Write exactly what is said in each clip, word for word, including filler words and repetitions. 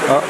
А.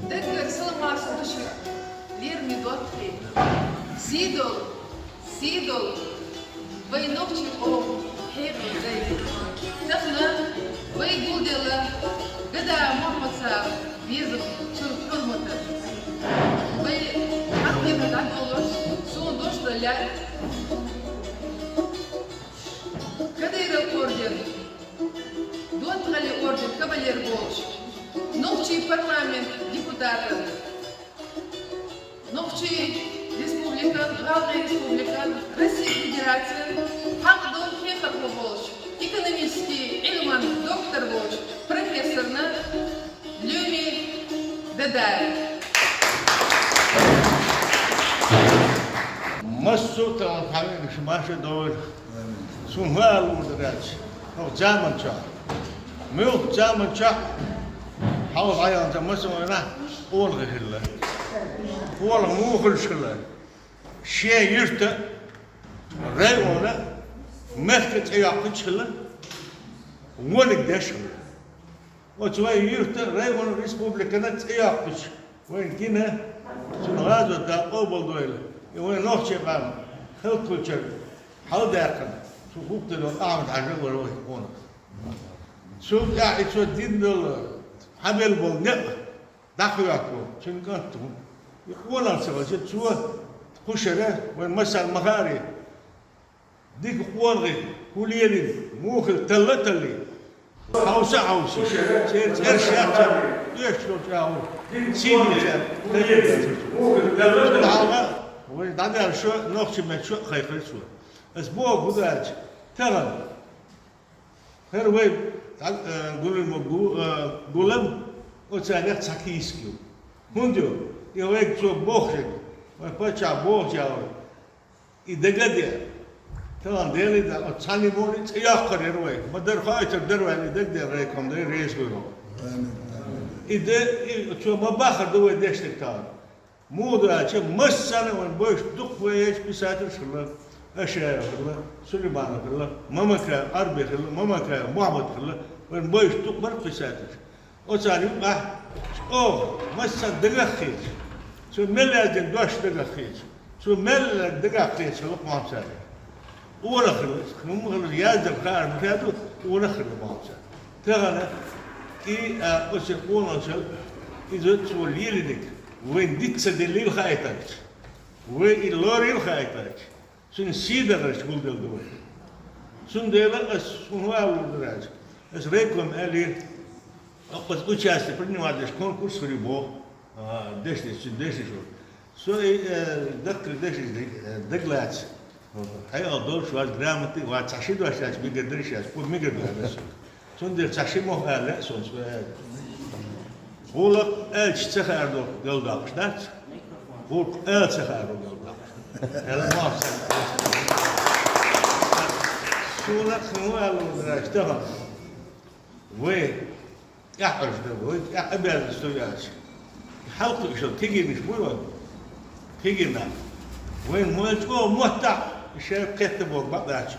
Даггара салам-маршал ду шуьга, лераме доттагӀий. Сий долда, сий долда вай нохчий къоман хьекъал дай. Тахан вай гулделла Гадаев Мухьмад-саба безам цун хьурматах. Вай хьалхе дӀадолалуш, сона дош дан лаьа Кадыров орден, ДоттагӀален орден кавалер болча, нохчий парламента депутата, Нохчий Республикан, ГӀалгӀай Республикан, Россе Федерацен хьакъ долча хьехархо волча, экономически Ӏилман доктор волча профессорна Лёме Дадаевна. Массо а тӀа хьавеана шу маша довла. Сона хӀун ала лур дац хӀокху заман чохь. Муьлхха заман чохь хьалха дӀаяханчу массо а вайнах къонахий хилла. Къонах муха хуьлуш хилла? Шен юьрта, района, мехка цӀе йоккхуьйтуш хилла, вониг деш хилла. Оцу вайн юьрта, района, республикана цӀе йоккхуьйтуш вайна гина, цунна гӀазот Дала къобалдойла, и вайн нохчийн къам хӀаллакьхуьлучуьра хьаладаьккхина, цу хӀуттаро Ахьмад-Хьаьжа вара вай къонах. Цул тӀаьхьа и цо дина долу, хьабелла болу некъ дӀахоьтту, цуьнан кӀант ву. И къонах ца хилча, цо кху шарахь вайн массарна ма хаьара. Дика къонахий, хӀун лелийна, муха хилла, талла а таллий. Хьовса а хьовсий. Церан цӀераш яц царна, оьшуш долчу агӀор. Сийдийцар, тайпа. Цуьнан хьалха вай дӀадаьлла шо, нохчийн меттан шо а кхайкхира цо. Ас боху хӀун ду аьлча, тахана. ХӀара вай дӀа-, э, гуллина ма гу-, э, гулам, оцарех цхьа кийсак ю. ХӀунда ю? И вайга цо бохуш, вайн паччахьо бохучу агӀор. И дага а де, тахана Делан да, оцу цхьанна муьлхха а цӀе йоккхур яра вай. Ма дара хоуьйтур дара вай, и дагадеана райком дай реза хуьлда. И де, и цо ма баххара ду вай дешнарг тахана. Муха ду аьлча, массарна а вайн бойуш дукха вай ечу писателаш хилла, Ашаев хилла, Сулейманов хилла, Мамакаев Арби хилла, Мамакаев Мухьаммад хилла, вайн бойуш дукха бара писателаш. Оцарна юкъахь чӀогӀа массарна дагах хеташ, цо мел яздина дош дагах хеташ, цо мел дагах хеташ хилла кху хьоьмсаре. Къонах хилла, хӀумма хилла, яздина хаар ма ду, къонах хилла кху хьоьмсаре. Тахана и, а, оцу къонахчал иза цо лелийнарг вайна диц ца деллийла хаийтарца, вай и лорийла хаийтарца. Цуьнан сий дахарш гулделла ду вай. Цундела ас хӀун ала лур дара аьлча, ас райкоме аьллера, оцу участие принимать деш конкурс хир ю боху, а, дешнаш, цуьнан дешнаш вара. Со и, э, даккхий дешнаш даг-, э, дагалаца. Хьекъал долуш вац, грамотный вац, цхьа ши дош аьлча мегар дара шаьш, кху мегар ду аьлла ас. Цундела цхьа ши мохь ала лаьа суна, со аьлла. ГӀуллакх аьлча ца хаар ду галдоккхуш дац? ГӀуллакх ала ца хаар ду галдоккхуш. Аьлла, мохь ца. Суна хӀун ала лур дара аьлча, тахана вай тӀаьхьарш дан, вай тӀаьхьа обязанность ду аьлча. Хьалха уьш кегийнаш буй вайн? Кегий нах. Вайн вайн чӀогӀа моттахь, шайн кхетта боху бакъдача.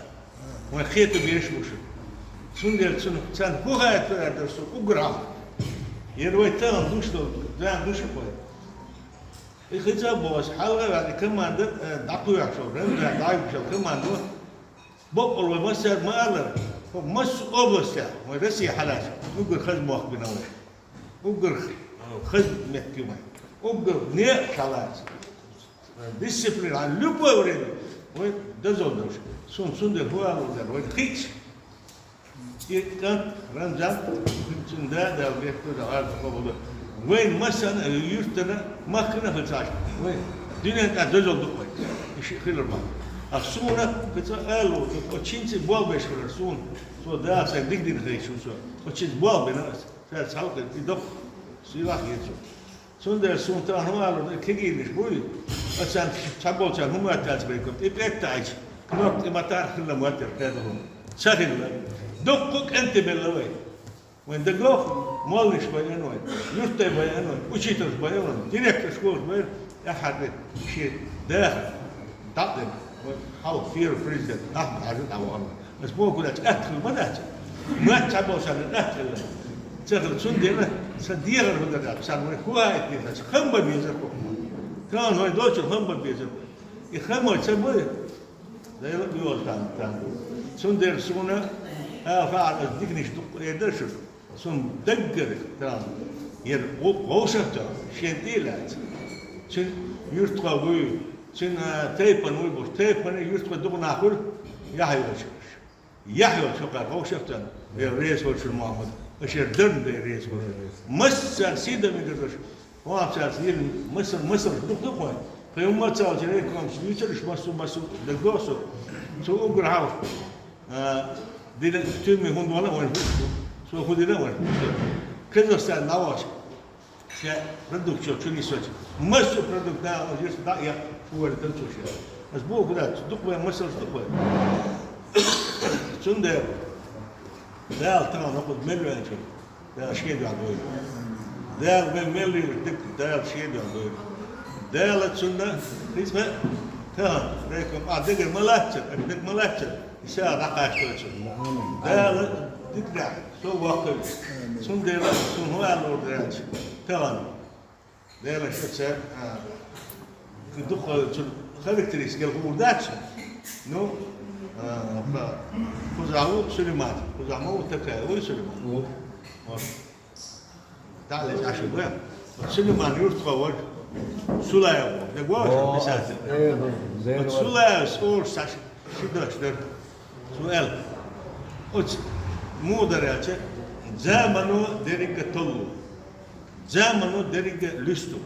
Вайн кхета беш бу шу. Цундела цунах царна хӀун хаийтар аьлла дара со уггар хьалха. Яра вай тахана гуш долу, да, гуш а вай. И хи ца а боху аса, хьалха а ваьлла, и команда, э, дӀакхоьхьуш вара, Рамзан дӀайигуш йолу команда вара. Баккъалла вай массаьрга ма-аллара, хӀокху массо а областехь, вайн Росси хьалаьцна, уггар хаза мохк бина вай. Уггар хаза меттиг ю вайн. Уггар некъаш хьалаьцна. Дисциплина, любое время вай дозалла долуш. Суна цундела хӀун ала лур дара, вайна кхиъча. И кӀант, Рамзан, цуьнан да а, Дала гечдойла, Дала къобалдойла. Вайна массарна а, юьртана а, махкана а хилла ца Ӏаш, вай дуьнен тӀехь дозалла ду вай. И шиъ хилар бан. Ткъа суна кхин цкъа ала лур ду, оцу хӀинца болх беш хилар суна. Цо Дала сайга дика дина хилча со. Оцу хӀинца болх бина аса. Цаьрца хьалха и доккха сийлахь хета суна. Цундела суна тахана хӀун ала лур ду, кегийнаш буй, оцарна цхьаболчарна хӀун моьтту аьлча, байкал тӀе пӀелг таьӀча, кнопка тӀе ма-тар хилла моьттура кхидолу хӀума. Ца хилла. Дуккха а кӀентий белла вай. Вайн дагахь молланаш байина вайн, юьртдай байина вайн, учительш байина вайн, директор школаш байина, тӀаьххьара де шен дахар дӀа а дина, вайн хьалха первый президент Ахьмад-Хьаьжа дӀавахана. Ас бохург аьлча, атта хилла ма дац. Моьтту цхьаболчарна атта хилла. Ца хилла, цундела сан дегӀар хӀун дара, царна вай хӀун хаийта деза, хам бан безара хӀокху хӀуманна. Тахана вайн долчуьра хам бан безара. И хам вай ца бой, Дела а йолу тахана, тахана. Цундела суна ала хаьара, аса диканаш дуккха эр дара шуьга. Суна даггара тахана яра ву-, вовшахтоьхна, шен тӀе а лаьцна. Цуьнан юьртахой вуй, цуьнан, а, тайпана вуй бохуш, тайпана, юьртахой дукха нах хуьлу, яхь йолчу. Яхь йолчу хӀокхара вовшахтоьхна, вай реза хуьлу шуна, Мухьаммад, аша яра дарна дай реза хуьлу. Массарна сий дан мегар долуш, хӀокху цаьрца йина масал-, масалш дукха ду-кх вайн. Кхин хӀумма а ца аьлча, райкомца дуьйцура уьш массо-массо, дагадогӀу со. Цо уггар хьалха, а, дина туьмий хӀунда вала а вайна хӀутту. Цо хӀун дина а вайна хӀутту. Казахстан дӀавахча, шен продукт чу нисочу. Массо а продукт наха йиша дӀа а яхна, шу вара дан цо шен. Ас боху дац, дукха вайн масалш ду-кх вайн. Цундела Дала тахана хӀокхуза мел ваьлча, Дала шен дуьхьа дойла. Дала вай мел лелаш дерг Дала шен дуьхьа дойла. Дала цунна хӀинца ма, тахана, райком, ахь дагара ма лаццара, аша дага ма лаццара, и сагӀа дӀакхачадойла цунна. Дала диканехь со воккхавича. Цундела суна хӀун ала лур дара аьлча, тахана. Делан шо ца, а, кхин дукха цуьнан характеристика гур дац шуна. Ну, а, кхузахь ву Сулейман, кхузахь ма ву Такаев, вуй Сулейман? Ву. Вот. ДӀа а лечкъаш ву. Вот Сулейман юьртахо вара, Сулаев вара. ДагадогӀу шуна, писатель? Э, э, вот Сулаев, Сулаев, Саша. Ши дош дар. Цо аьлар. Оцу муха дар аьлча, замано деррига толлу. Замано деррига луьсту.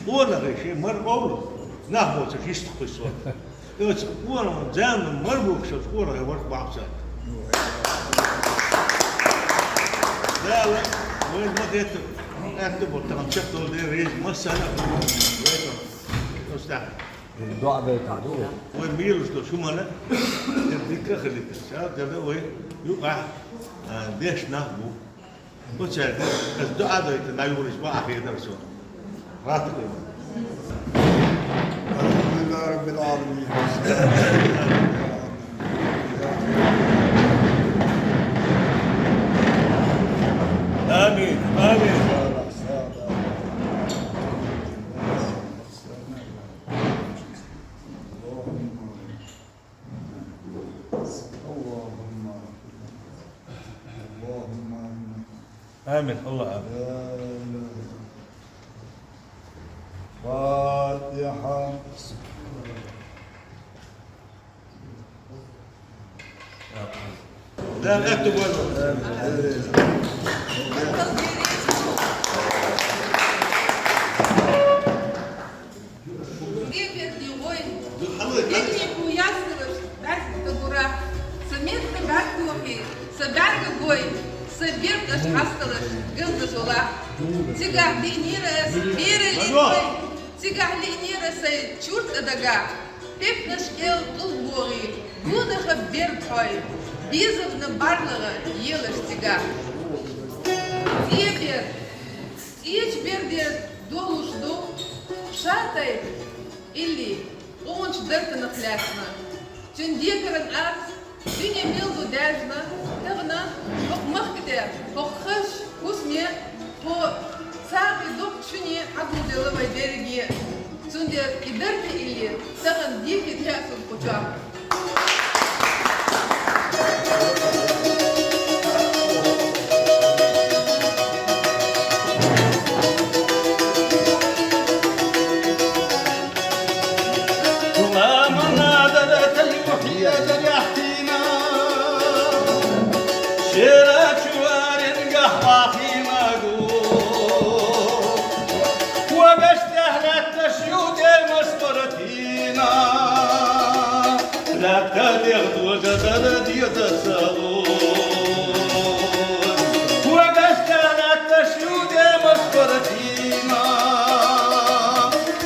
Къонахий шен мара овла, нах боцурш йистехь кхуьссу. Оцу къонахий замано мара бухуш оцу къонахий варх бахьа ца. Дала вайна ма-хеттара, аьтто бо тахана чекхдолу дела реза массарна а. Оцу тӀехь. ДоӀа дайтина ду. Вай мелаш долуш хӀуманна, дика а хилийта. Цара дара вай юкъахь, а, деш нах бу. Оцаьрга аса доӀа дайтина дӀаюхур ю боху ахь хетара со. Ратта хила. الحمد لله رب العالمين. آمين، آمين. اللهم، اللهم، اللهم آمين. آمين، الله آمين. لا إله إلا الله. فاتحة. لا، لا، اكتب وين. Декъердий гӀой, диканехь хӀун ясталаш, баьрг дагура, сан метта баьрг тохий, сан баьрга гой, сан бердаш хьасталаш, галдаш вала. Цигахь диънера ас бераллин гой, цигахь лиънера сайн чурт а дагахь, пекнаш кӀел тӀулг богӀий, гонахара берд хьой, безамна барлагӀа елаш цигахь. ЦӀе берд, цӀечу берде долуш ду, ша тай, илли, къоначу дартанах лаьцна. Цуьнан декаран аз, дуьне мел ду даьржина, тахана хӀокху махка тӀе, хӀокху хазачу хӀусаме, хӀокху сагӀи доккхачу шуьне хьагулделла вай дерриге. Цундела и дарта илли тахана дика тхаьа суна кху чохь. Ламан надар тайохь хьедар яхьийна, шера чу аренгахь вахийна гу. Когаш тӀехь лаьтташ ю тӀемаш баратийна, лаьтта дегӀ дожа дара деза ца лу. Когаш тӀехь лаьтташ ю тӀемаш баратийна,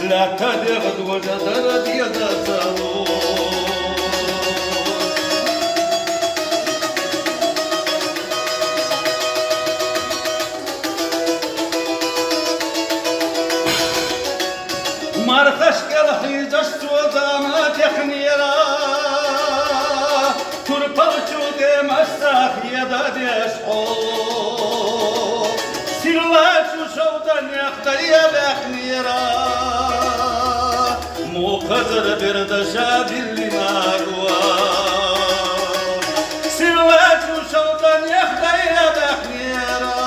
лаьтта дегӀ дожа дара деза ца лу. Мархаш кӀел хьийзаш цо зама технера, турпал чу тӀемаш ца хеда деш хьо. Сирла чу шовданех дайа баьхнера, мукхазар бердаша биллина гу. Сирла чу шовданех дайа баьхнера,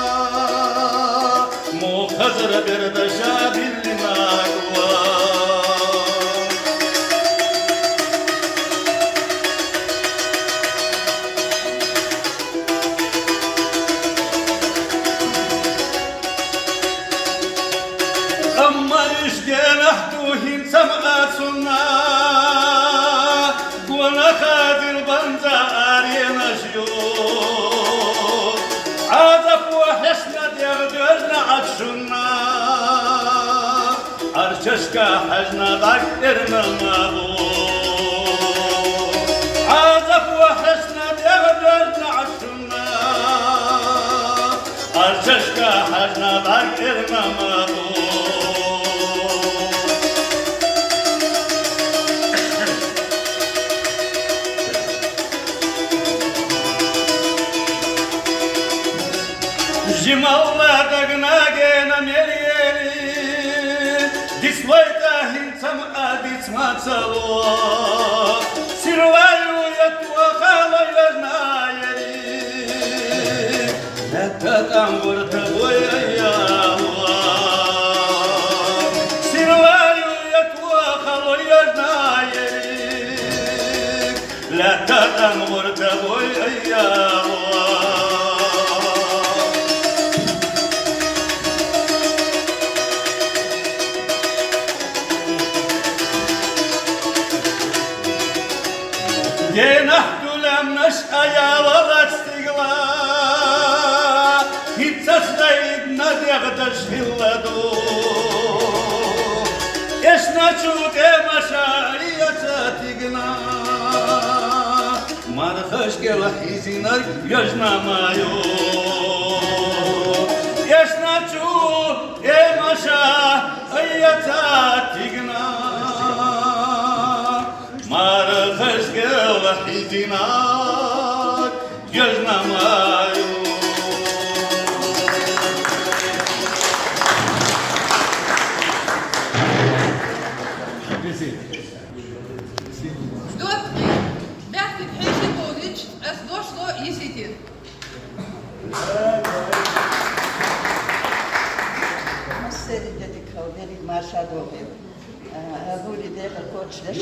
мукхазар бердаша биллина гу. Амма уьш генахь ду хӀинца ма а цунна, гонах а дилбанза аренаш ю. Ӏазапо хьаьшна дегӀ доьжна Ӏад шунна, Ӏарчашка хьаьжна бӀаьрг эрна ма бу. Ӏазапо хьаьшна дегӀ доьжна Ӏад шунна, Ӏарчашка хьаьжна бӀаьрг эрна ма бу. Жималла дагна гена мел ели, дицлой тӀе хӀинца ма а диц ма ца ло. Сирла ю я тоха ло йожна ери, лаьтта тӀам варта вой я ло. Сирла ю я тоха ло йожна ери, Тадам гъурта бой айяла. Денахь дулам наш аяла лацтигла. Хицас дайд надягдаш хилладу. Эсначу тӀемаша яца тигна. Мархаш кела хизинар яжна маю. Эсначу тӀемаша яца тигна. Мархаш кела хизинар яжна маю. Ждот, бяхтит хӀеши болич, ас дошло иситин. Массери дедик халдерик маша дохир. А, агури дега корч деш.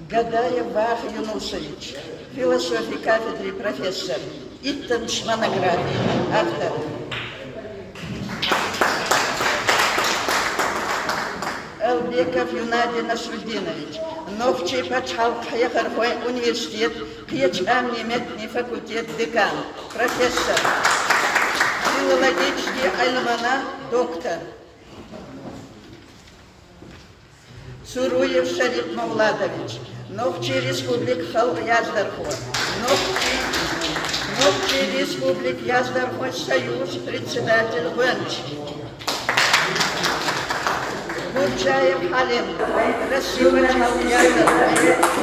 Гадаев Вахъ Юнусович, философи кафедри профессор, иттанч монографи автор. Албеков Юнади Насрудинович, нохчий пачхьалкх хьехархой университет, кхечкъамни меттни факультет декан, профессор. Филологический гӀилмана доктор. Цуруев Шарип Мавладович, Нохчий Республик халкь яздархо, Нохчий, Нохчий Республик яздархой союз председатель гӀоьнч. Бурчаев Хьалим, Россия пачхьалкх яздархой,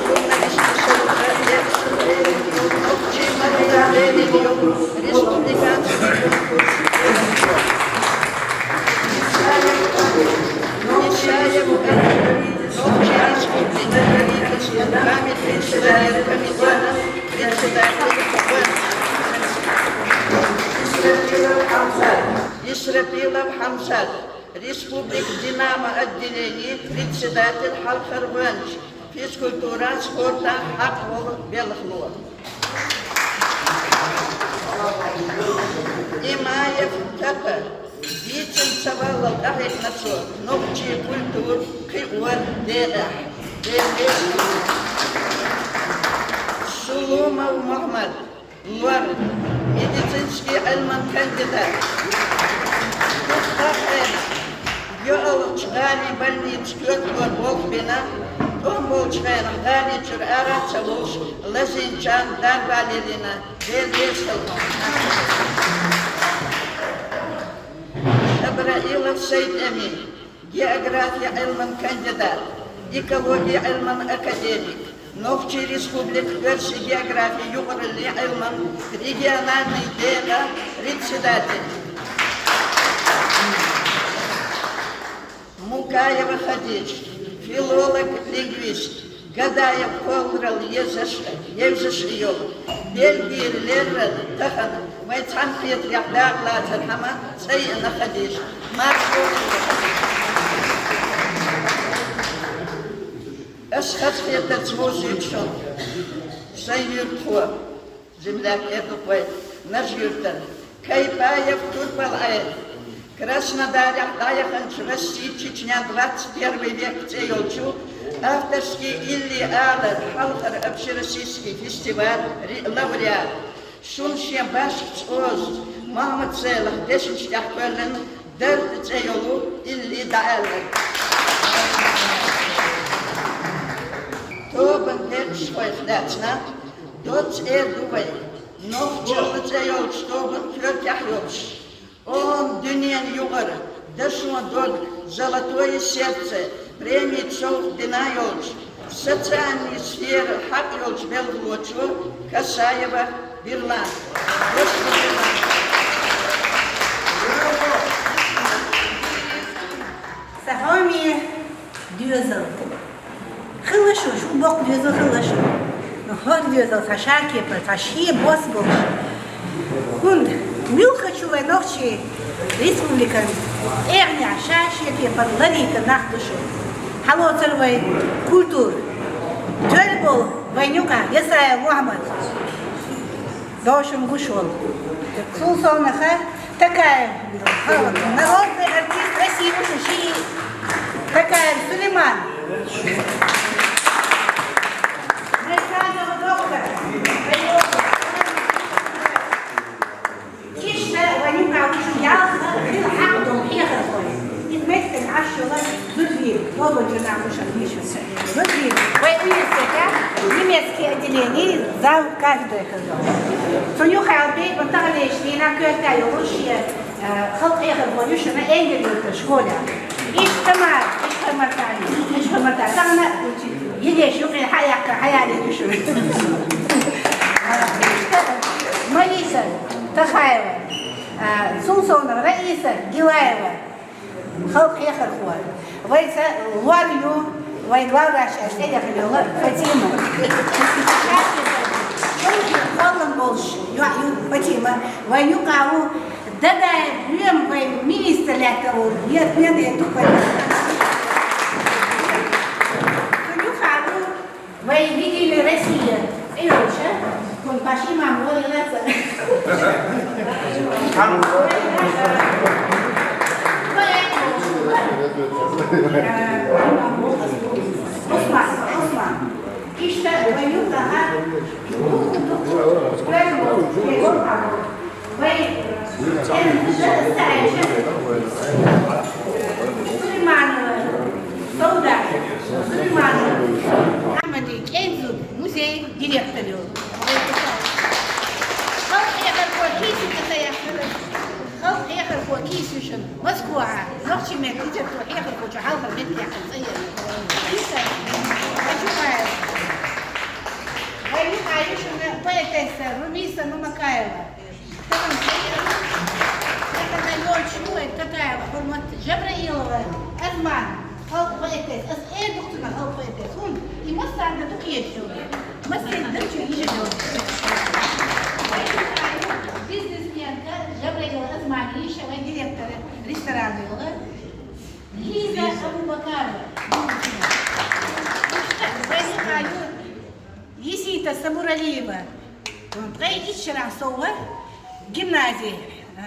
журналистика союза, Нохчий маттан республиканский конкурс. Исаев Али, Нохчий Республика правительствен памятный человек, комитета председатель. Исрапилов Хьамзат, Республик Динамо отделени председатель, хьалхара гӀоьнч. Физкультура, спорта хьакъ волу белхало. Имаев Тапа, дийцина ца валлал къахьегна цо нохчий культура, кхиор декъехь. Сулумов Мухьаммад, лор, медицинский гӀилман кандидат. Дуккха хенахь йоалгӀачу гӀалин больница коьрталора болх бина, тӀом болчу хенахь гӀали чуьра ара а ца луш, лазийначарна дарба лелийна, Дела реза хуьлда. Шабраилов Сайд-Эмин, география гӀилман кандидат, экология гӀилман академик, Нохчий Республика оьрсийн география юкъараллин гӀилман региональный декъан председатель. Мукаева Хадижа, филолог, лингвист, Гадаев кхолларалла езаш, евзаш йолу, Бельгера леррина тахана вайн цхьаьнакхетарехь дакъа лацархьама цӀа йиъна Хадижа. Марша вогӀийла. Ас хазахетарца вовзуьйту шуна, сайн юьртахо, земляк Эрдукъой, Нажи-Юьртан, Кайпаев Турпал-Ӏела, Краснодарехь дӀаяханчу Россия-Чечня двадцать первый век цӀе йолчу авторский илли алар хьалхара общероссийский фестиваль ри-, лауреат. Шуна шен башхачу озаца Мохьмад-Селах дешнаш тӀехь кхоьллина «Дарда» цӀе йолу илли дӀааьлла. Тобанан декъашхойх лаьцна доцца эр ду вай, нохчалла цӀе йолчу тобанан коьртехь йолуш, оха дуьненан юкъара дашон дог «Золотое сердце» премица совгӀат дина йолчу, социальный сфера хьакъ йолчу белхалочо Касаева Бирлана. Ваша Бирлана. Сан хьоме доьзал. Хила шу, шу боккха доьзал хила шу. Но хӀара доьзал сан шакепар, сан шен бос болуш. ХӀунда муьлххачу вай нохчий Республикан эгӀнехь ша шен кепара ларийта нах ду шу. Хьалоцар вай культура. Тоьлла болу вайн юкъахь Ясаев Мухьаммад. Довшам гуш волу. Цул совнаха Такаев, народный артист России, уже ши Такаев Сулейман. Александр доктор. Иштта вайн юкъахь ву ялх хила хьакъ долу хьехархой. Иза меттиг Ӏаш йолу Зудвиг, Лободжана Муша Миша. Зудвиг, вай университетехь немецкий отделение зав кафедра хир ду. Цунна юххехь бен таханлерчу дийнахь коьрта йолу шен, э, халкъан хьехархо ю шуна Энгель-Юртара школехь. Иштта Тамара, Ичхар-Мартан, Ичхар-Мартан. Тахана Йигеш юкъе хьаяккха хьаялийта шу. Мариса Тахаева, а, цул совнаха Раиса Гилаева, халкъан хьехархо. Вайца лор ю, вайн главврач аьлла цӀе яхана йолу Фатима. Кхоллам болуш йоӀ ю Фатима. Вайн юкъахь ву Дадаев Лоьма, вайн министр лаьтта волу, я пен де тупай. Цу юххехь ву вайн «Единая Россия» цӀе йолчу, кхунна паш имам вара лаца. Усман, Усман. Иштта вайн юкъахь Сулейманова, Саида, Сулейманова, Сауда, Сулейманова. Ахьмадин кӀентан зуда музей директор ю. Халкъан хьехархо кийсина ца яххана. Халкъан хьехархо кийсина ю шуна Москвахь, нохчийн меттан литературан хьехархочун хьалхара меттан яххана цӀа яр. Иштта, Аджубаев. Вайн юкъахь ю шуна поэтесса Румиса Мамакаева. Тахана йолчу вай Такаева Хьурмат, Жабраилова Азман, халкъан поэтесса. Ас эр ду-кх цунах халкъан поэтесса, хӀунда и массарна ду кхеташ йолу. Массеран ду чу йижина йолу. Бизнесменка Жабраилова Азман йиша, вай директор ресторана йолу. Лиза Абубакарова. Вайн юкъахь ю Йисита Сабуралиева, ткъе итт шарахь сов вара гимнази, а,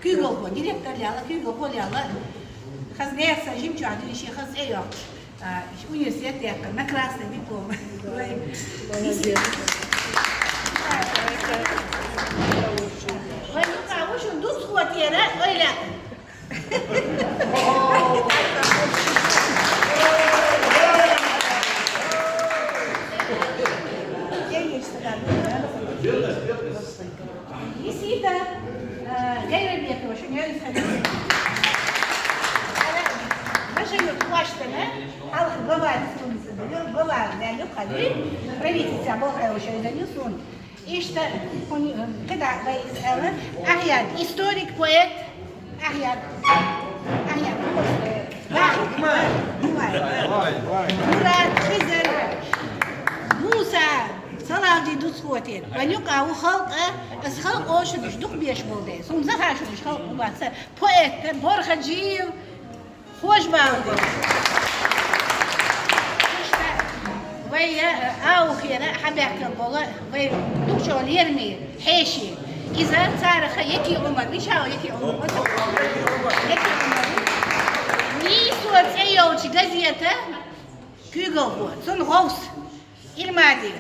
куьйгалхо, директор лела, куьйгалхо лела. Хаза нехан сан жимчохь дина шен хаза цӀе йоккхуш, а, университет яьккхина, на красный диплом. Вай, Йисита. Вайн юкъахь ву шуна дукхахвоьйтера ойла. Йисита, э, Гайрабекова, шуна йойса хьаьдира. Ара, Бажаев Кваштана, хьалха глава республики, глава ваьлла ю хьаьдира, правительство болхайо шайзанил суна. Иштта, хӀун, кхидӀа вай иза аьлла, Ахьяр, историк, поэт, Ахьяр, Ахьяр, Вахид, Вахид, Мурад, Хизар, Муса, Салавди дуцхотир. Вайн юкъахь ву халкъ, ас халкъ оша душ дукха беш болу дела. Суна заха шу душ халкъ ву бац, поэт, Борхаджиев, Хож бала. Иштта вай, э, Аухера хьабаьхкина болу вай дукхачо лераме хьеший. Иза царах Яки Ӏумар, мичахь Яки Ӏумар? Яки Ӏумар. Нийсо цӀе йолчу газета куьйгалхо, цунна гӀовс. Илмади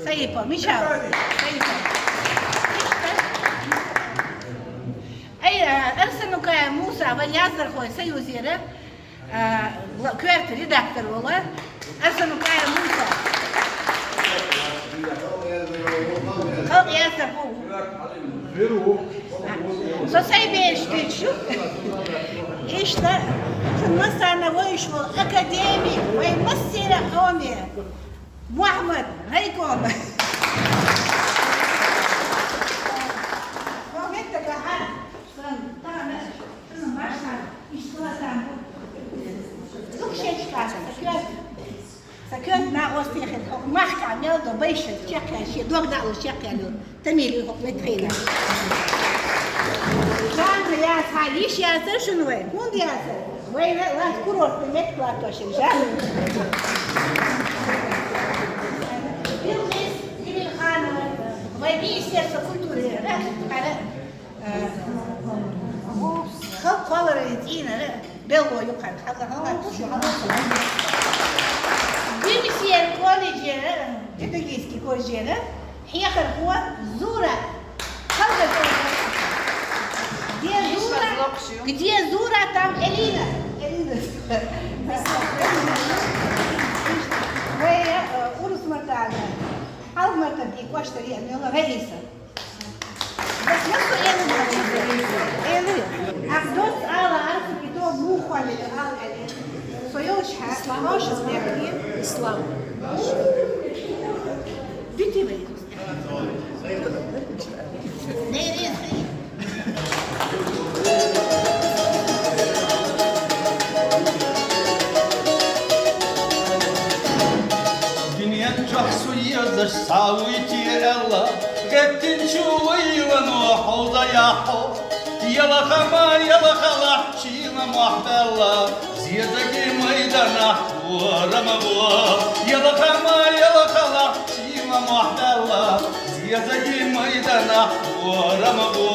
Саипов, мичахь? Саипов. Ай, а, Арсанукаев Муса, вай яздархойн союзера, а, ла-, коьрта редактор волу Арсанукаев Муса. Халкъ яздархо ву. Со сайн бераш дуьйцуш ю. Иштта, шун массарна вовзаш волу академик, вайн массеран а къоме, Мухьаммад, райком. Вон меттагахьа, сан, тахана, сан, башхан, иштта сан. Дукха шен чу кхача, сан коьрта. Сан коьрта накъостий хила, хӀокху махкахь мел до байшат чекхъяьлла, шен дог дӀа а луш чекхъяьлла йолу Тамилин хӀокху меттан хенахь. Жанра яц, хьа йиш яцар шуна вай. ХӀунда яцар? Вай ла-, лац курортный меттиг латтош ю, жанра. Билкъис Лилилханова, вай Министерство культуры, ра-, ра-, э, халкъ кхолларан цӀийнара белгало ю хьан, хьалха, хьалха. Бимсер колледжера, педагогический колледжера, хьехархо Зура. Где Зура? Где Зура, там Элина. Элина. Вай, э, урус маттана. Хьалха маттана дика кхоачаш дар, Раиса. Бахьан долаш Элина. Элина. Ах дос ала арса кито мухвали ал Элина. Соёлш ха. Ислам. Ислам. Бити вай. Дунен чохь со езаш схьа вуй те аьлла, гӀеттинчу вайлано хьовзаяхьо. Ялхама, ялхалахь, шийла мохь баьлла, зезаги майданахь ворама гӀо. Ялхама, ялхалахь, шийла мохь баьлла, зезаги майданахь ворама гӀо.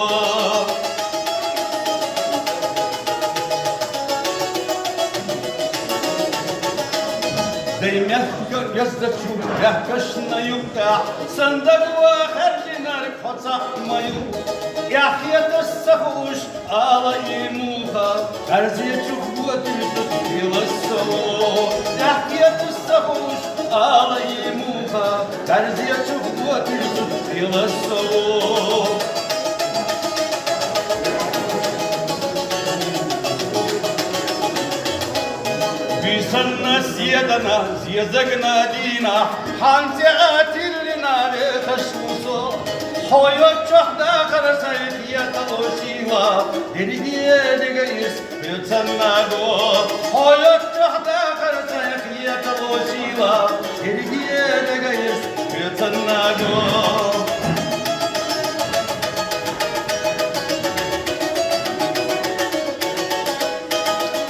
Дай мехка езачу мехкашна юкъахь, сандагва хьаьржинарг хьо цхьаъ ма ю. Эхь хеташ ца хууш, ала и муха, бӀарзечух гӀо туьйсуш хилассо. Эхь хеташ ца хууш, ала и муха, бӀарзечух гӀо туьйсуш хилассо. Буьйсанна седана, зезагна дийнахь, хьан цӀе а тиллина вехаш ву со. Хьо йоцчохь дахар сайн хетало шийла, дерриге дега ис хьоьца наго. Хьо йоцчохь дахар сайн хетало шийла, дерриге дега ис хьоьца наго.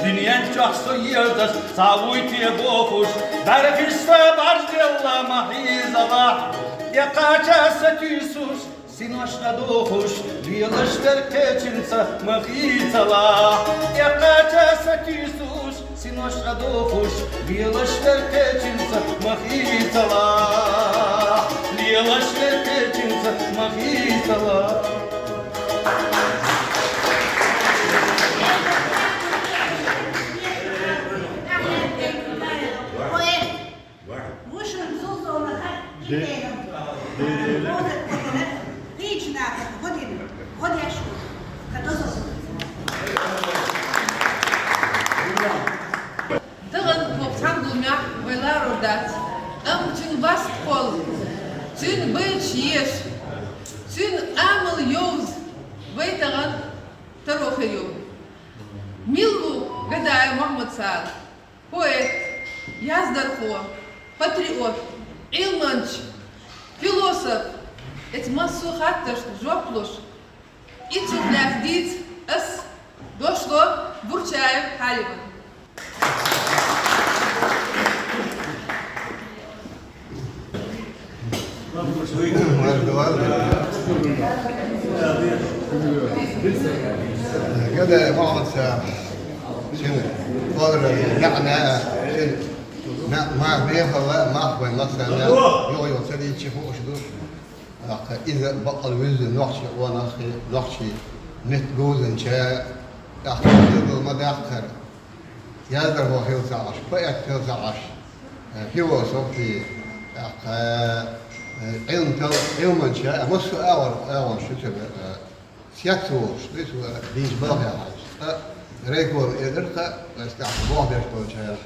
Дунен чохь со езаш схьа вуй те бохуш, бӀаьрхиш са бӀаржделла ма хьийзалахь. ТӀекхача са туьйсуш, синош а дохуш, лелаш вер кхечуьнца ма хийцалахь. ТӀекхача са туьйсуш, синош а дохуш, лелаш вер кхечуьнца ма хийцалахь. Лелаш вер кхечуьнца ма хийцалахь. Тахана хӀокху цхьана гуламехь вай ларор дац, амма цуьнан баста кхолла, цуьнан байташ еша, цуьнан амал йовза вай тахана таро хир ю. Мила ву Гадаев Мухьаммад-Сала? Поэт, яздархо, патриот, Ӏилманча, философ, эцу массо а хаттаршна жоп луш, и цунах лаьцна дийца ас дош ло Бурчаев Хьалимат. Гадаев Мухьаммад-Сала, шен кхолларан маьӀна, шен ма-, ма-, мехала мах вайн массарна юха-юха ца дийцича хууш ду. ТӀаккха иза баккъал вуьзна нохчийн къонахий, нохчийн меттан говзанча, тӀаккха иза ма-даккхара. Яздархо хила ца Ӏаш, поэт хила ца Ӏаш, э, философ и, тӀаккха, э, Ӏилман-, Ӏилманча, э, массо а агӀор, агӀор шу ца бе-, э, сец волуш, дуьйцу, э, дийша балхе хьаьжча. Ткъа райкома элира-кх, ас тӀаккха болх беш болчара.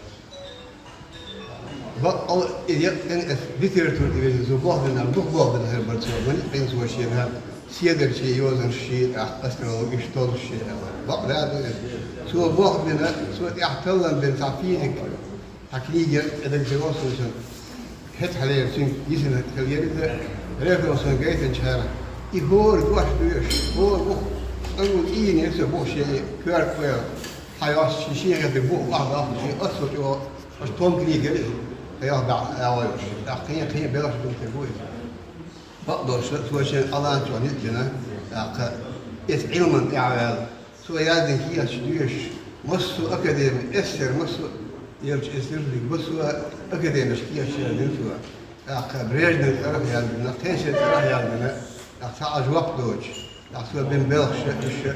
Баккъал и екъина ас литература тӀе веза, зу болх бинарг, дукха болх бинарг хир бара цо, вайн къинцо шена. Седарчий йозанаш шен тӀехь астрологи иштта толлуш шен аьлла. Бакъ да ду иза. Цо болх бина, цо тӀехь таллам бина цхьа физик, цхьа книга яра, тӀедагадевлла суна. ХӀетахьлера цуьнга йисина хила яра иза, референс гайтинчара. И хӀора дош доьшу, хӀора ву. Амма ийна яра со бохуш, шен коьрта вайла хьайош, ши шен хетар бу вахьа даха, ши оццул чӀогӀа, аш тонкий гира, кхайоах баьӀ агӀойуш. ТӀаккха кхин, кхин белаш бинтар бу иза. Бакъдолуш, цо шен Ӏаланчо ницкъ дина, тӀаккха эца Ӏилман тӀаьхьаваьлла. Цо яздина кехаташ доьшуш, массо а академи, эссер массо а, элча эсир диг массо а академиш кехаташ яздина цо. ТӀаккха Брежнев цӀарах яздина, кхечан цӀарах яздина, тӀаккха цхьа а жоп доцуш. ТӀаккха цо бина белхаш а, уьш а,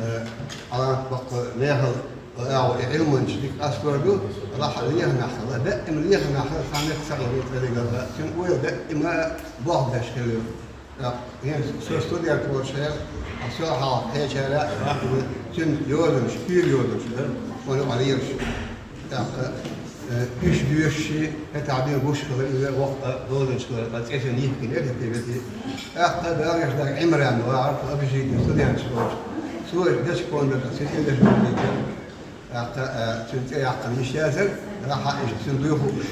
э, Ӏаланчо баккъал мехала, э, агӀо и Ӏилманча дика къастор ду, лахьа лехамехь хила, даима лехамехь хила, цхьа меттиг ца хилийта цӀа дигала, цуьнан ойла даима болх беш хилла ю. ТӀаккха хӀинца со студент волчу хенахь, а со хьалха кхечара а, цуьнан йозанаш, куьйга йозанаш дара, вайна юкъахь лелаш. ТӀаккха, э, уьш доьшуш, хӀетахь бен гуш хилар, иза воккха а, дозанаш хилар, ткъа цӀе шен йихкинера хӀетте-вете. ТӀаккха Дала гечдойла Ӏимран вахара, тхо общежитин студенташ волчу. Цо дечу комнатехь, цуьнан тӀе деш бохуьйтура. ТӀаккха, э, цуьнан цӀе яьккхина йиш яцара, нах а иштта цуьнан дуй хууш.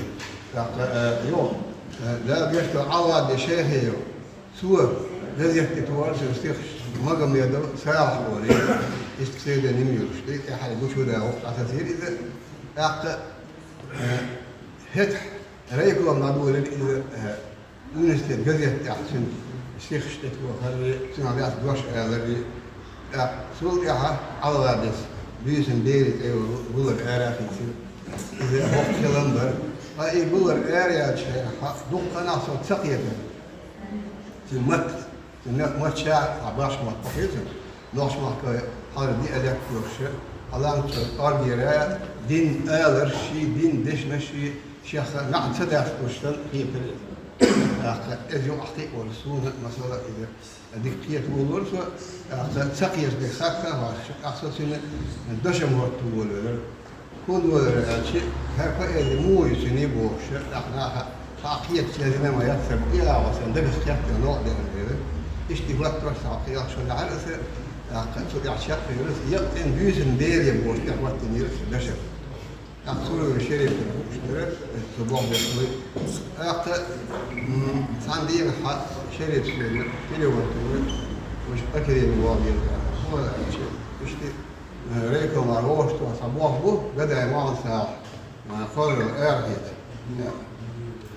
ТӀаккха, э, юха, э, Дала гечдойла Ӏалвади Шайхиев. Цо газетте тохара цуьнан стихаш, Магомедов Салахь олий, иштта псевдоним йолуш, тӀе тӀаьхьа гучудагӀа ву, дӀасацийра иза. ТӀаккха, э, хӀетахь райкома дӀадолийра иза, э, университет газетехь цуьнан стихаш тӀетохар, цуьнах лаьцна дош алар. ТӀаккха цул тӀаьхьа Ӏалвадис буьйсанна берийн тӀе йолу гулар ара а хийцира. Иза хӀокху хилам бара. Ткъа и гулар ара яьлча, хьан дуккха а нах цунах ца кхетара. Цуьнан матта, цуьнан мат-, матта ша а башха мотт бахийта, нохчийн махкахь хьалха диалект йолуш, Ӏаланчо кӀоргера дин аларш, шен дин дешнаш, шен шех маьӀна ца дасталуш санна хетара иза. ТӀаккха иза юкъахь кхиа волуш суна, масала, иза дика кхета волора со, тӀаккха ца кхеташ дерг хатта а хьоьстуш, тӀаккха со цуьнан дашам хӀотто волавелира. ХӀунда волавелира аьлча, хӀара поэзи муха ю цуьнан бохуш, тӀаккха наха, хьан кхеташ лезина ма яц сан, и агӀо сан дагас кхетта новкъа деана дела. Иштта и хӀоттош цхьа кхин шо лаьхьара аса, тӀаккха цу тӀехь чекхйира аса, якъ цӀена буьйсанна бере бохуш тӀехӀоттийнера аса дашам. ТӀаккха Суроев Шериф хууш дара, цо боху деш вай. ТӀаккха, м, цхьана дийнахь Шериф суна телефон туьйхира, вайша академи вогӀу деза. Хьо аьлча, иштта, э, райкомара вовшахтохь цхьа боху бу, Гадай Мохьмад Салахь, э, кхолларалла арахеца.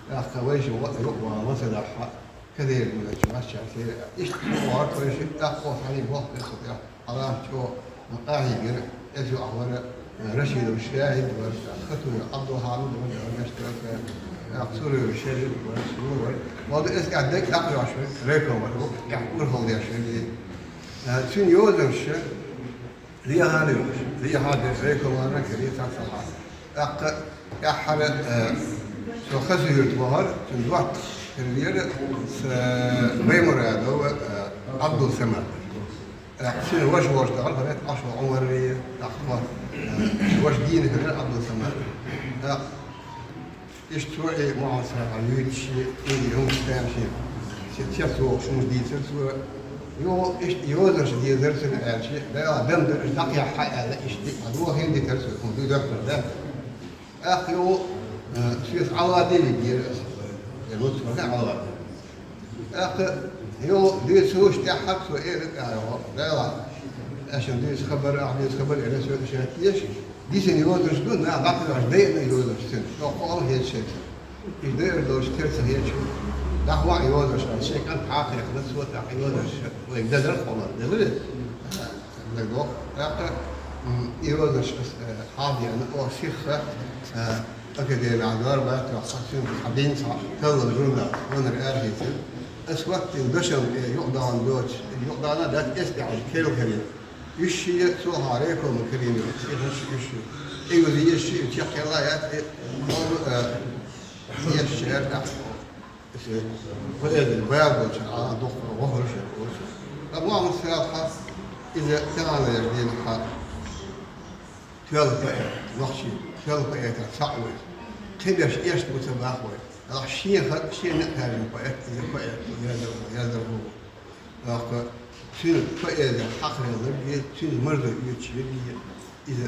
ТӀаккха вайша ва-, юкъа ван ма ца дахьа. Кадыровн чу ваччахь сера. Иштта хӀора тхойша тӀаккха хьалий боху тӀе со тӀехь, Ӏаланчо чӀогӀа къахьийгира, эсо ахь вара, Рашидов Шахид вара, Хатуев Ӏабдулхьамид вара, Рашидов Шахид, Ахсуроев Шериф вара, суна вара. Валла эс тӀехь дерг дӀакхоьхьуш вара, райком вара, тӀехь урхалла деш вара. Цуьнан йозанаш, Лехьа а лоьхуш, лехьа а деш, райкомана кхерий цхьацца хьан. ТӀаккха тӀаьххьара, э, со Хасавюрт вахара, цуьнан доттагӀа хилира, с-, Баймурадов, э, Ӏабдул-Самад. ТӀаккха цуьнан ваша волчу дахара хӀара Ӏашо Ӏумарри, тӀаккха, э, ваша дийна хилира Ӏабдул-Самад. ТӀаккха Иштта цо и Мохьмад Салахьа юьйцуш, и хӀуманаш тайна шен, шен цец вогӀуш хӀуманаш дийцира цо. Йо, иштта йозанаш дезара цуьнан аьлча, Дала дам дара, дӀакхехьа аьлла, иштта дика хьан дохийна дитара цо, хӀума дуй доьхкар дац. ТӀаккха йо, э, соьца Ӏалваде вигира аса, я нуц вага Ӏалваде. ТӀаккха, йо, дуьйцуш тӀаьххьара цо элира тӀаьхьа, йо, Дала, аьшна дуьйцу хабар, ахь дуьйцу хабар, эр соьца шаьтта теша, дисина йозанаш ду, нах дӀакхоьхьуш дайина йозанаш цуьнан, чӀогӀа кхоам хеташ шайца. Иза дайр долуш тера ца хеташ ву. ДӀахьо а йозанаш, шайн кӀант хьакхайкхина, цо тӀаккха йозанаш, вайга дан дара кхоллар, делира иза. ДагадогӀу. ТӀаккха, м, и йозанаш аса, э, хьалдеана, оха сихха, э, академехь зорба а тоьхна, цуьнга хьан динца хьан таллал журнал, хӀунар арахийцира. Аса хӀоттийна дашам тӀе юкъадахана доцуш, юкъадахана дац эс тӀехь керла карийна. Уьш шиъ, цо хьан райкома карийна, сихаш уьш шиъ. ТӀе юза езаш шиъ, чекхъяла яц, э, хӀума, э, езаш шаьртахь. Аса поэзин бала болчу Ӏалам дуккха вахара шен оцу. Ткъа Мохьмад Салахьа иза таханлерчу дийнахьа тоьлла поэт, нохчийн тоьлла поэтех цхьаъ ву иза. Кхин берш эшна бу ца боху вай. Делахь шен хатӀ, шена а хаьржина поэт, иза поэт ву, яздар ву, яздар ву. ТӀаккха цуьнан поэзех хьакхарелларг а, цуьнца марзо оьцуш верг а, иза,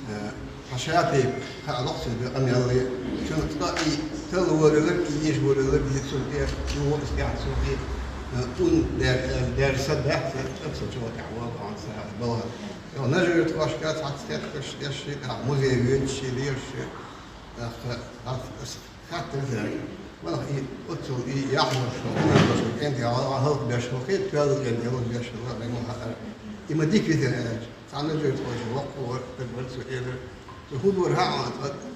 э, хьан ша тайпа хаа локхуьйту къамел а, цуьнан цкъа и талла волавелларг а, и йиша волавелларг а, цунна тӀе, цуьнан воккхачу тӀехь цунна тӀе, Ун дер-, дерса дахьа, цӀа чу тӀехь вогӀу хьан сагӀа бала. Йо, нажи тхошка цхьацца тетташ, дешши, тӀаккха музей вуьйцуш, дешши, тӀаккха ас, ас хаттар дара. Валах и оццул и яхьлуш, хӀунар башо, кӀентӀе гьал-, хӀаллакбеш хӀокхе, тоьлла кӀентӀе луш беш хӀала, вай ма хаара. И ма дика витина аьлча. Цхьа нажи тхоша воккха вара, таг вара цо элира. Цо хӀун дора хьаьа, тӀаккха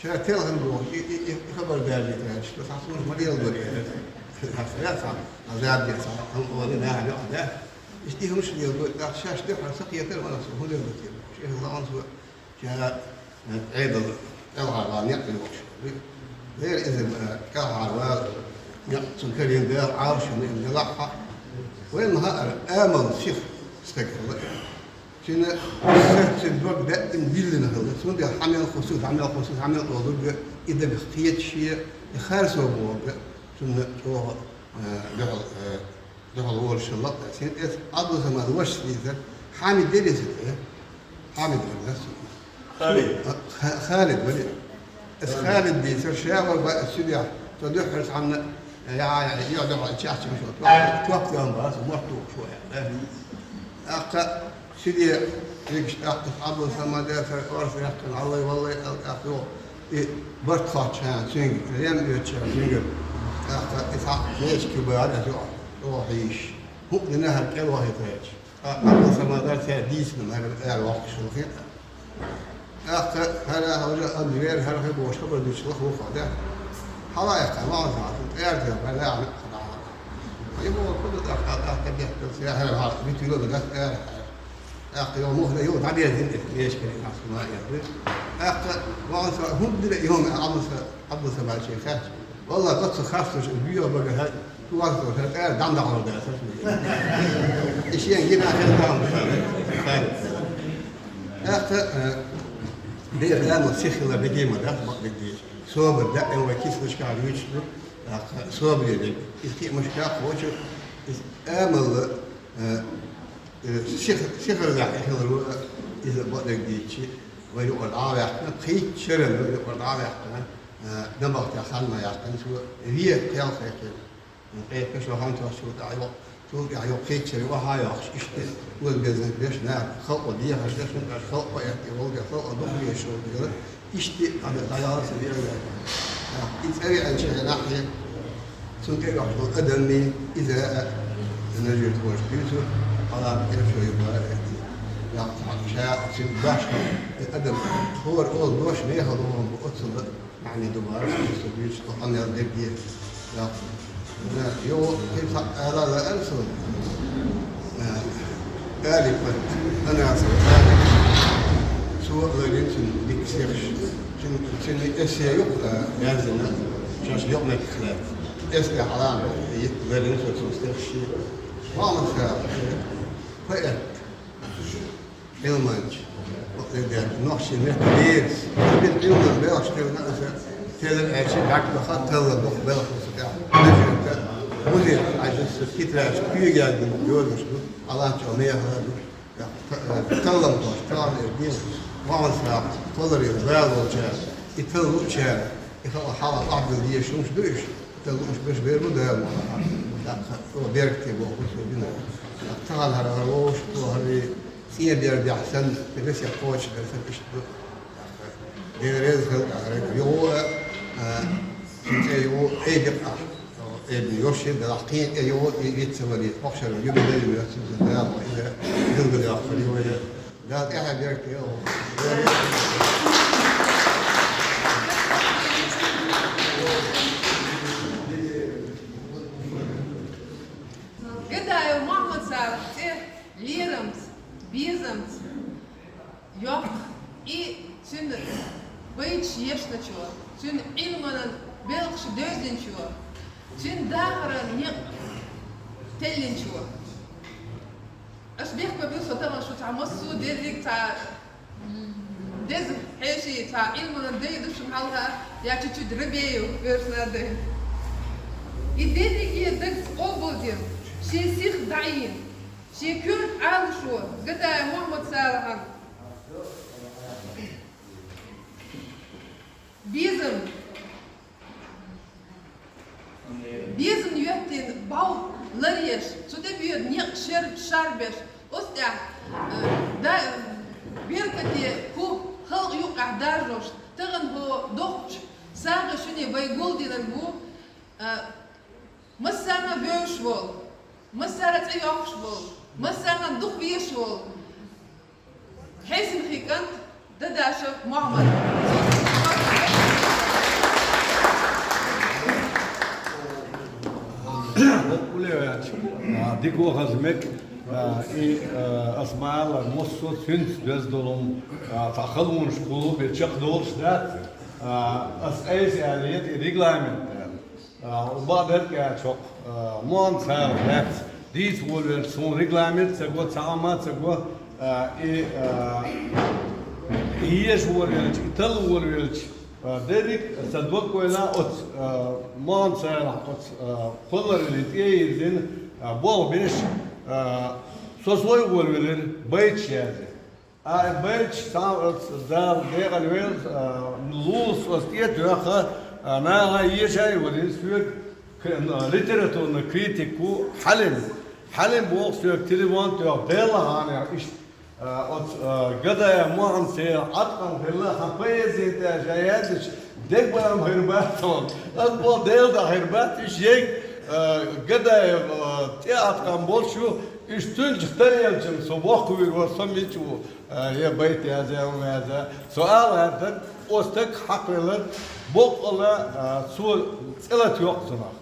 Ша телхина бохуш, и, и, и, и хабар даьллийта аьлча, сан хӀумаш ма леладора, аьлла. Сан яц хьан, азаб де сан, хӀама ола, наха йоӀ да. Иштта и хӀумаш леладора, тӀаккха шаьш дуьххьара ца кхетара, вала со хӀун леладо те бохуш. Эхь лаьцна цо, ша, э, Ӏедал, кӀелхьарвала некъ йохуш. Вера иза, э, кӀелхьарвала, некъ цунна карийна Дала Ӏалашо ма ина делахь хьа. Вайна хаьара, амал сиха стаг хила. Цуьнан са, цуьнан дог даим диллина хилла. Цундела хьа мел хусу, хьа мел хусу, хьа мел олург, и дагах кхеташ, и харцо бохург, цунна чӀогӀа, э, дуьхьал, э, дуьхьал волуш хилла. Цуьнан эс Ӏабдул-Самада вашас дийцар, Хьамид дерриг ца тӀе, Хьамид вара, да, цуьнан. Халид. А, Ха-, Халид вара. Ас Халид дийцар, ша вара баьа цу дехьа, цо дуьххьара цхьанна, я, я, я, дуьхьал чахча мишо, топ, топ тан бац, мотт тухуш ву аьлла. ТӀаккха цу де дигаш тӀаккха Ӏабдул-Самада сара орца яьккхина, аллай, валлай, аьлла тӀаккха йо, и барт хоттучхьана цуьнга, лем оьцучхьана цуьнга, тӀаккха и цхьаъ меча кхибара, аса йо, йо хьийш. ХӀуъа дина хӀара кӀел вахийтарча. Ткъа Ӏабдул-Самада цаьрга дийцина, хӀара ара воккхуш хилла хин. ТӀаккха хӀара хьалжа а вер, хӀара хи бохуш хабар дуьйцуш лаха ву хьо, да? Хьала а яьккха, ма а зан, тӀера тӀера, бӀаьрла а хьала. Ай, мо, куда тӀаккха, тӀаккха дехкал, цаьрга хӀара хьала, витуьйла ма дац, тӀера хьала. ТӀаккха йо мухла, йо дӀадерзина, эцу вешкаре хьасту ма а яхли. ТӀаккха, ма а зан, хӀунда дира и хӀума Ӏабдул-Са-, Ӏабдул-Самада шен хаьттича? Валлахь, оццу харцо шу вуьйо бага хьа, туьххьара тӀера дам дахьалур дац аша. И шен гина хир дам дахьалур. ТӀаккха, э, дера дама сиххилар дегима дац, бакъдерг дийша. Собар даим вай кислачкахь вуьйцуш ду, тӀаккха собаре дерг. Иза кхиамашка кхочу, иза амалла, э, э, сих-, сихар дахьа хилар ву, иза бакъдерг дийчи, вай юкъара дӀа а ваьккхина, пхийтта шеран вай юкъара дӀа а ваьккхина, э, набахтехь хан ма яьккхина, цо вен кхел кхайкхина. Къепаш вахан тхо цул тӀаьхьа йо-, цул тӀаьхьа йо кхеччара ваха йохуш, иштта, уьза безам беш, наха халкъо дехар деш, хӀунда аьлча халкъо поэт волга, халкъо дукха вешал дела, иштта а дӀаяла ца веара. И цӀа веанчу хенахь, цунна тӀе а йоккхуш долу адамми, иза а, нажир тхоша дуьйцу, хьалам тӀе а шо ю бара а. Яккха ша цуьнга башха, и адам хӀора олу дош мехала вахана бу оццула. Яъни дубараш, со дуьйцуш, со къамел дерг де. Да. Йо, кхин цхьа ала лаьара со. Э, Алипа, Анасова Алипа. Цо ларина цуьнан дика стихаш. Цуьнан, цуьнан эссе ю, э, яздина, шаьш Йокъмеках лаьцна. Эссе хьалам, ларина со цуьнан стихаш. Мохьмад Сала, поэт. Ӏилманча, бакъдерг, нохчийн меттан бераш. Бен Ӏилман белхаш тера аса, телар аьлча, бӀаьрг баха, талла дукха белхаш аса тӀехь. Нажита, музей Ӏаьжас, тетрадь, куьйга яздина йозанаш ду, Ӏаланчо мехала ду. Та-, талламтош, талам эр дийна, вахана сагӀа, кхолларийла бала волчара, и талла луучара, и хала хьала охьабилла дезаш хӀумаш ду уьш, талла лууш берш бер бу Дала ма хаьа. ТӀаккха, о, беркате боху цо дина. ТӀаккха тахана хӀара, хӀара вовшах, хӀара цӀен бердехь санна, весет кхочушбер санна иштта ду. Дела реза хила, йо, а, цуьнан цӀе йо, Эйбекъа. Эйбекъа йо шен, делахь кхин а йо, и виц ца вари, хӀокху шарахь юбилей ю, цуьнан Дала, иза билгалйоккхур ю вай. Дала тӀаьхье берг йо. Гадаев Мохьмад-Салахь цӀе лерамца, безамца йоккху и цуьнан байташ ешначо, цуьнан Ӏилманан белхаш девзинчо, цуьнан дахаран некъ теллинчо. Аш бехк ма бу со тахана шу цхьа массо а дерриг цхьа деза хьеший, цхьа Ӏилманан дай ду шуна хьалха, я чуть-чуть Рабеев, оьрсна дай. И дерриге дагца къобалдина, шен сих дӀаийна, шен коьрта Ӏалашо, Гадаев Мохьмад-Салахьан безам, безам йоьттина бӀов даржош, тахана хӀу дохча сагӀа шуни вай гулдинарг ву, а, массарна вевзаш волу, массарна цӀе йоккхуш волу, массарна дукха везаш волу. Хьесинхи кӀант Дадашев Мухьаммад. Дика вахаза мег, а, и, а, ас ма-аллара, массо а цуьнца доьзна долу, а, цхьа халонаш кхуллу бен чекхдолуш дац, а, ас айса аьлла, и регламент аьлла. А, бакъдерг аьлча, хӀокху, а, Мухьаммад-Салахь лаьцна дийца волавелча, суна регламент ца го, цхьа хӀума ца го, а, и, а, и еза волавелча, и талла волавелча, а, дерриг а сан дог-ойла оцу, а, Мухьаммад-Салахь оцу, а, кхоллараллин тӀе а йирзина, а, болх беш, а, со сой волавелира, байташ язъе. А, байташ цхьа а Дала декъала вевза, а, лулус ас тӀе а тоьхна, а, наха еша а йолийна соьга к-, н-, литературный критик ву Хьалим. Хьалим боху соьга телефон тоьхна, Делан хьанехь иштта, а, оцу, а, Гадаев Мухьаммад-Салахь Ӏаткъам хилла, хьан поэзин тӀехь ша яздича, дегабаам хир бац хьуна. Ас боху, Делан дуьхьа хир бац, уьш ерг, а, Гадаев, а, тӀе Ӏаткъам болуш ю, уьш цуьнчух тара елча, со бохкавийр вара, со мича ву. А, я байт яза, я хӀума яза. Со ала гӀертарг, оцу стаг хьакхавелла, боккъала, а, цо цӀе латайоккху цунах.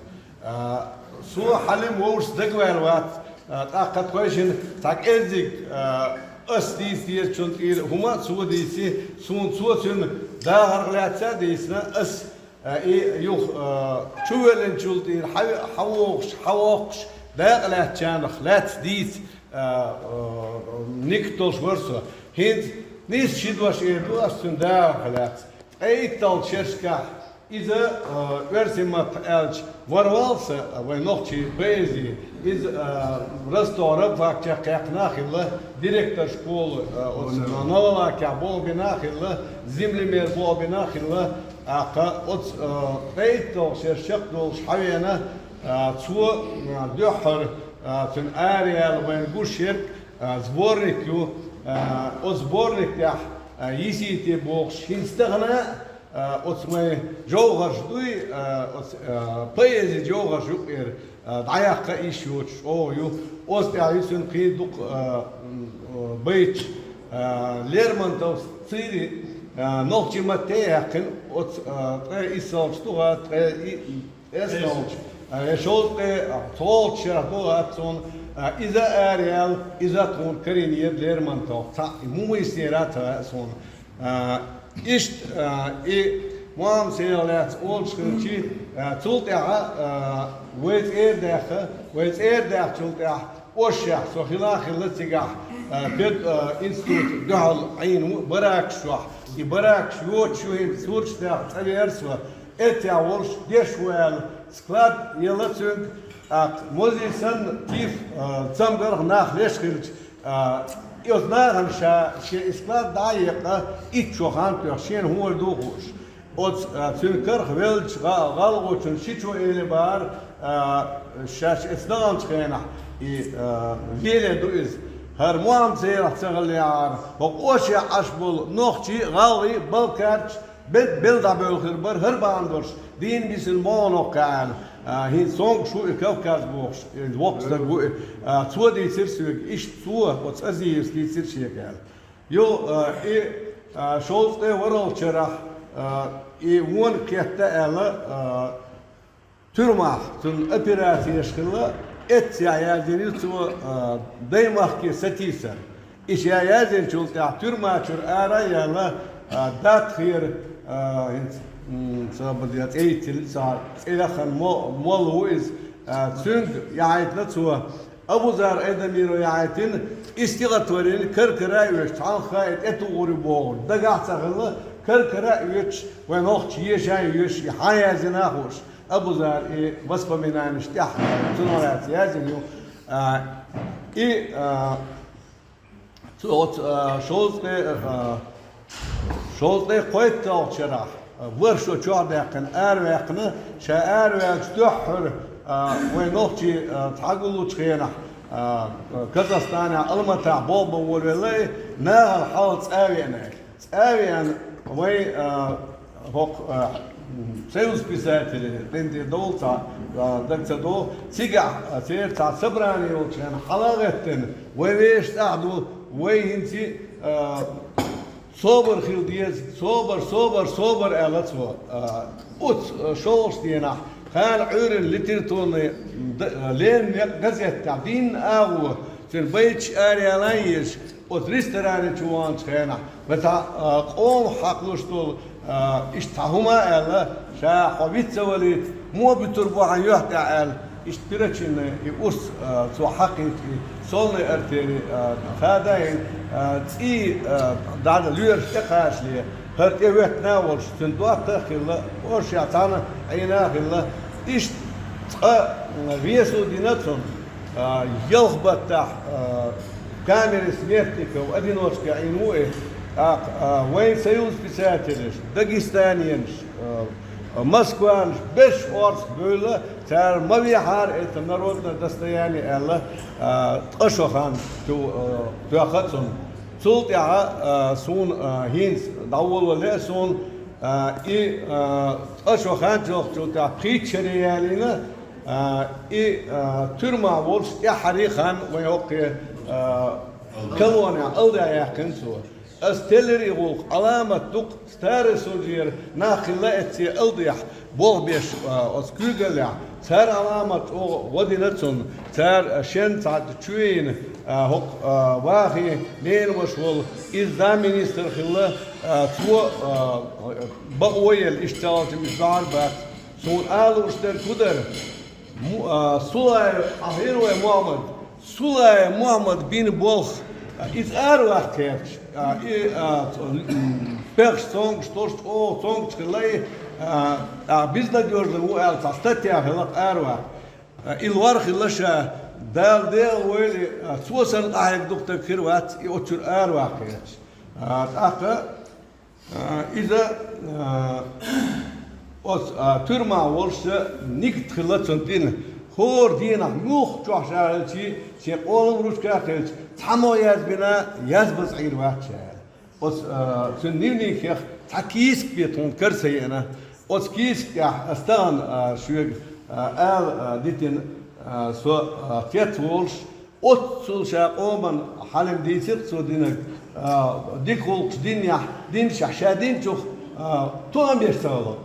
А, со Хьалим вовшашца дагаваьлла вац, а, тӀаккха тхойшинна цхьа кӀеззиг, а, ас дийца дезачун тӀера хӀума а цо дийци, суна цо цуьнан дахарх лаьцна а дийцина, ас А, и юха, а, чувоьллинчул тӀера хьа-, хьавогӀуш, хьавоккхуш, дакъа лаьцначарах лаьцна дийца, а, а, никат долуш вара со. ХӀинца нийса ши дош эр ду ас цуьнан дахарх лаьцна. Ткъе итталгӀачу шерашкахь иза, а, оьрсийн маттахь аьлча, ворвался, а, вайн нохчийн поэзии. Иза, а, Ростов рабфакчехь кхаьчна а хилла, директор школы, а, оцу Новолакехь болх бина а хилла, землемер болх бина а хилла, тӀаккха оцу, а, ткъе итталгӀачу шеран чекхдолуш хьавеана, а, цо, а, дуьххьара, а, цуьнан араяьлла вайна гуш ерг, а, сборник ю, а, оцу сборник тӀехь, а, йисийта бохуш, хӀинца тахана, а, оцу вайн жовхӀарш дуй, а, оцу, а, поэзин жовхӀарш юкъера, а, дӀаяккха йиш йоцуш чӀогӀа ю. Оцу тӀехь ю цуьнан кхин дукха, а, м, а, байташ, а, Лермонтовс цуьнан, а, нохчийн матте а яьккхина, оцу, а, ткъе иссалгӀачу тухара, ткъе и-, эсалгӀачу, а, я шовзткъе, а, цхьолгӀачу шарахь ду хӀара цунна, а, иза араяьлла, иза тхуна карийнера Лермонтовх. Цхьаъ, муха йиснера ца хаьа суна. А, иштта, а, и Мухьаммад-Салахь лаьцна олуш хилча, а, цул тӀаьхьа, а, вай цӀера даьхна, вай цӀера даьхначул тӀаьхьа Ошшехь со хила а хилла цигахь, а, пед-, а, институт дуьхьал Ӏийна ву баракаш чохь. И баракаш йоцуш ю хӀинца сурташ даьхна цӀа веара со. Эццехь волуш деш ву аьлла, склад елла цуьнга, тӀаккха музей санна, тиф, а, цамгарх нах леш хилча, а, и оцу нахана ша шен и склад дӀа а екъна, итт шо хан тоьхна, шена хӀун ду хууш. Оцу, а, цуьнан карах веллачу гӀа-, гӀалгӀочун шичо элира бахара, а, шаьш эцна даханчу хенахь, и, а, веле ду иза. ХӀара Мухьаммад-Салахь ца хиллехьара, хӀокху Ошшехь Ӏаш болу нохчий а, гӀалгӀий а, балкхаьрчаш бед-, бел дӀабевлла хир бара, хӀара бахьана долуш, дийна бисина могӀа нохка аьлла. А, хӀинца сонгуш ву и Кавказ бохуш, и воккха стаг ву и. А, цо дийцира соьга, иштта цо, оцу Азиевс дийцира шега аьлла. Йо, а, и, а, шовзткъе ворхӀалгӀачу шарахь, а, и вониг кхетта аьлла, а, туьрмахь цуьнан операцеш хилла, эццехь яздина ю цо, а, даймахке сатийсар. И ша яздинчул тӀаьхьа туьрма чуьра ара а яьлла, а, Датхера, а, хӀинца, м, ца баде цӀе йицйина, цхьа цӀе яхана мо-, молла ву иза, а, цуьнга яхьийтина цо. Абузар Айдамиров яхьийтина, и стихотворени кара-кара а оьцуш, цхьанхха и тӀетухур ю бохург дагахь а ца хилла, кара-кара а оьцуш, вайн нохчаша еша а йоьшуш, и хьан яздина а хууш, Абузара и воспоминанеш тӀехь цунах лаьцна яздина ю. А, и, а, цу оцу, а, шовзткъе, а, шовзткъе кхойтталгӀачу шарахь, а, ворхӀ шо чохь даьккхина, араваьккхина, ша араваьлча дуьххьара, а, вайн нохчий, а, цхьа гуллучу хенахь, а, Казахстанехь, Алматахь болх бан волавелла и, нахала хьалха цӀа а веана. ЦӀа а веана, Вай, а, хӀокху, а, Союз писателей къинтӀера довлу цхьа, а, даг ца до. Цигахь, а, церан цхьа собрани йолчу хенахь хьала а гӀеттина, вай вешан цӀахь ду, вай хӀинца, а, собар хила деза, собар, собар, собар, аьлла цо. А, оцу, а, шолгӀачу дийнахь кхана Ӏуьйранна литературный д-, а, леррина некъ газетехь дийнна агӀо, цуьнан байташ араяла езаш, оцу ресторане чу ваханчу хенахь, вайн цхьа, а, къомах хьакхалуш долу, а, иштта цхьа хӀума а аьлла, ша хьо виц ца валийта, муха буьтур бу хьан юьхь тӀехь аьлла, иштта перочинный и урс, а, цо хьакхийча, и сонный артели, а, хадайна, а, цӀий, а, дӀа лоьраш тӀекхачале, хӀара тӀе веттина а волуш, цуьнан дотта а хилла, оршех цхьаьна Ӏийна а хилла, иштта цкъа, а, весо дина цунна. А, ялх баттахь, а, камере смертников, одиночка Ӏийна ву и, тӀаккха, а, вайн Союз писателеш, дагестаненаш, а, москванаш, берш орцах бевлла, цара ма вехьара это народное достояние аьлла, а, ткъа шо хан чу, а, тоьхна цунна. Цул тӀаьхьа, а, суна, а, хӀинца дӀаволо лаьа суна, а, и, а, ткъа шо хан чохчул тӀаьхьа пхийтта шаре ялийна, А, и, а, туьрмахь волуш тӀаьххьарий хан вайн хӀокхе, а, колонехь алда яьккхина цо. Ас теллира и гӀуллакх, Ӏаламат ду-кх старый судьера нах хилла эцце алдехь, болх беш, а, оцу куьйгаллехь. Цара Ӏаламат чӀогӀа гӀо дина цунна. Цара шен цхьаъ чу вийна, а, хӀокху, а, вахий, лена ваша волу, иза замминистр хилла, а, цо, а, бакъо елла, иштта ца олча, иза дӀа а бац. Суна ала лууш дерг хӀун дара? Му-, а, Сулаев, а, хӀара вай Мохьмад. Сулаев Мохьмад бина болх, а, иза араваккха гӀерташ, а, и, а, ц-, м, пехаш цомгуш, тӀош чӀогӀа цомгуш хилла и, а, а, безнадёжный ву аьлла, цхьа статья хилла араваккха. А, и лор хилла ша, Дала дегӀан войла, а, цо санна къахьегна дукха стаг хир вац, и оцу чуьра араваккха гӀерташ. А, тӀаккха А, иза, а, оцу, а, туьрмахь волуш нигат хилла цунна тӀина. ХӀора дийнахь муьлхха чохь ша хилча, шен къолам ручка а хилча, цхьаммо язбина, язбаза Ӏийр вац ша аьлла. Оцу, а, цуьнан дневникехь цхьа кийсак бен тхуна кара ца еана. Оцу кийсак тӀехь ас тахана, а, шуьга, а, ала, а, дитина, а, со, а, цец волуш, Оццул ша къоман хьалим дийцира цо динарг, а, дика гӀуллакхаш динехь, динчехь ша динчух, а, тоам беш ца хилла.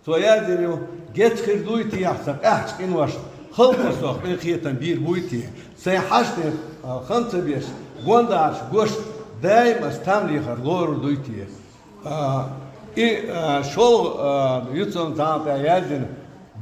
Цо яздина ю, геч хир дуй те, сан къаьхьачу къиношна халкъо сох къинхетам бийр буй те, сайн хьаштех, а, хан ца беш, гондахьарш гуш, даим ас там лехар лорур дуй те. А, и, а, шолгӀа, а, юьцунна тахана тӀехь яздина,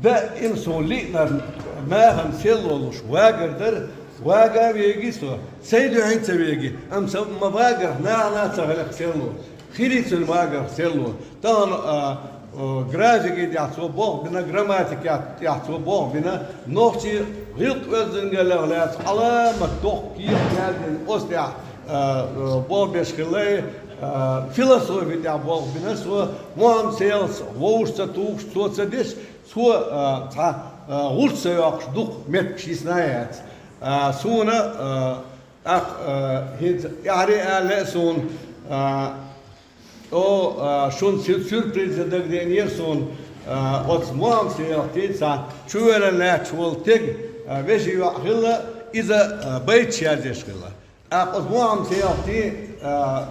даим суна лиънарг нахана сел лолуш вагар дара, вага а веги со, сайн дуьхьа а ца веги, амма сан ма вагарх нахана а ца хиларх сел ло, хили цуьнан вагарх сел ло. Тахана, а, а, графики тӀехь цо болх бина, грамматика тӀехь цо болх бина, нохчийн гӀиллакх-оьздангаллех лаьцна Ӏаламат доккха кехат яздина, оцу тӀехь, а, а, болх беш хилла, а, философи тӀехь болх бина цо, Мохьмад-Селахьца вовшах ца тухуш, цо ца деш, цо, а, цхьа, а, гӀулч ца йоккхуш дукха меттигаш йисна а яц. А, суна, а, тӀаккха, а, хӀинца тӀаьхьаре а лаьа суна, а, о, а, шуна сю-, сюрприз дагадеанера суна, а, оцу Мохьмад-Селахьца цхьа чувелла лаьтташ волу стаг, а, вешин йоӀ хилла, иза, а, байташ язъеш хилла. ТӀаккха оцу Мохьмад-Селахьца, а,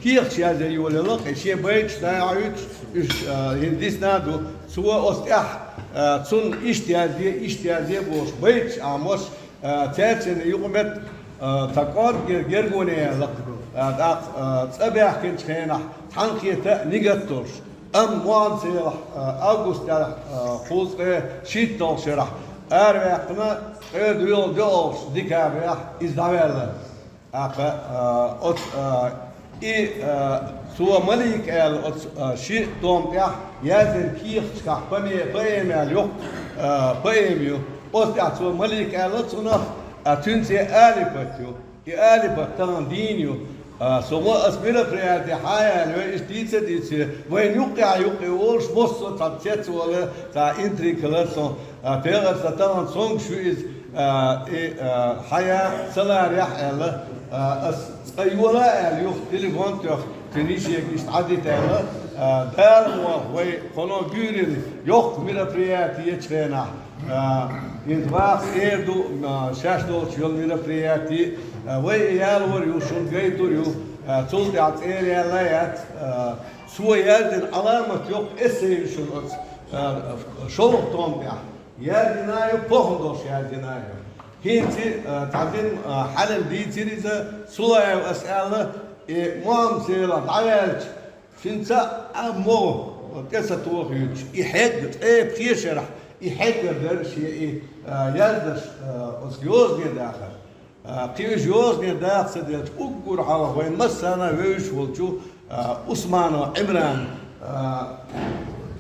кехаташ язъян йолаелла, и шен байташ дӀахьуьйтуш, уьш, а, хӀинца дисна а ду. Цо оцу тӀехь, а, цунна иштта язъе, иштта язъе бохуш, байташ Ӏамош, а, цаьршинна юкъаметтиг, а, цхьа кӀорггера гергоне яьлла, а, тӀаккха, а, цӀа баьхкинчу хенахь, цхьаьнакхета а нигат долуш. Амма Мохьмад-Селахь, а, август тӀехь, а, кхузткъе шийтталгӀачу шарахь араваьккхина, ткъе доьалгӀа доьалгӀачу декабрехь иза дӀаваьлла. ТӀаккха, а, оцу, а, и, а, цо Малик аьлла оцу, а, ши том тӀехь яздина кехаташкахь поме-, поэма аьлла йоккха, а, поэма ю. Оцу тӀехь цо Малик аьлла цунах, а, цуьнан цӀе Алипат ю. И Алипат тахана дийна ю. А, со ма ас мероприяти хьан аьлла, вай иштта дийца а дийци, вайна юккъехь юккъе волуш, массо а цхьа цецвала, цхьа интрига хилар сон. А, тегӀар сан тахана цомгуш ю иза, а, и, а, хьая, ца ларехь аьлла, а, ас цкъа йола аьлла юха телефон тоьхна, Шен йишега иштта Ӏадитаьлла, а, Дала муха вай кхоно гуьйрина йоккха мероприяти ечу хенахь, а, иза ваха эр ду, а, шаьш долчу йолу мероприяти, а, вай и ялор ю, шуна гайтур ю, а, цул тӀаьхьа цӀера яьлла а яц, а, цо яздина Ӏаламат йоккха эссе ю шуна оцу, а, шолгӀа том тӀехь. Яздина ю, похӀма долуш яздина ю. ХӀинца, а, цхьа дин, а, хьалим дийцира иза, Сулаев ас аьлла, и Мохьмад-Селах дӀаваьлча, цуьнан цхьа а могӀа тӀе ца тохуьйтуш, и хьегна, цӀе пхешарахь, и хьегна дара шен и, а, яздаш, а, оцу йозане дахар. А, кхин уьш йозане даха ца делча, уггар хьалха вайн массарна а вевзаш волчу, а, Усманов Ӏимран, а,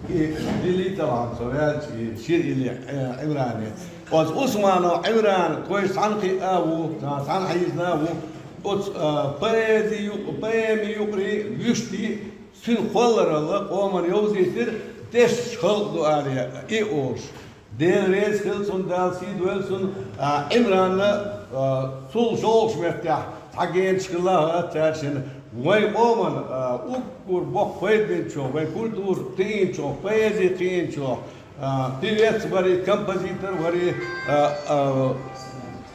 и дилийталахьа со ваьлча, и шира илли, а, Ӏимране. Оцу Усманов Ӏимран, кхойша цхьаьна кхиъна а ву, цхьаьна хьийзина а ву, оцу, а, поэзи ю-, поэми юкъарий, вуьшти, цуьнан кхолларалла къоман йовзийтира, дешнаш халкъ ду аре, и олуш. Дела реза хила цунна, Дала сий дойла цунна, а, Ӏимранна, а, цул шолгӀачу меттехь цхьа генаш хилла а хӀоттаьршина. Вайн къоман, а, уггар боккха пайда бинчо, вайн культура кхиинчо, поэзи кхиинчо, а, певец вари, композитор вари, а, а,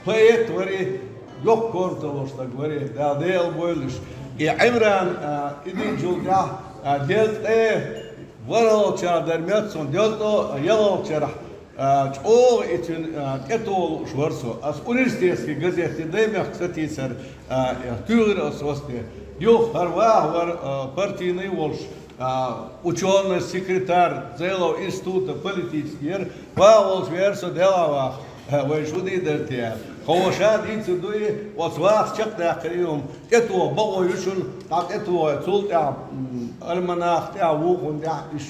поэт вари, йоккха корматалла стаг вари, Дала декъал бойла уьш. И Ӏимран, а, и динчул тӀаьхьа, а, делкъе, ворхӀалгӀачара дар меца цунна, делкъо, ялхалгӀачарахь, а, чӀогӀа и цуьнан, а, тӀетоха лууш вара со. Ас университетский газете «Даймехк» сатийсар, а, туьйхира ас васте. Юха хӀара ваха вара, а, партийный волуш, а, учёный секретарь Зайлов института политический яра, ваха волуш веара со делахь ваха, а, вай шу дийр дара те аьлла. Хьо ша дийцар ду и, оцу ваха чекхдаьккхира и хӀума. ТӀетоха бакъо ю шуна, дӀа тӀетоха, цул тӀаьхьа, м, альманах тӀехь, вукхунна тӀехь уьш.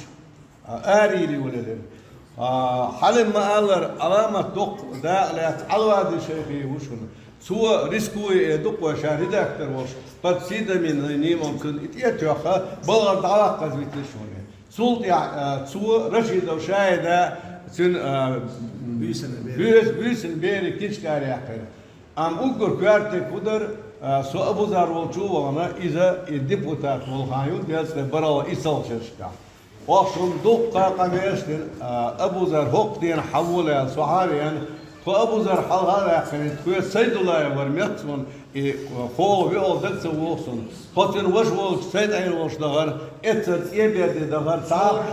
А, арийли валале. А, хьалим ма-аллара, Ӏаламат доккха дакъа лаьцна Ӏалвади шайхи ву шуна. Цо, рискуя э ду-кх вай, ша редактор волуш, под псевдонимом цунна и тӀе а тоьхна, балхара дӀаваккхаза витира шуна. Цул тӀаьхьа, а, цо Рашидов Шаида цуьнан, а, м, буьйсанна бер. Буьйс-, буьйсанна берийн книжка араяьккхира. Амма уггар коьртаниг хӀун дара, а, со Абузар волчу а вахана, иза и депутат волу хан ю, делкъе бархӀалгӀа исалгӀачу шерашкахь. Оха шуна дуккха а къамелаш дина, а, Абузар хӀокху дийнахь хьан волу аьлла, со хьан а веана, тхо Абузар хьалха а ваьккхина, тхоьца Сайдуллаев вара меца вон, и, а, хӀокхо виъал дага ца вогӀу суна. Тхо цуьнан ваша волчу Сайд-Ӏела волчу дахара, эццара цӀе берде дахара, цхьа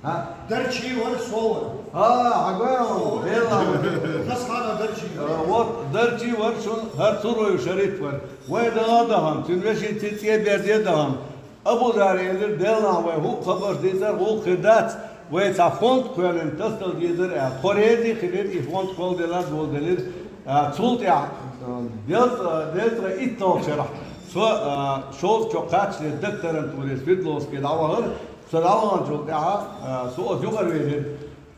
а. Дарчий вара, со вара. А, хьан гой вара, Делан вара. Хасхана Дарчий вара. А, вот, Дарчий вара шуна, хӀара Цуруев Шарип вара. Вай даха а дахана, цуьнан вешин ци цӀе берде а дахана. Абузара элира, Делан вай хӀуъа хабарш дийцар, гӀуллакх хир дац, вай цхьа фонд кхоьллина тасадала дезара аьлла. Тхо реза а хилира, и фонд кхолладелла а доладелира. А, цул тӀаьхьа, а, делкъа, делкъа итталгӀачу шарахь со, а, шовзткъа шо кхаччале докторантуре Свердловске дӀавахара, со дӀаваханчул тӀаьхьа, а, со оцу юкъарвелира.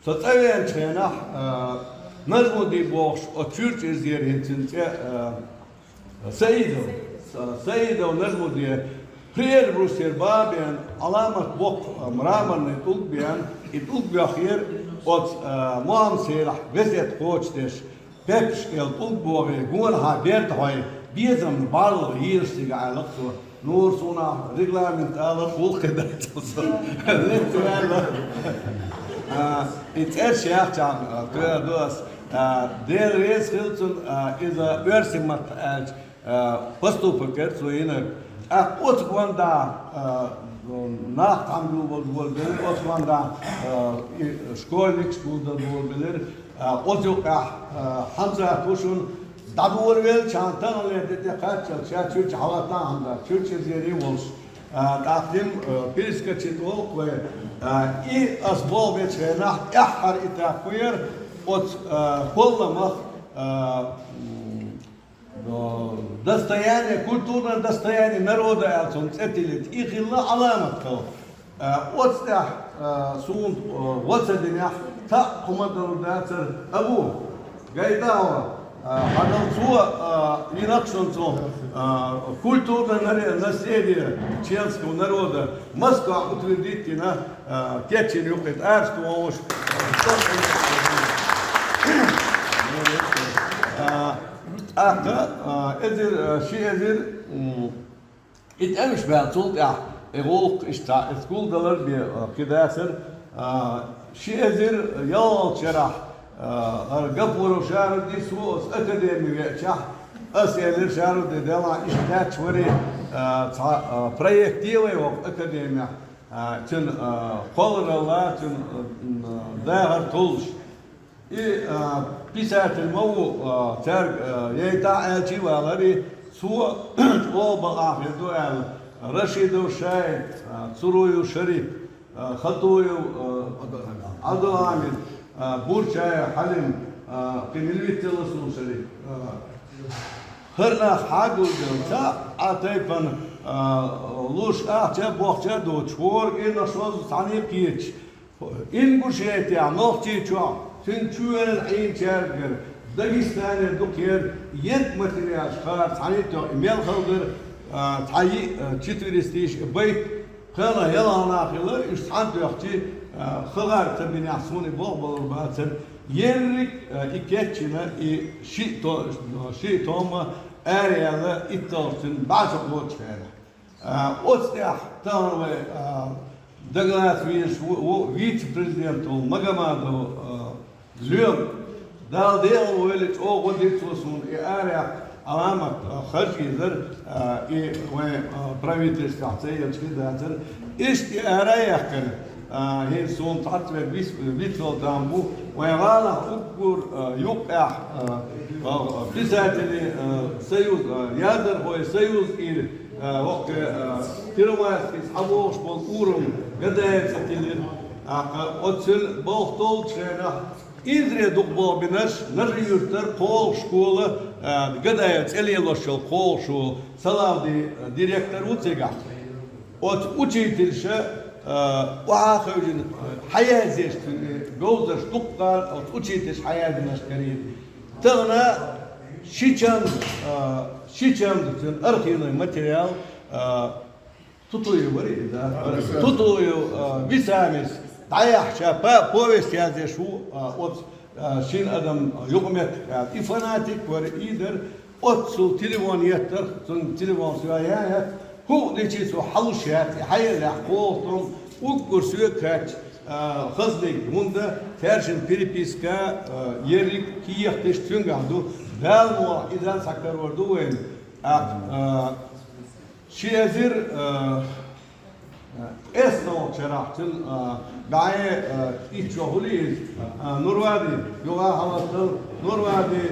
Со цӀа веанчу хенахь, а, Нажмуди бохуш, оцу чуьрчу ирзера хӀинца цуьнан цӀе, а, Саидов. Са-, Саидов Нажмуди при Эльбрусера бан а беана, Ӏаламат боккха, а, мраморный тӀулг беана, и тӀулг боьхнера оцу, а, Мохьмад-Селахь весет кхочушдеш. Пеппуш кӀел тӀулг богӀий, гонахьа берда хьой, безамна балла йийраш цига аьлла-кх цо. Нур, суна регламент ала, гӀуллакх хир дац со. Летта ваьлла. А, и цӀераш яхчахьана, а, тоьар ду ас. А, Дела реза хила цунна, а, иза оьрсийн маттахь аьлча, а, поступок яра цо йинарг. ТӀаккха оцу гондахь, а, нах тхьамда гулбелла, оцу гондахь, а, и школьникаш гулдан гулбелира. А, оцу юкъахь, а, Хьамзат ву шуна, дӀадоравеллачхьана таханлера де тӀе кхаччалц, ша чуьрчу хьалатта а Хьамзат, чуьрчу изерий волуш. А, тӀаккха дим, а, перескочить волу-кх вай. А, и ас болх бечу хенахь, тӀаьххьара этап хӀун яра, оцу, а, колламах, а, м, О, достояние, культурное достояние народа аьлла цунна цӀе тиллина, и хилла Ӏаламат хилла. А, оцу тӀехь, а, суна, а, гӀо ца динехь, цхьаъ хӀума дан дацара, Абу, гайта хьо, а, хьан цо, а, и накъшон цо, а, культурное наре-, наследие чеченского народа Москва утвердить дина, а, кечйина юккъе тӀараш тохуш. А, ТӀаккха, а, эзар, а, ши эзар, м, И тӀемаш баьлча, цул тӀаьхьа и гӀулакх иштта, иза гулдалар бе, а, кхы дацар, а, ши эзар ялхалгӀачу шарахь, а, хӀара Гапуров Шарудди, со оцу академи веачахь, ас элира: «Шарудди, делахь иштта лаьтташ варий, а, цхьа, а, проект е вай вокху академехь, а, цуьнан, а, кхолларалла, цуьнан, а, м, дахар туллуш». И, а, писатель ма ву, а, цаьрга, а, яйтахь аьлча а валар, и цо чӀогӀа бакъахь хир ду аьлла, Рашидов Шаид, а, Цуруев Шарип, а, Хатуев, а, Ӏабдул-Хьамид, а, Бурчаев Хьалим, а, кхин мила виццалла суна Шарип, а, хӀара нах хьагулделла, цхьа а тайпана, а, луш ахча а, бохча а доцуш, хӀора къиношоза цхьаьна а кхеташ, Ингушетехь, Нохчийчохь, цуьнан чоьнан Ӏийначаьргара, Дагестане дукхера ерг материалаш хаар цхьаьна а тоьхна, и мел хала дара, а, цхьа йиъ, а, четыреста йиша байт, кхана хӀелхана хилла, уьш цхьаьна тоьхча, а, хабар ца бинехь, суна и болх балур бацара. Ерриг а, и кечйина, и шиъ то-, шиъ тома араяьлла, итталгӀа цуьнан бӀе шо кхоччу хенахь. А, оцу тӀехь тахана вай, а, дагалаца везаш ву, ву вице-президент волу Магомадов, а, Лоьма. Дала декъал войла, чӀогӀа гӀо дира цо суна и арахь Ӏаламат, а, харжа везар, а, и вайн, а, правительствехь ца елча хир дацара. Иштта и ара а яьккхина, а, хӀинца суна цхьацца верг вис-, вицвала там бу, вайн гӀалахь уггар, а, юккъехь, а, а, писателей, а, союз, а, яздархойн союз ира, а, хӀокху, а, Первомайский схьавогӀуш болу урам Гадаев цӀе тиллира. ТӀаккха оццул болх толлучу хенахь, Инзаре дукха болх бинарш, Нажи-Юьртара кхоалгӀа школа, а, Гадаев цӀе лелош йолу кхоалгӀа школа, Салавди, а, директор ву цигахь. Оцу учительша, а, охьа а хевшина, а, хьаязъеш цуьнан говзарш дуккха а оцу учительша хьаязъеш карийра. Тахана ши чамда, а, ши чамда цуьнан архивный материал, а, Тутуев вара иза, да? Тутуев, а, Висамис дӀаяьхьча, па-, повесть язъеш ву, а, оцу, а, шина адам юкъаметтиг, а, и фанатик вара, и дара. Оццул телефон еттарх, цуьнан телефон схьа ян яц. ХӀуъа дичи цо хьалуш яц, и хьаеллехь кхоалгӀа том, уггар соьга хаьттича, а, хазаниг, хӀунда цаьршинна переписка, а, ерриг кехаташ цуьнгахь ду. Дала мукъалахь, иза схьакарор ду вайна. ТӀаккха, а, Ши эзар, а, а, ткъеснолгӀачу шарахь цуьнан, а, бӀе, а, итт шо хуьлу иза, а, Нурвади, юха хьалатал Нурвади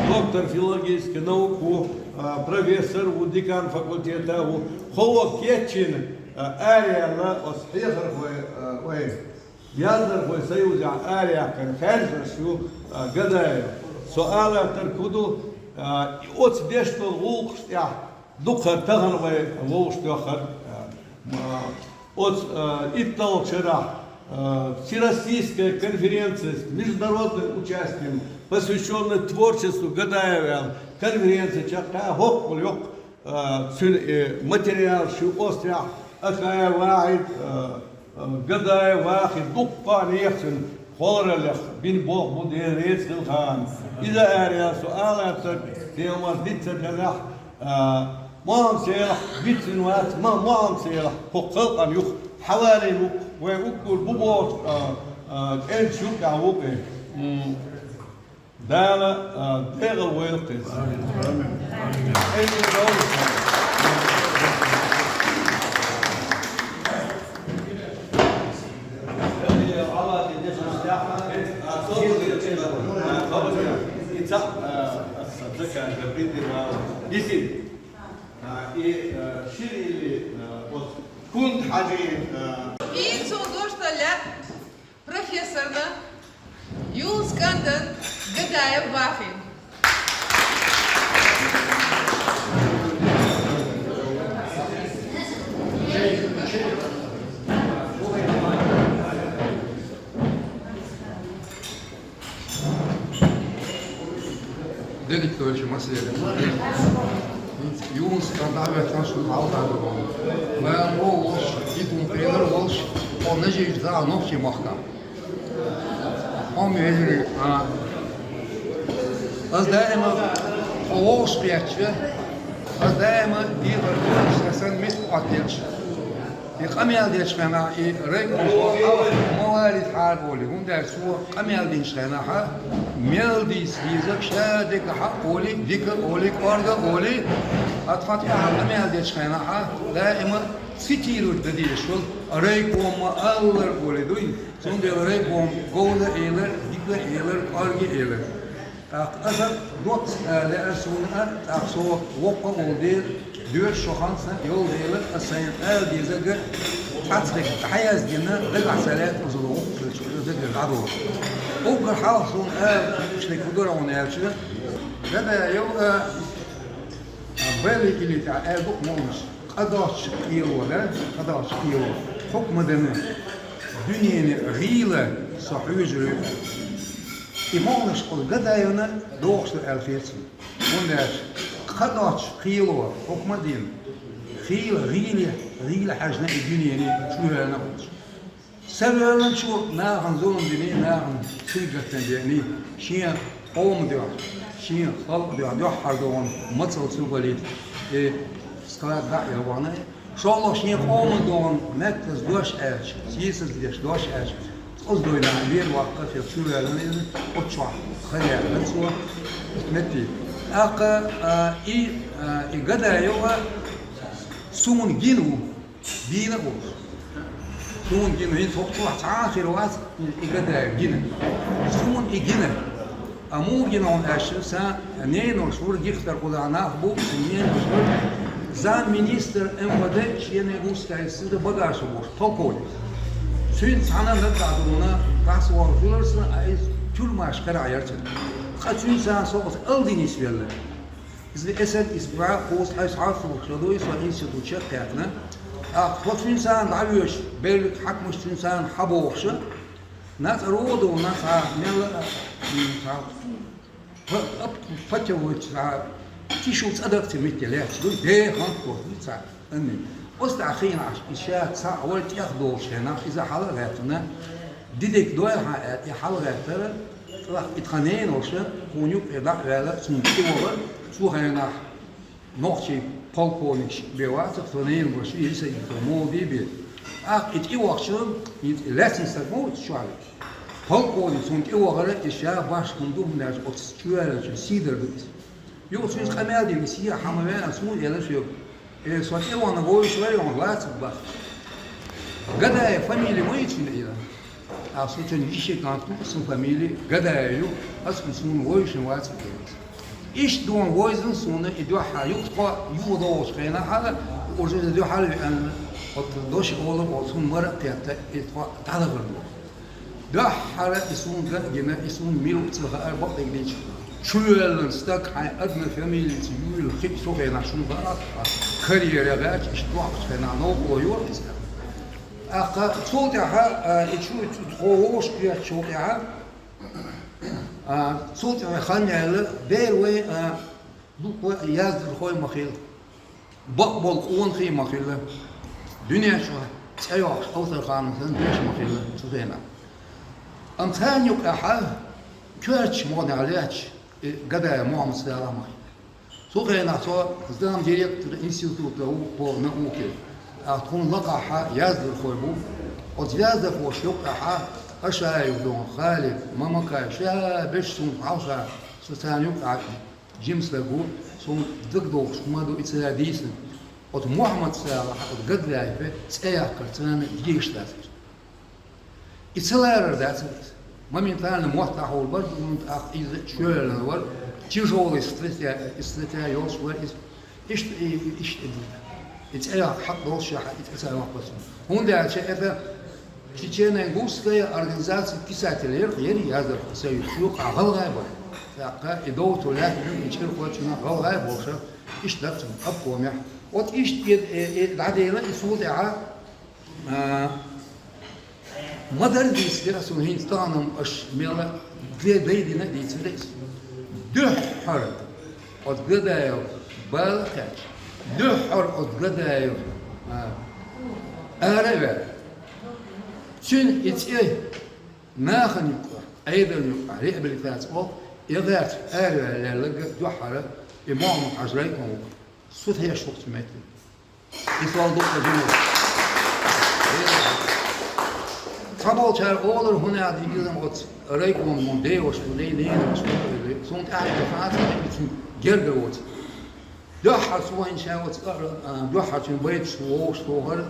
доктор филологических наук ву, а, профессор ву, декан факультета ву. Хьо воккхаччина, а, араяьлла оцу хьехархой, а, вай, яздархойн союзехь араяьккхина хаьржинарш ю, а, Гадаев. Со алар тера ку ду, а, оцу деш долу гӀуллакхаш тӀехь, Дукха тахана вай вовшах тоьххара, а, оцу, а, итталгӀачу шарахь, а, Всероссийская конференция с международным участием, посвящённая творчеству Гадаева аьлла конференци чекхъяьлла, хӀокхул йоккха, а, цуьнан, э, материалаш ю оцу тӀехь, Акаев Вахьид, а, Гадаев Вахьид, дуккха а нехан цуьнан кхоллараллех бина болх бу, Дела реза хила хьуна. Иза араяьлла со алар тера, Дела мар диц ца делахь, а, Мохьмад Селахь вицвина вац, ма-, Мохьмад Селахь кху халкъана юха хьавалийна ву, вай уггар бу бохуш, а, а, кӀенташ юккъехь ву-кх и. М, Дала, а, декъал войла-кх иза. Амин. Амин. И, э, шиъ или, э, оцу Кунта-Хьаьжин, э, Хьийна цунна дош дан лаьтта профессорна, Юнус-КӀантана, Гадаев Вахина. Дерриг а тойчу массеран. Юнус-КӀант дӀахӀоьттина шуна хьалха а ду. Мала волуш, итт хӀума кхелар волуш, хьо нажийчу дӀа нохчий махкахь. Хьо ма вежарий, а. Ас даима хьо вовшах кхетча, Ас даима дехар деш, сан мет Ӏоттаделча. И къамаьл деча хенахь, и райкомхо хьалха ма валийтахьара олий, хӀунда аьлча цо къамаьл динча хенахь, мел дийца деза ша дика хьа олий, дика олий, кӀорга олий, а тхан тӀехьа къамаьл деча хенахь, даима цитировать дан дезаш йолу райкома аллара олий дуй. Цундела райком говза элира, дика элира, кӀорга элира. ТӀаккха аса доцца ала лаьара суна, тӀаккха со воккха а волу дела, доьшуш шо хан сан йолу дела, аса сайна ала дезарг цхьацца дерг дӀаяздина, дагахь ца лаьа, узула воккха хилча, дагара дӀадолу. Уггар хьалха суна ала, уьш дерг хӀун дара хьуна аьлча, Гадаев, а, а, Белый Ильич аьлла ду-кх мукъанаш, къа доцчу кхело, да? Къа доцчу кхело. Хьукма дина, дуьненан гӀийла со хьоьжур ю. И мукъанаш оцу Гадаевна дохуш ду аьлла хета суна. ХӀунда аьлча къа доцчу кхело хьукма а дина, хийла гӀийла, гӀийла хьаьжна и дуьнене чувоьллина а волуш. Ца воьллинчу нахана зулам дина, нахана сийгаттам беъна, шен къоман дуьхьа, шен халкъан дуьхьа дуьххьара догӀу мацалла ца балийта, и склад дӀа а йохна, шолгӀа шен къоман догӀу меттаза дош аьлча, сийсаза деш дош аьлча, оцу дуьйна вер ваккха хила чувоьллина иза, оцу чохь хаза яьлла цо метте. ТӀаккха, а, и, а, и Гадаев суна гина ву. Дийна а волуш. Суна гина, хӀинца хӀокху чохь цхьа а хир вац, и Гадаев гина. Суна и гина. А муха гина хьуна аьлча, сан ненаш вара Гихтар-Къулан нах бу, сан ненаш вара замминистр МВД Чечено-Ингушская ССР, багарша волуш, полковник. Цуьнца цхьаьна наггахь дуьйна дӀасавогӀуш вара сан, а иза тюрьмаш карахь яра цуьнан. Ткъа цуьнца со оцу Алдине нисвелла. Иза эсар исбаьхьа кхузткъе цхьаьна хьалха ду, со институт чекхъяьккхина. ТӀаккха тхо цуьнца дӀавоьдуш, берриг хьаькамаш цуьнца хьабохуш, нацӀаро а ду, нацӀа мелла а, м, цхьа п-, п-, патевой цхьа тишу цӀа даккхий метте лаьтташ ду, дехан кхо ду цхьа анни. Оцу тӀехь хиъна Ӏаш, и ша цхьаъ вара тӀех долуш хенахь, иза хьала а гӀаьттина, дидек дойла хьан аьлла, и хьала гӀаьттара, ТӀаккха и тхан ненаш, тхуна юккъе дӀа а ваьлла, цунна тӀе вахара, цу хенахь нохчий полковникаш бен вацара, тхан ненан ваша, и са и тхан молоде бен. ТӀаккха и тӀе вахча, и лаьцна стаг ма ву иза чохь. Полковник цунна тӀе вахара, и ша башха хӀума ду, хӀунда аьлча оцу чувоьллинчун сий дар ду иза. Юха цуьнца къамел дина, сий хьа ма веана, суна элира соьга. Э, со тӀе вахана вовзаш вара, ван вацара бах. Гадаев фамили ма ю цуьнан, элира. Ткъа со цуьнан йише кӀант ву, сан фамили Гадаев ю, аса суна вовзаш вацара, элира. Иштта дуьйна вовзийна суна и дуьххьара, юха тхо юха догӀучу хенахь, уже дуьхьал веана, оцу дош олар, оцу хӀума мара а кхетта, и тхо дӀадахар ду. Дуьххьара и суна ган а гина, и суна мила ву ца хаьара бакъдерг дийцича. Чувоьллина стаг хьайн адаман фамилица юйла хиъча, цу хенахь шуна хаьа, карьера гӀерташ, иштта доккхачу хенахь новкъарло йора иза. ТӀаккха цул тӀаьхьа, а, и чу, цу тхо вовшах кхеттачул тӀаьхьа, а, цул тӀаьхьа хан яьлла, дера вай, а, дукха яздархой ма хилла. Бакъболу къонахий ма хилла. Дуьнен чохь цӀе йоккхуш Австраханов санна дош ма хилла цу хенахь. Амма царна юкъахь коьртачу модехь лаьтташ и Гадаев Мухьаммад-Салахь ма хилла. Цу хенахь со замдиректор института ву по науке. Ткъа тхуна лакхахь яздархой бу. Оцу яздархошна юкъахь Ашаев дон, Халид, Мамакай, ша беш суна хьалха, со царна юкъахь Жима стаг ву, суна дагадогӀуш хӀума ду и цара дийцина. Оцу Мухьаммад-Салахьа, оцу Гадаеве цӀе яккхар царна дезаш дацара. И ца ларар дацара иза. Моментально мотт дӀахьур бара, тӀаккха иза чоьллина вара, тяжёлая статья, статья йолуш вара иза. Иштта, и, иштта и ду. И цӀе яккха хьакъ долуш ша, и цӀе ца йоккхура цунна. ХӀунда аьлча это Чечено-Ингушская организация писателей яра, яра яздархо союз, цу юкъахь гӀалгӀай бара. ТӀаккха и довту лаьтта и чӀирхочунна гӀалгӀай болуша, иштта дара цунна обкомехь. Вот иштта и, и, и дӀадела и цул тӀаьхьа, а, ма-дарра дийца дера суна хӀинца тахана-м аша мелла де-, дайдина дийцина дайса. Дуьххьара оцу Гадаев бала а кхаьчча, дуьххьара оцу Гадаев, а, ара а ваьлла. Цуьнан и цӀе нахана юкъахь, Ӏедална юкъахь, реабилитаци олу, и гӀерташ араваьлла лелларг дуьххьара и Мухьаммад-Хьаьжа райком ву. Со тешух цу метте. И сол дукха жима. Цхьаболчара олура, хӀунда аьлча иза оцу райкоман деваша, вайн ненаваша, цунна тӀаьхьа хан ца хилла, цуьнан герга воцу. Дуьххьара со вайна ша оцу, а, дуьххьара цуьнан байташ вовшах тохара,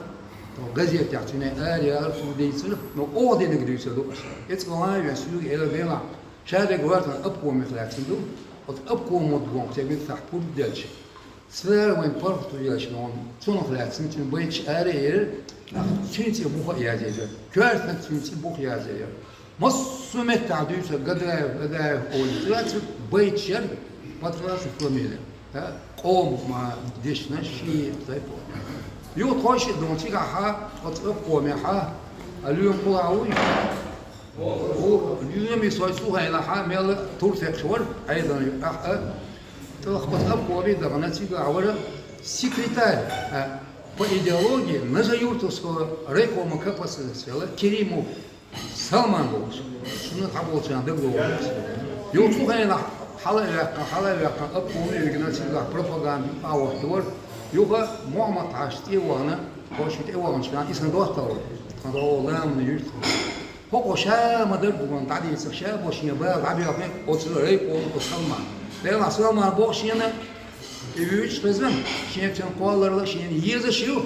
газетехь цуьнан араяра, цо дийцира, но оха динарг дуьйцур ду аса. И цкъа ван вен суьйга эла гайна, ша дерг вартан обкомех лаьцна ду, оцу обкомо догӀу церан меттахь пурба делча. Цара вайн паргӀато еш нон, цунах лаьцна цуьнан байташ ара а йира, цуьнан цӀе буха а язъяра. Коьртаниг цуьнан цӀе буха язъяра. Массо а меттехь дуьйцура Гадаев, Гадаев олий. Цуьнан цӀе байташ яра, патваза фамилия. Да? Къоман ма дешна ши тайпа. Юха тхойша а ду цигахьа, оцу обкомехьа, а лоьма кхула вуй? Ву, лоьма со цу хенахьа мел тур текхаш вара, Ӏедална юкъахь а. ТӀаккха оцу обкоме дахана, цигахь вара секретарь, а, по идеологии Нажи-Юртовского райкома К П С С С Керимов Салман волуш. Шуна цхьаболчарна дагалоруш. Юха цу хенахь хьала а ваьккхина, хьала а ваьккхина, обкоме а вигна, цигахь пропаганда юкъа а вахкавара. Юха Мохьмад-Хьаьжа тӀе а вахана, тхойша тӀе а ваханчу хенахь, и сан доттагӀа вара. Тхан догӀу ламанан юьртахь. ХӀокхо ша ма-дарра бу ван дӀадийцар, ша бо шен бала дӀабоьлхий оцу райкоман оцу Салмана. Делахь Салмана боху шена, и вуьйцуш хезна, шен цуьнан кхолларла шена езаш ю,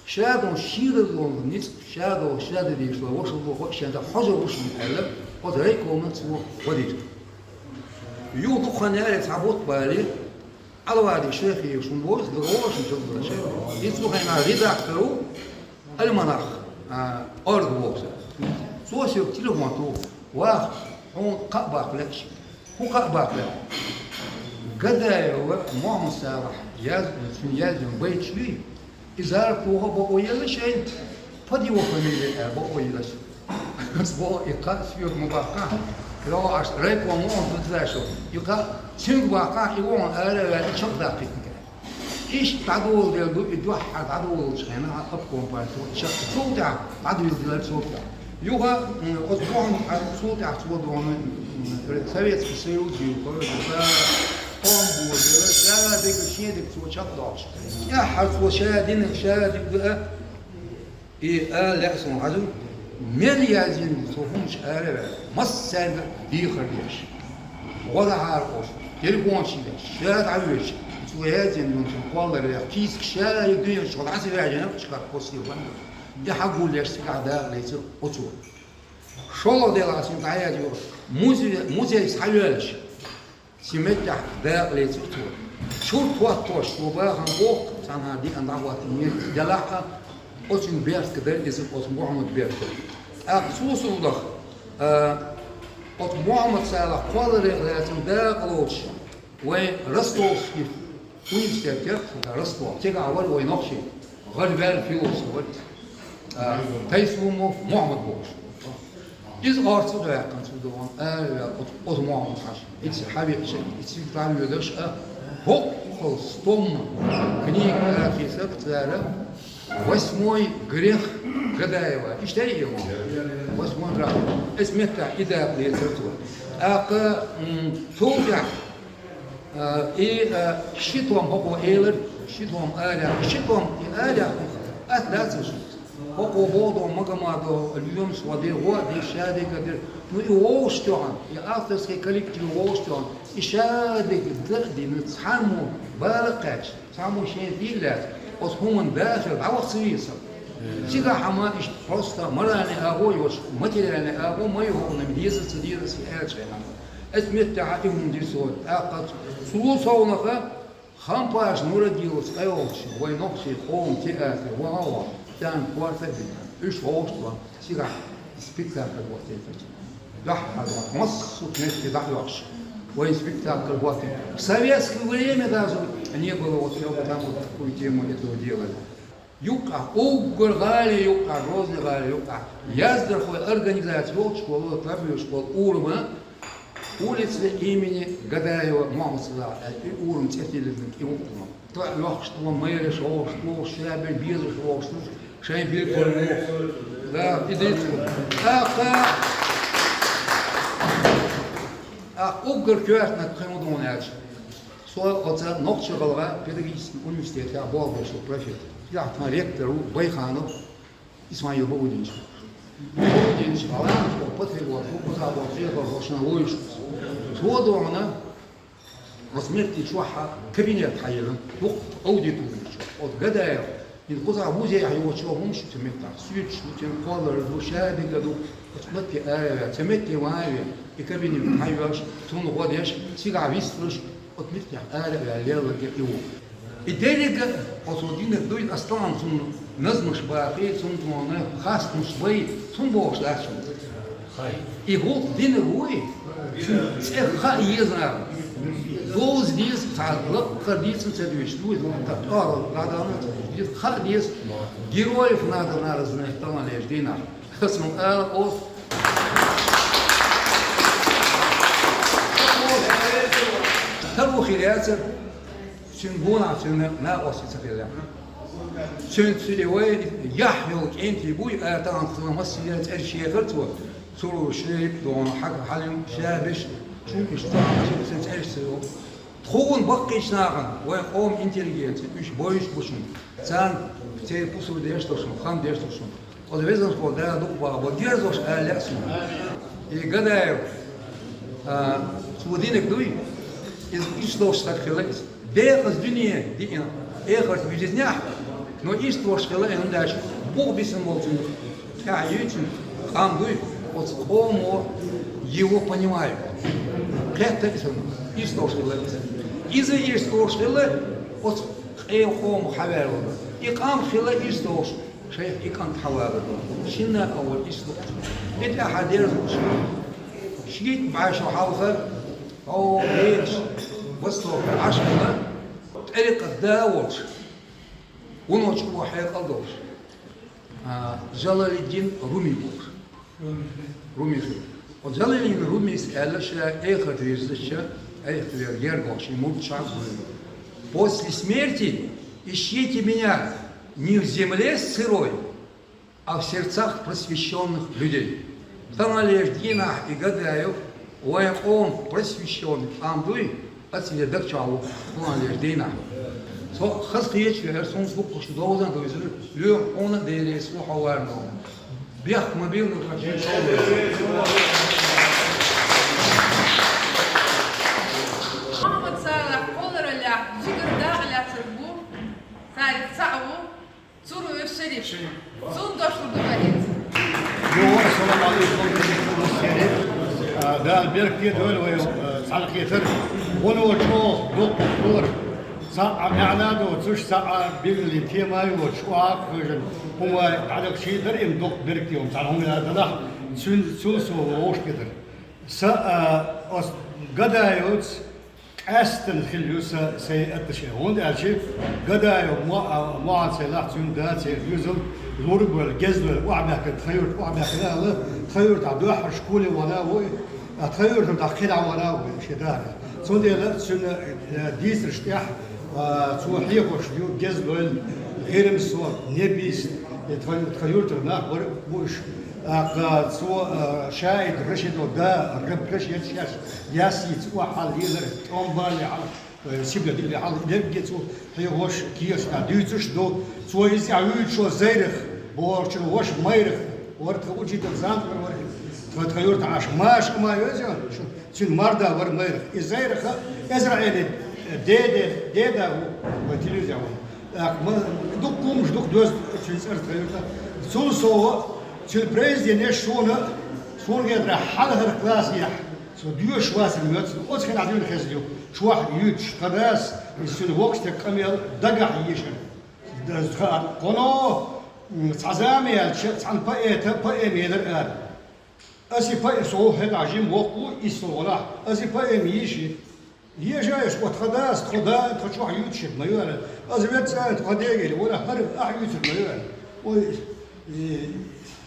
ша дон шен дан лола ницкъ, ша дон ша дан дийшла, ваша боху шен дан хьожа ву шуна аьлла, оцу райкоман цо гӀо дира. Юха дукха хан яре цхьа бутт бале, Алвади Шайхиев шуна вовза, дагаволуш шуна чуьлдала шайх. Иза цу хенахь редактор ву, «Альманах», а, орга вовза. Цо соьга телефон туху, ваха, хьуна кхаъ баккха лаьа ши. ХӀун кхаъ баккха лаьа? Гадаева Мохьмад-Салахь яз-, цуьнан яздина байташ юй, и Зарапова бакъо елла шайна, под его фамилией аьлла бакъо елла шайна. Ас боху, и кхаъ соьга ма баккхахь. Йо, аш райком ву хьуна дуза шу. И кхаъ цуьнга баккхахь, и ву хьуна ара а ваьлла, и чекхдаккхийтинарг. Иштта дӀадоладелла ду, и дуьххьара дӀадолалучу хенахь обком партино и чекх. Цул тӀаьхьа дӀадоладелла, цул тӀаьхьа. Юха, м, оцу бохьанца цул тӀаьхьа цо дохьуна, м, Советский Союз юха, ша къоман божа, ша дерг, шен дерг цо чекхдоккхуш. ТӀаьххьара цо ша динарг, ша дерг а, И ала лаьа суна хьажа, мел яздина цу хӀуманаш ара а ваьлла, массаьрга а дехар деш. ГӀо дӀахьара оцу, телефонаш йеш, ша дӀавоьдуш, цо яздина долчун кхоллар яхь, кийсак ша и дуьнен чохь дӀа ца ваьжина, кхачкхар посил бан. И хьагулъеш цигахь дакъа лецира оцо. ШолгӀа делахь цуьнга дӀаязйо, музей, музей схьайоьллуш. Цу меттехь дакъа лецира цо. Чурт хӀоттош, цо бахана боху, цхьанхьа деана дӀахӀоттийна меттиг делахь а, оцуьнан бертиг дара иза, оцу Мохьмадан бертиг. ТӀаккха цу сулах, а, оцу Мохьмад-Салахь кхолларех лаьцна дакъа лоцуш, вайн Ростовский университет яра, Ростов, цигахь вара вайн нохчий, гӀараваьлла философ вара, а, Тайсумов Мохьмад бохуш. Иза орца а ваьккхина цу догӀан, ара а ваьлла, оцу, оцу Мохьмад-Хьаьжа. Иза хьавеъча, иза цига дӀавоьдуш а, хӀокхул стомма книга арахийцира цара, «Восьмой грех Гадаева». Иштта и ма? «Восьмой грех». Иза меттахь и дакъа лецира цо. ТӀаккха, м, цул тӀаьхьа А, и, а, ши том хӀокхо элира, ши том арахь, ши том и арахь атта дац уьш. ХӀокхо боху дон Магомадов, лоьмаш гӀо дира, гӀо а дира, ша дерг а дира. Ну, и вовшахтоьхна, и авторский коллектив вовшахтоьхна, и ша дерг дан а дина, цхьаммо бала а кхаьчна, цхьаммо шен дийла лаьцна, оцу хӀуманна дахар дӀаваха ца веза. Цигахь хьама иштта просто моральный агӀо йолуш, материальный агӀо ма ю хӀокхунна деза а ца деза а аьлла хьама. Оцу меттехь и хӀума дира цо. ТӀаккха цул совнаха Хампаш Нурадиловс кхайолчу вайн нохчийн къоман театре вахана ваха, царна корта а бина, уьш вовшахтоьхна, цигахь спектакль хӀоттийна. Дуьххьара массо а метте дӀахьош, вайн спектакль хӀоттийна. В советское время даже не было вот там вот такую тему этого делали. Юккъахь, уггар гӀалин юккъахь, Грозный гӀалин юккъахь, яздархойн организаци йолчу школа, Тобиев школа, урама, улица имени Гадаева Мохьмад-Салахь аьлла, и урам цӀе тиллина, и вукхума. Тоьа лохуш тхуна, майраш вовшахтухуш, шабелла безаш вовшахтухуш, шайн билггал ву. Да, и дийцу. ТӀаккха, тӀаккха уггар коьртаниг кхин хӀун ду аьлча. Со оцу Нохч-ГӀалгӀай педагогический университетехь болх беш ву профессор. Цигахь тхан ректор ву Байханов Исмаил Баудинович. Баудинович гӀалгӀа, патриот ву, кхузахь болчу хьехархошна вуьйш ву. Цо дохана оцу метте чохь кабинет хьаелира, дукха аудитория чохь. Оцу Гадаев, хӀинца кхузахь музейхь йоцуш йолу хӀуманаш ю цу меттехь, суьрташ ду, цуьнан кхолларш ду, шадерг ду, оцу метте араваьлла, цу метте ван а вен, и кабинет хьайоьллуш, цунна гӀо деш, цигахь вистхуьлуш, оцу меттехь ара а ваьлла, лелларг и ву. И дерриг а оцо динарг дуй, ас тахана цунна назмаш баккхий, цунна тхуна хастамаш бай, цунна бохуш дац шуна. И гӀуллакх динарг вуй, цуьнан цӀе хаа еза нахана. Доза деза, цхьа лаккхара дийца ца дуьйцуш, дуй, тӀехула дӀадална ца дуьйцуш, хаа деза. Героев надо нарзанах тахана леш дийнахь. Ас ма ала оцу. Таро хир яцара, цуьнан гонах цуьнан накъостий ца хилла. Цуьнан цуьнан вай яхь йолу кӀентий буй, а тахана цунах массийра цӀераш ехара цо. Цуьнан шериг дона хьака хьалим шабеш, чу иштта цунах цуьнан цӀераш ца йолу. Тхуна баккхийчу нахана, вайн къоман интеллигенци, уьш бойуш бу шуна. Царна церан пусар деш ду шуна, хан деш ду шуна. Оцу везанхо Дала дукха бахбо, дерзош ала лаьа суна. И Гадаев, а, цо динарг дуй, иза иштта долуш стаг хилла иза. Декъаза дуьне диъна, эхарт вижизнехь, но иштта волуш хилла, и хӀунда аьлча буху бисина волчун тӀаьхьа юьйцуш къам дуй, оцу къомо его понимаю. Кхетта иза, иштта долуш хилла иза. Иза иштта долуш хилла, оцу къе-, къомо хьаваьлла. И къам хилла иштта долуш, шайх и кӀант хьавалар. Шинна а вара иштта долуш. И тӀаьхьа дерзош. Шийтта бӀе шо хьалха, хьо, бегаш, востокера Ӏаш хилла, тӀарикъат да а волуш, вуно чӀогӀа хьекъал долуш. А, Жалалиддин Руми бохуш. Руми хилла. Оцу Жалалиддин Румис аьлла, ша эхарт вирзича, эхарт вер герга вахча, и мурд чохь а гуйла: «После смерти ищите меня не в земле сырой, а в сердцах просвещённых людей». Тахана леш дийнахь и Гадаев, вайн къоман просвещённый къам дуй, аса и даг чохь ву, тахана леш дийнахь. Со хаза кхеташ веара, суна дуккхуш довзан а довзуьйтура, лоьху хьуна а Деле, со хьо варна. Бехк ма билла, хьан шен шовзар. Мухьаммад Салахь кхоллараллехь жигара дакъа лаьцнарг бу, царех цхьаъ ву Цуруев Шериф. Цунна дош лур ду вай хӀинца. Йо, ассаламу алейкум, Шериф. А, Дала беркате дойла вай, а, цхьаьнакхетар. Вуно чӀогӀа доккха хӀума. Цхьа а маьӀна доцуш, цхьа а билггал тема а йоцуш, охьа а хевшина, хӀума дӀадахчийта дара, и доккха беркате хӀума цхьана хӀума яра делахь, цуьнан, цул совгӀа вовшахкхетар. Сан, а, оцу Гадаевца къаьсттина хилла ю сан, сайн отношени. ХӀунда аьлча Гадаев Мо-, а, Мохьан сайлахь, цуьнан да церан доьзал лург ваьлла, геза ваьлла, охьабаьхкина, тхан юрта охьабаьхкина аьлла, тхан юьртахь дуьххьара школе вахана а ву, а тхан юьртара дӀа кхидӀа вахана а ву, шен дахарехь. Цундела цуьнан, э, дийцарш тӀехь, а, цо хьехош ю геза лойла, ГӀирмасов, Небист, э, тхан, тхан юьртара нах бара бу уьш. ТӀаккха цо, а, Шаид Рашидов да, Раб Рашид шаьш яьссица охьа хьалха лелара, тӀом балале хьалха, э, Сибре дилале хьалха, дерриге цо хьехош, кехаташ дуьйцуш ду. Цо иза тӀехь вуьйцуш ву Зайрах, бохучун ваша Майрах, вара тхан учитель, замтар вара. Тхан, тхан юьртахь Ӏаш, Машка ма веза, шу, цуьнан марда вара Майрах. И Зайрах а, Эзраилан, э, деда, деда ву, вайн телевизор ву. ТӀаккха ма, дуккха хӀуманаш, дуккха доьзна цуьнан цӀарца хьоьжуш. Цул совгӀа, цуьнан произведенеш шуна, шуна хетарехь, хьалхара классехь, со доьшуш вацара моьтту, оцу хенахь дуьйна хезна ю, чохь юьйцуш, тхан дас, иза цуьнан воккхачу стеган къамел дагахь йийшира. Даза хаьа, кхуьно, м, цхьа зама яьлча, цхьана поэта поэма елира ара. Аса и поэ-, со хӀетахь жима воккха ву, исс сов гӀалахь, аса и поэма йийши. Еза аш, оцу тхан дас, тхан да, тхан чохь юьйцуш ма ю аьлла. Аса веза ца аьлла, тхан дега вара, хӀара ахь юьйцур ма ю аьлла. Ой, и,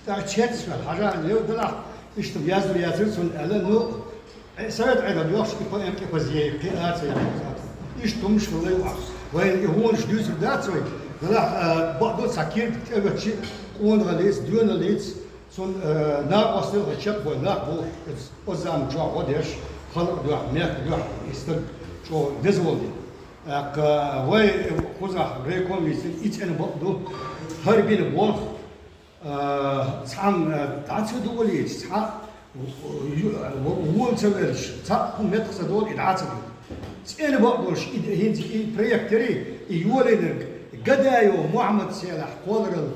тӀаккха цец ваьлла, хьажа, лев далахь, иштта язду яцара цунна аьлла, ну, э, совет Ӏедал йохуш и поэм тӀе пазъяй, кхин а ца яхьа. Иштта хӀуманаш хилла ю ахь. Вайн и вонаш дуьйцур дац вай. Далахь, а, бакъду цхьа кирда тӀевеччи, къонахаллица, доьналлица, цунна, э, накъосталла хӀара чекхбойла нах бу, оцу зама чохь гӀо деш, халкъ дуьхьа, мехкан дуьхьа, и стаг чӀогӀа деза волу. ТӀаккха вай кхузахь райком йийцина, и цӀена бакъ ду. ХӀара бина болх, а, цхьанна, а, дӀа ца долийча, цхьа, ю-, вон ца велаш, цхьа хӀума меттах ца долу, и дӀа ца ду. ЦӀена бакъ долуш, и хӀинца и проект яри, и йолийнарг Гадаев Мухьаммад селахь кхолларал,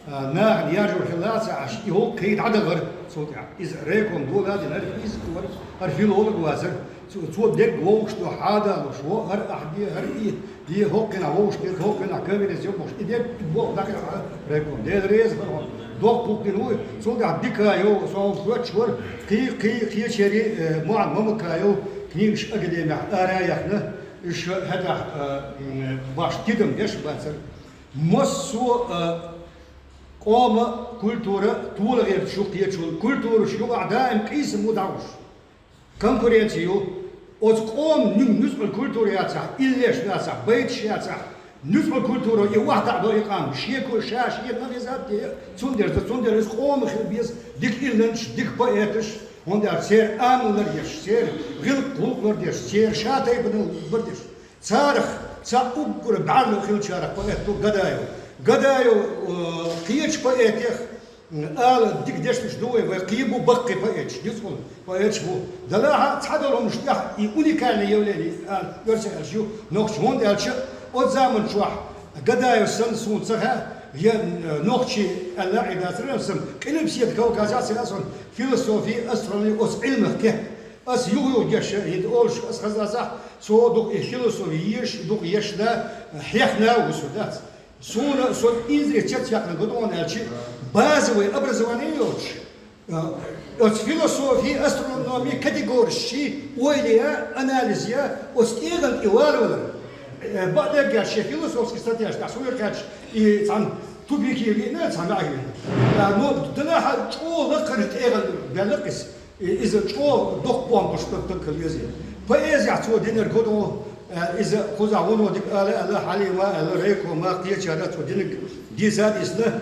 а, нахана яржор хилла ца Ӏаш, и хӀокху кхин дӀадахара цул тӀаьхьа. Иза райком дола а дина, хӀара физик вара, хӀара филолог вацара. Цо, цо дерг вовшах до хьадалуш, во хӀара ахь де, хӀара и де, хӀокхуьнахь вовшах де, хӀокхуьнахь кавирес йо бохуш, и дерг, и боху дакъа а райком. Дела реза хила хьо. Доккха хӀуттина ву, цул тӀаьхьа дика йо, со хьуна хоьттуш вара, кхий, кхий, кхечерий, э, Мухьаммад Мамакаев книгаш академехь ара а яхна, уьш хӀетахь, э, м, баш тидам деш бацара. Массо а, э, къома культура тола гӀерташ ю кхечул, культураш юкъахь даим къийсам ву дӀахьуш. Конкуренци ю. Оцу къоман нуьцкъала культура яцахь, иллеш яцахь, байташ яцахь, нуьцкъала культура и вахтахь до и къам, шеко ша шена ма хеза те, цундела, цундела иза къома хила беза, дика илланчаш, дика поэташ, хӀунда аьлча церан амал лардеш, церан гӀиллакх-гӀуллакх лардеш, церан ша тайпана лардеш. Царах цхьа уггар бӀаьрла хиллачарах поэт ду Гадаев. Гадаев, э, кхечу поэтех, м, ала дика дешнаш ду вай, вай кхин бу баккхий поэташ, дицкъала поэташ бу. Делахь а цхьадолу хӀуманаш тӀехь и уникальное явление, а, оьрсийн аьлча ю, нохчийн, хӀунда аьлча оцу заман чохь Гадаев санна суна ца хаьа, я, э, нохчий аьлла а дацара, сан Къилбаседа Кавказехь ца яа сан философи, астрономи, оцу Ӏилмах кхетта. Ас юха-юха геша, хӀинца олуш ас хаза дацахь, со дукха и философи еш, дукха ешна, хьехна ву со, дац. Суна со инзаре цецваьккхина гуш ду аьлча, базовый образование йоцуш, а, оцу философи, астрономи категориш ши ойла я, анализ я, оцу тӀегӀан тӀе валавалар. Э, бакъдерг аьлча, шен философский статьяш тӀехь суна кхаьчча, и цхьана тупике виъна, цхьана маьӀе виъна. А, ну, делахь а чӀогӀа лакхара тӀегӀан баьлла иза. И-, иза чӀогӀа доккха бомбуш стаг хила веза. Поэзехь цо динарг хӀун ду, э, иза кхузахь вуно дика ала, ала, Хьалима, ала, райкома, кхечара цо динарг дийца а дийцина.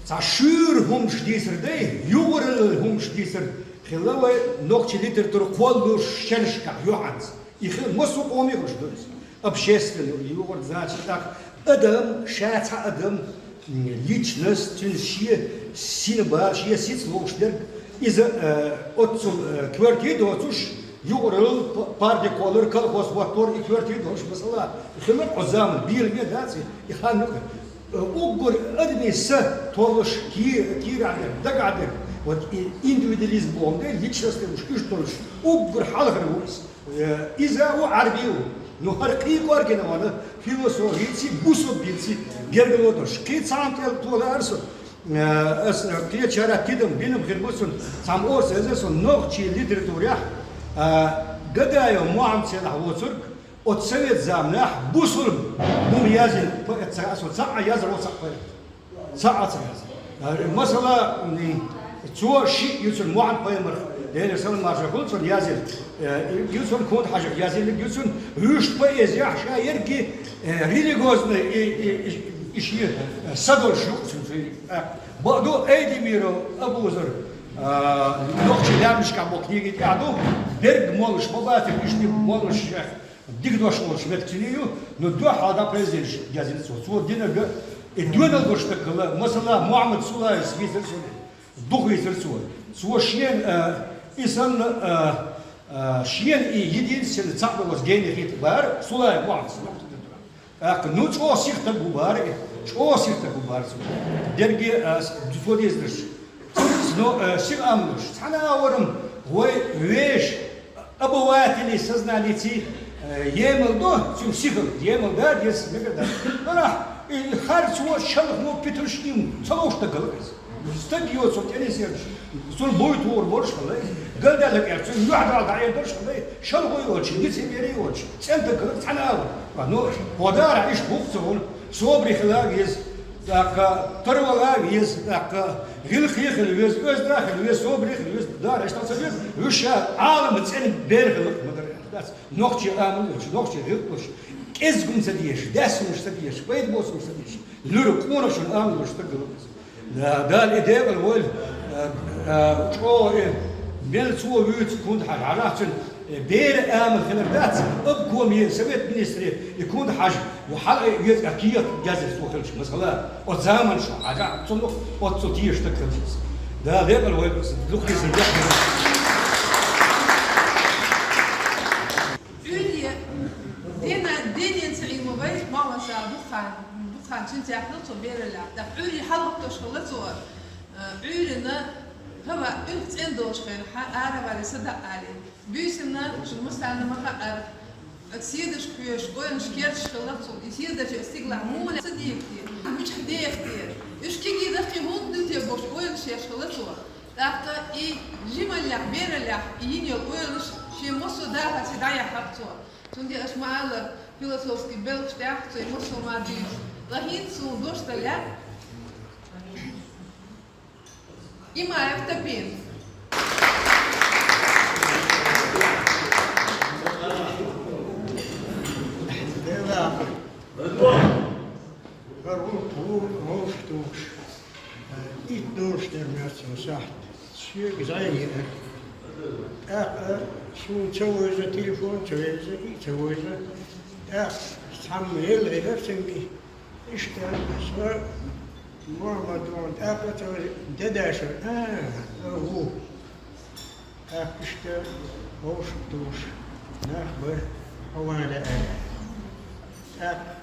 Цхьа шуьйра хӀуманаш дийцар дай, юкъаралла хӀуманаш дийцар хилла вай нохчийн литература кхоллалуш шерашкахь юьхьанца. И хила массо а къоме хуьлуш ду иза. Общественный юкъара, значит, тӀаккха адам, ша цхьа адам, м, личность, цуьнан шен синбар, шен сица лоруш дерг, иза, э, оццул, э, коьрте доцуш, юкъаралла, п-, парти кхоллар, колхоз хӀоттор, и коьрте долуш, масала, хилар оцу заман, бийламе дац и, и хан юкъа. Э, уггар адамийн са толлуш, ки-, кийрахь дерг, дагахь дерг, вот и индивидуализм боху дай, личность уьш, уьш толлуш, уггар хьалхара ву иза. Э, иза ву Ӏарби ву. Ну, хӀара кхин кӀоргина вана, философици, бусулба динци гергало долуш. Кхин цхьана тӀе тола ара со. Э, ас, э, кхечара тидам бинам хир бу цунна, цхьамма орца эзар сон нохчийн литературехь, э, Гадаев Мухьаммад селахь воцург, оцу совет заманахь бусулба хӀума язйина поэт ца, аса цхьаъ язро цхьаъ поэт. Ца а ца яза. Масала, м, цо шиъ ю цуьнан Мухьаммад-пайхамар, Делера салам-маршалла хуьлда цунна, язйина, э, ю цуьнан Кунта-Хьаьжах язйинарг, ю цуьнан вуьшта поэзияхь ша ерриге, э, религиозный и, и, и, и шен, э, са долуш ю цуьнан. Э, бакъду Айдемиров Абузар, э, нохчийн лаьмнашкахь бо книги тӀехь ду, берг моллуш ма бацара, иштта моллуш шех. Дика дош волуш меттиг цуьнан ю, но дуьхьал дӀа поэзеш язйина цо. Цо динарг и доьналла долуш стаг хилла, масала, Мухьаммад Сулаевс вийцира цо, дукха вийцира цо. Цо шена, э, и санна, э, э, шена и единственный цхьаъ долуш гений хетта бара Сулаев Мухьаммад. ТӀаккха, ну, чӀогӀа сиха стаг ву бара и, чӀогӀа сиха стаг ву бара цо. Дерриге, э, с-, цо дийцинарш. Но, э, сиха ам луш, цхьана а варам вай вешан обывателийн сознаниеци, э, емал до, цуьнан сихал, емал да, деза мегар да. Нагахь, и харцо, шалхо, питурш им ца ловш стаг хилла иза. Стаг йоцу тӀе нисъелча, цунна буй тухур болуш хилла иза. Галдаьлла кӀел, цуьнан юьхь-дала дӀаэр долуш хилла иза. Шалхо йоцуш, лицемерие йоцуш, цӀена стаг хилла, цхьана а варам. А, ну, хӀо дара, иштта бу-кх цо хӀуна. Собаре хила веза, тӀаккха тарвала веза, тӀаккха гӀиллакхе хила веза, оьзда хила веза, собаре хила веза, дара, иштта ца веза, вуьшта Ӏалам цӀена бер хила ма дара, дац. Нохчийн амал йолуш, нохчийн гӀиллакх йолуш, кӀезиг хӀума ца дезаш, даьсса хӀумаш ца дезаш, пайда боцу хӀумаш ца дезаш, луьра къонахчун амал йолуш стаг хила веза. Да, Дала и декъала войла, а, а, чӀогӀа и мел цо вуьйцу Кунта-Хьаьжа, хьажахь цуьнан Бера амал хилар дац, обкоме, Совет министрий, и Кунда-Хьажа, хьала веза а кехат язъяь цо хилча, масала, оцу заманчохь хьажахь цунах, оццул теша стаг хилча. Да, леррина вай дукха деза. Ӏуьйре дена, дененца Ӏийна вай, Мохьмад-Сала дукха хан, дукха хан цуьнца яьхна цо бераллехь. ТӀаккха Ӏуьйре хьалгӀоттош хилла цо, э, Ӏуьйрана, хӀава, уьнх цӀена долуш хенахь, хьан ара валий, садаӀа алий. Буьйсанна, шуна массарна ма хаьара, седарш кхоьшуш, ойланаш керташ хилла цуьнан, и седарш стигалахь муха ца дийхкий, мичахь дехкий, уьш кегий дахкий хӀунда ду те бохуш ойланаш еш хилла цо. ТӀаккха и жималлехь, бераллехь, и йина йолу ойланаш шен массо а дахарца дӀаяьхьира цо. Цундела аша ма-аллара, философский белхаш тӀехь цо и массо а ма дуьйцу. Ткъа хӀинца суна дош дан лаьа. Имаев Топин. Делахь, хӀара ву, ву, вовшах тухуш, итт долуш дара моьтту сахьт. Соьга зӀе еара. ТӀаккха суна ца вевза, телефон ца вевза, и ца вевза. ТӀаккха цхьамма елла хилира цуьнга. Иштта, со Мохьмад ву, тӀаккха цо де дашар, а, а, ву. ТӀаккха иштта вовшах тухуш нах бара, хьо ван лаьара. ТӀаккха,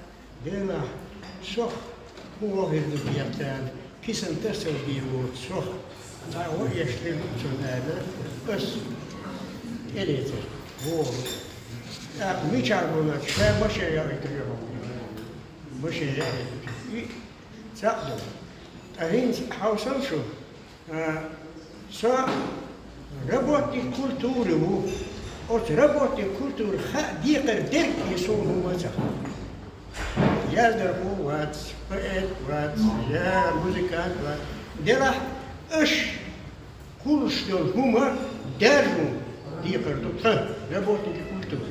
делахь, сох хӀун вохийла ду бехтана, кисан тасалбе воцу сох. ДӀа а ваеш хир ду цунна аьлла, ас тӀелецира. Вон. ТӀаккха мичахь волуш, ша машен яхийтира хьуна. Машен яхийтира. И цхьаъ ду. Ткъа хӀинца хьовсал шу, а, со работник культуры ву. Оцу работник культуры хаа декхар дерг и суна хӀума ца хаьа. Яздархо вац, поэт вац, я музыкант вац. Делахь аша кхуллуш долу хӀума даьржо декхар ду тхан, работники культуры.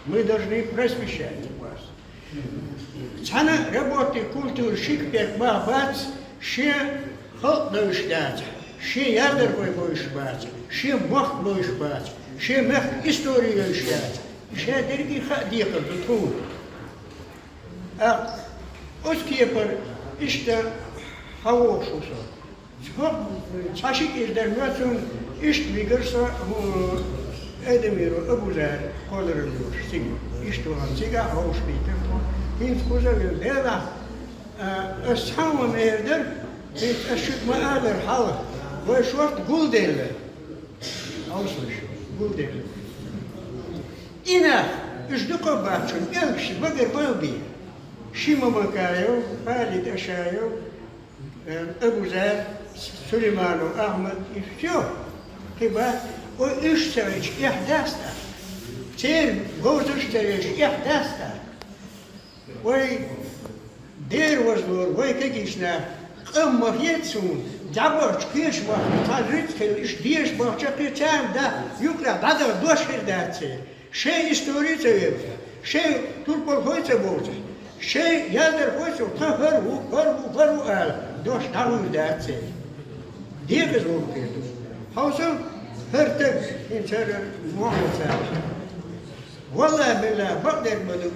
Мы должны просвещать вас. Цхьана работник культуры ши кепек мах бац, шен халкъ бевзаш дацахь, шен яздархой бевзаш бацахь, шен мохк бевзаш бацахь, шен мехкан истори йевзаш яцахь, ша дерриге хаа декхар ду тхуна. ТӀаккха оцу кепара иштта хьан вогӀуш ву со? Цхьа, цхьа ши кӀира дара моьтту суна, иштта вигира со, хӀу, Эдемиров Абузар кхолларалла йолуш цига. Иштта вахана цигахь вовшахкхийтира тхо. ХӀинца кхуза а вина, делахь, а, аса цхьа а ма эр дара, хӀинца аса шуьга ма-аллара хьалха, вай шорта гулделла. Хьовсалаш, гулделла. И нах, уьш дукха а бац шуна, пӀелгаш багара бан бен. Ши Мамакаев, Халид Ашаев, э, Абузар, Сулейманов Ахьмад, и всё. Кхин бац, ой, уьш ца веъча, эхь дац тӀаккха. Церан говзарш ца веъча, эхь дац тӀаккха. Вай дера вазлора, вай кегийчу наха къам ма хета суна, дӀабахча кхечу бахча, цхьа жиц хилла, иштта деша бахча кхечарна да, юкъарехь дӀадаха дош хир дац церан. Шайн истори а ца вевза, шайн турпалхой а ца бовза, шайн яздархой а ца, тхан хӀара ву, хӀара ву, хӀара ву ала, дош дӀахьур дац церан. Декъаза вовшахкхетар. Хьовсал, хӀара стаг, хӀинца хӀара Мохьмад-Сала. Валлахьи-биллахьи, бакъдерг ма ду.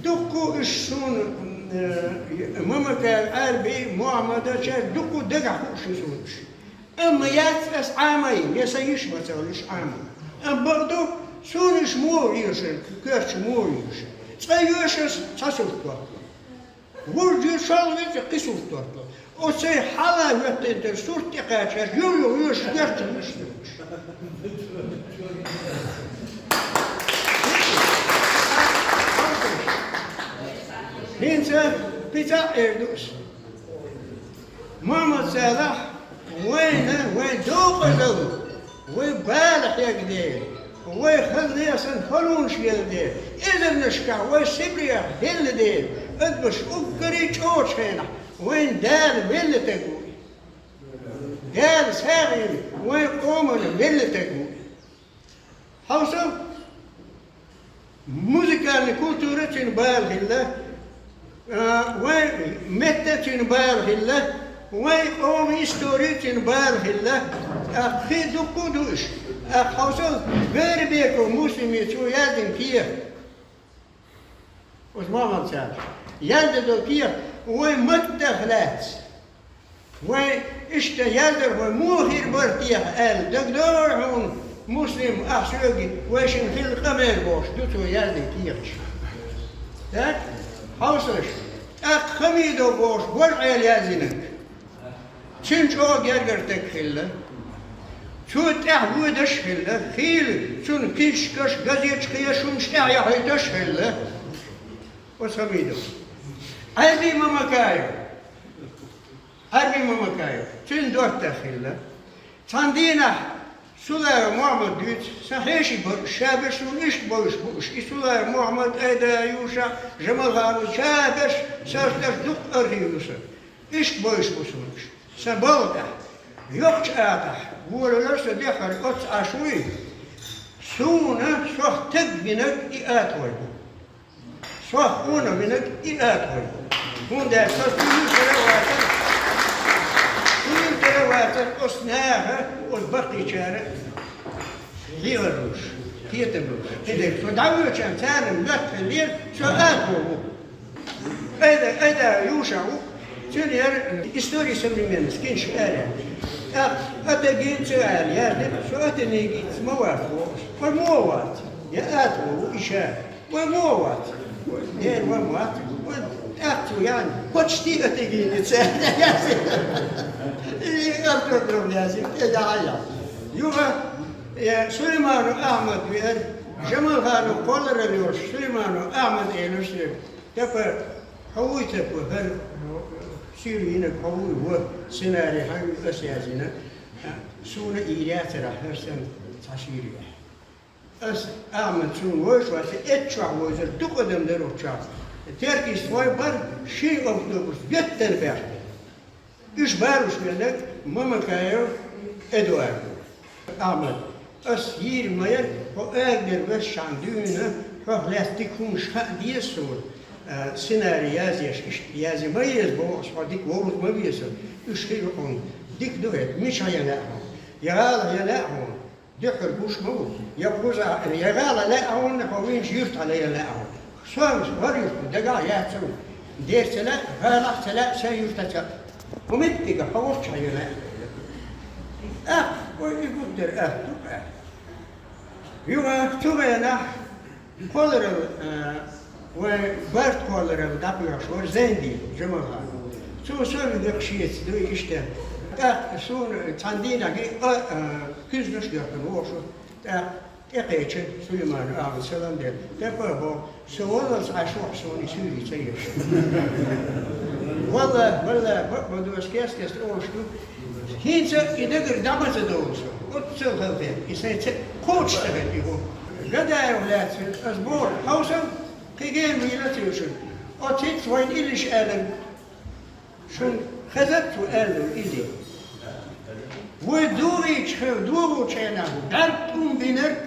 Дуккха а уьш суна, м, э, Мамакаев Ӏаьрби, Мохьмада, шаьш дуккха а дагахь хууш ю суна уьш. Амма яц ас Ӏамай, я сан йиш ма ца хуьлуш Ӏама. Амма бакъду, суна уьш муха йоьшура, коьртачу муха йоьшура. Цкъа йоьшу ас, цхьа сурт дохло. Вуьржа шолгӀа веций, кхин сурт дохло. Оцу сайн хьалха хӀоьттина тера сурт тӀекхача, юха-юха йоьшу герз ца йоьшу. ХӀинца кхин цхьаъ эр ду ас. Мохьмад-Салахь, вайна, вайн декъазалла, вай бала хьегна дела, вай хала нехан санна халонаш елла дела, эзарнашкахь вай Сибрех белла дела, адамаш уггаре а чӀогӀачу хенахь вайна Дала велла стаг ву и. Дала сагӀина вайн къомана велла стаг ву и. Хьовсал, музыкальный культура цуьнан бала хилла, а, вайн метта цуьнан бала хилла, вайн къоман истори цуьнан бала хилла, а, кхин дуккха а ду уьш. ТӀаккха хьовсал, Гайрбеков Муслима цо яздина кехат. Оцу Мохьмада цара яздина кехат, вайн маттах лаьцна. Вай иштта яздара вай муха хир бара техьа аьлла, дагадогӀий хьуна, Муслим, ахь соьга вайшинна хилла къамел бохуш ду цо яздина кехаташ. Так? Хьовсалаш. ТӀаккха Хамидов бохуш божа Ӏела яздинарг. Цуьнан чӀогӀа гергара стаг хилла. Цо тӀаьхьа водаш хилла, хийла цунна книжкаш, газеташ, кхечу хӀуманаш тӀаьхьа яхьийташ хилла. Оцу Хамидов. Ӏаьрби Мамакаев. Ӏаьрби Мамакаев. Цуьнан доттагӀ хилла. Цхьана дийнахь Сулаев Мохьмад дуьйцу, сан хьеший бара уьш, ша берш суна иштта бовзуш бу уьш. И Сулаев Мохьмад, Айда Юша, Жамалханов, ша берш, сан берш дукха архив ю сан. Иштта бовзуш бу суна уьш. Сан балха тӀехь, йоккхачу агӀор, волавелира со дехьара оццу Ӏаш вуй. Суна сох таг винарг и атагӀой бу. Сох къонах винарг и атагӀой бу. ХӀунда аьлча со цуьнан тера вацара, цуьнан тера вацара оцу наха, оцу баккхийчара хьехар луш, кхетам луш. ХӀинца со дӀавоьдучохь царна моьттуш хиллера, со атагӀо ву. Айда, Айда Юша ву, цуьнан яра «История современности» книжка араяьлла. ТӀаккха Атагин цу аьлла яздира, со Атагинца ма вац бохуш. Вай муха вац? Я атагӀо ву и ша. Вай муха вац? Дера, вай ма вац. Вай тӀаккха цо яьхна, почти Атагинца яздира. И автограф яздира, тӀе яхьа яхьа. Юха, э, Сулейманов Ахьмад веара, Жамалханов кхолларалла йолуш, Сулейманов Ахьмад элира соьга. Тапа, хьо вуй, Тапа, хӀара сийрра йинарг хьо вуй, вон сценарий хьан ю аса яздина, суна йийр яцара хӀара санна цхьа сийрра яхь. Ас Ахьмад цунна вовзаш вац, эццахь вовзар дукха адам дара оцу чохь. Теркйистхой бара, ши автобус геттара баьхкира. Уьш барош верг Мамакаев Эдуард ву. Ахьмад, ас йийр ма яра, хьо арадер ваьшшехь дуьйна, хьох лаьцна дика хӀуманаш хаа деза суна, а, сценарий язъеш, иштта язъе ма еза боху ас, хьо дика вовза ма веза. Уьш хир ю хьуна. Дика ду хӀета, мичахь ян лаьа хьуна? Я гӀалахь ян лаьа хьуна? Дуьххьара гуш ма ву. Я кхузахь, я гӀала лаьа хьуна, хьо винчу юьртахь лаьа лаьа хьуна. Соьмаш вара юьртахь, дагахь яц хьуна. Дера ца лаьа, гӀалахь ца лаьа, сайн юьртахь ца. ХӀун меттиг хьо волччахь ян лаьа? Ах, ой, и гуттара ах, ду ах. Юха цу хенахь кхолларалла, а, вайн барт кхолларалла дӀабоьхуш вара Зайнди Жамалхан. Цо со вигира шеца дуй иштта. ТӀаккха суна цхьана дийнахь гира, а, а, куьзгаш доьхкина вохуш ву. ТӀаккха тӀекхечира Сулейманов Ахьмада, салам делла. Тапа, боху, со валлалц Ӏаш ву хьо суна и суьйре ца еш. Валлахь, валлахь, бакъ ма ду, ас кест-кеста олуш ду. ХӀинца и дагара дӀа ма ца довлу со. Оццул хала хета, и сайн ца кхочуш ца хета и хӀума. Гадаев лаьцна, ас боху, хьовсал, кхин гена вийла ца ю шуна. Оцу хӀинца вайна иллиш аьлларг шуна хеза цо аьлларг иза. Вай догӀучу хе-, догӀучу хенахь бӀаьрг тӀум бинарг,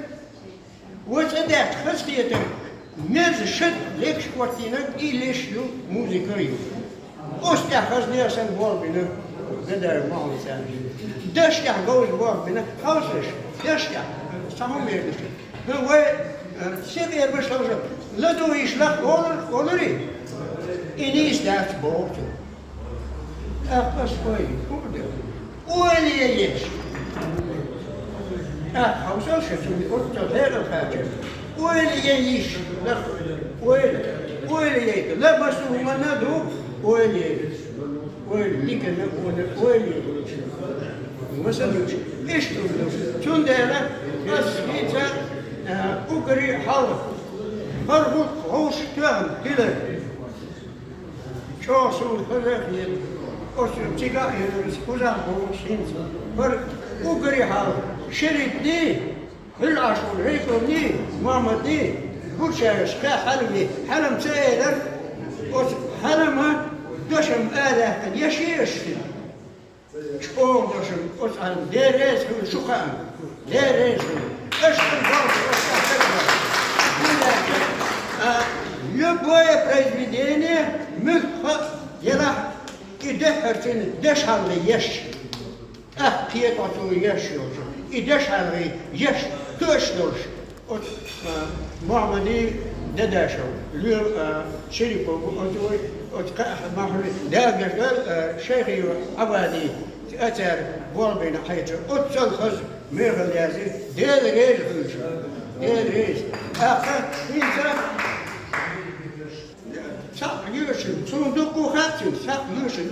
вай цӀа даьхкина хазахетарг, мерза шад легаш хӀоттийнарг и леш ю, музыка ю. Оцу тӀехь хаза нехан санна болх бина, Гадаев Мохьмад царна. Даш тӀехь говза болх бина, хьовсалаш, даш тӀехь, цхьа хӀума эр ду шуна. ХӀан, вай, э, сиха эр баш хьовсал, ладугӀу йиш лакха олур-, олури? И нийса дац боху цо. ТӀаккха ас ойла, хӀун ду? Ойла е еш. ТӀаккха хьовсал ша, цуьнан оццул хьекъал кхачар. Ойла е йиш, лакха ойла. Ойла яйта. Ла массо а хӀуманна ду, ойла е. Ойла диканна, ойла, ойла е. Масала, иштта ду. Цундела ас хӀинца, а, уггаре хьалха, хӀара гӀуллакх вовшах тоьхна хилар. ЧӀогӀа суна хаза а хета. Оцу цигахь а хилар, кхузахь а бохуш хӀинца. ХӀара уггаре хьалха, шеррига дий, Хьуьлла Ӏаш волу Рейковний, Мохьмадний, Бурчаевс кхаь Хьалимий, Хьалим ца элира, оцу Хьалима дашам арадаьккхина, еш еш шуна. ЧӀогӀа дашам, оцу Хьалим, Дела реза хуьлда шу кхаъна, Дела реза хуьлда. Аша хӀун боху, оцу Хьалим? ХӀунда аьлча, а, любое произведение, муьлхха а елахь, и дуьххьара цуьнан дешхьалла еш. ТӀаккха кхета цо еш йолчу. И дешхьалгӀий еш тоьаш долуш, оцу, а, Мухьаммади Дадашев, лоьру, а, Шириков, оцу вай, оцу кхаъ махали дагаш дара, а, Шайхиев Ӏабади, цара болх бина хьаьжча, оццул хаза мехала язйи, Дела реза хуьлда. Дела реза. ТӀаккха хӀинца Цхьаъ йоьшуш, цунна дуккха хаьа цуьнга, цхьаъ йоьшуш.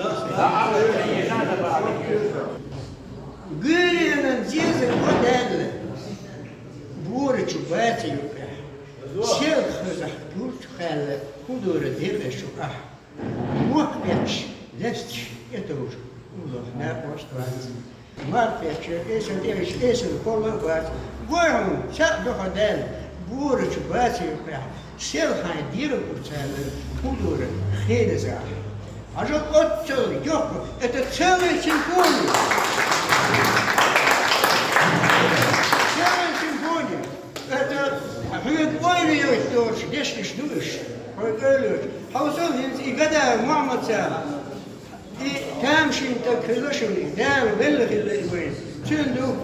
Гуьйренан зезаг гӀо даьлла, борачу баци юкъехь. Сел хазахь гурчу хаьлла, хӀун дора деза шу ахь? Мохь бетташ, лаьцнаш, тӀетовжа, уллохь накъост вац. Марфечу эсан тӀе вича, эсан кхолла а вац. Гой хьуна, цхьаъ дохо даьлла, борачу баци юкъехь, сел хьайн дегӀан куьцарна, хӀун дора хеназахь. Хьажал оццул йоккха, это целая симфония. Целая симфония. Это хьоьга ойла йойтуш дешнаш ду уьш. Хьоьга ойла йойтуш. Хьовсал хӀинца и Гадаев Мухьаммад-Сала. И тамашийна стаг хилла шуна, и Дала велла хилла и вайн. Цуьнан ду,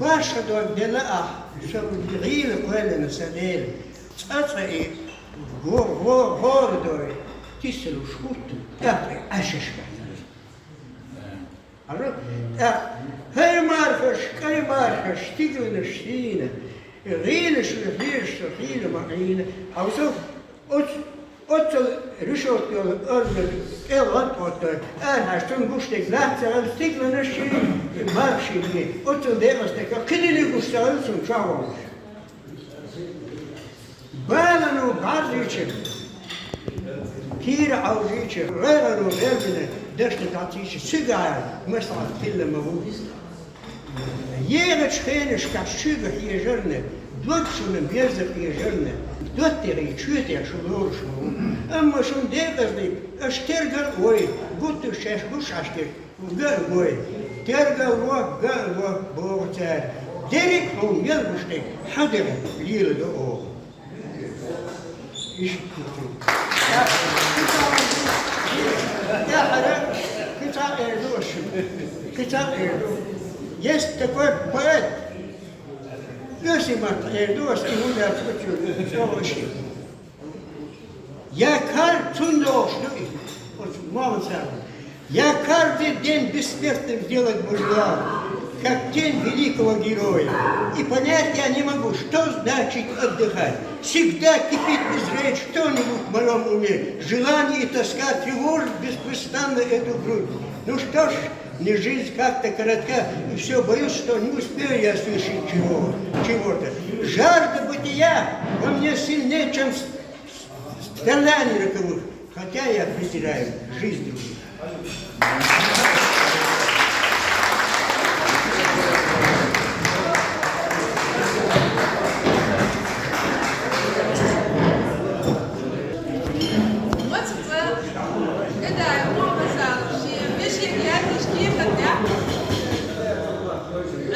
башха дог делла ахь, со гӀийла кхоьллина сан Дела. Цкъа-цкъа и го-, го-, гӀора дой, тиссалуш хӀутту, тӀаккха и Ӏашаш баьхкина. Хьажа, тӀаккха хӀай мархаш, кӀай мархаш, стигалнаш сийна, гӀийла шу хьежа со хила ма Ӏийна. Хьовсал, оцу Оццул решётка йолу орниг кӀел гӀант оттадой, арахьаьжча цунна гуш дерг лаьцна ца хилла стигалнаш ший, марха ший. Оццул декъаза стаг кхидӀа гуш ца хилла цунна чохь волуш. Балано бӀарзийча, кийра Ӏовжийча, гӀайгӀано гӀербина дашна дӀацийча, цигахь маслаӀат хилла ма ву. ЕгӀачу хенашкахь шуьга хьежарна, дог шуна мерза хьежарна, доттагӀий чоьтех шу лоруш ма ву. Амма шуна декъаза дерг, аша тергал а вой, гуттар а шаьш гуш Ӏаш дерг, га а гой. Тергал а во, га а во, боху цара. Дерриг а хьуна мел гуш дерг, хьан дуьхьа леладо оха. Иштта ду. ТӀаьхьара кхин цхьаъ эр ду аша. Кхин цхьаъ эр ду. Есть такой поэт. Оьрсийн маттахь эр ду аса, и хӀун дац оцу чӀогӀа иштта. Я кар цунна догӀуш ду и. Оцу Мухьаммад-Салам. Я каждый день бессмертным сделать бы желал, как тень великого героя. И понять я не могу, что значит отдыхать. Всегда кипит и зреет что-нибудь в моём уме. Желание и тоска тревожит беспрестанно эту грудь. Ну что ж, не жизнь как-то коротка, и всё боюсь, что не успею я свершить чего, чего-то. Жажда бытия во мне сильнее, чем с-, с-, страдания роковых. Хотя я презираю жизнь других. Маца цӀа Гадаев Мухьаммад-Салам шен вешин яздинчу кехат тӀехь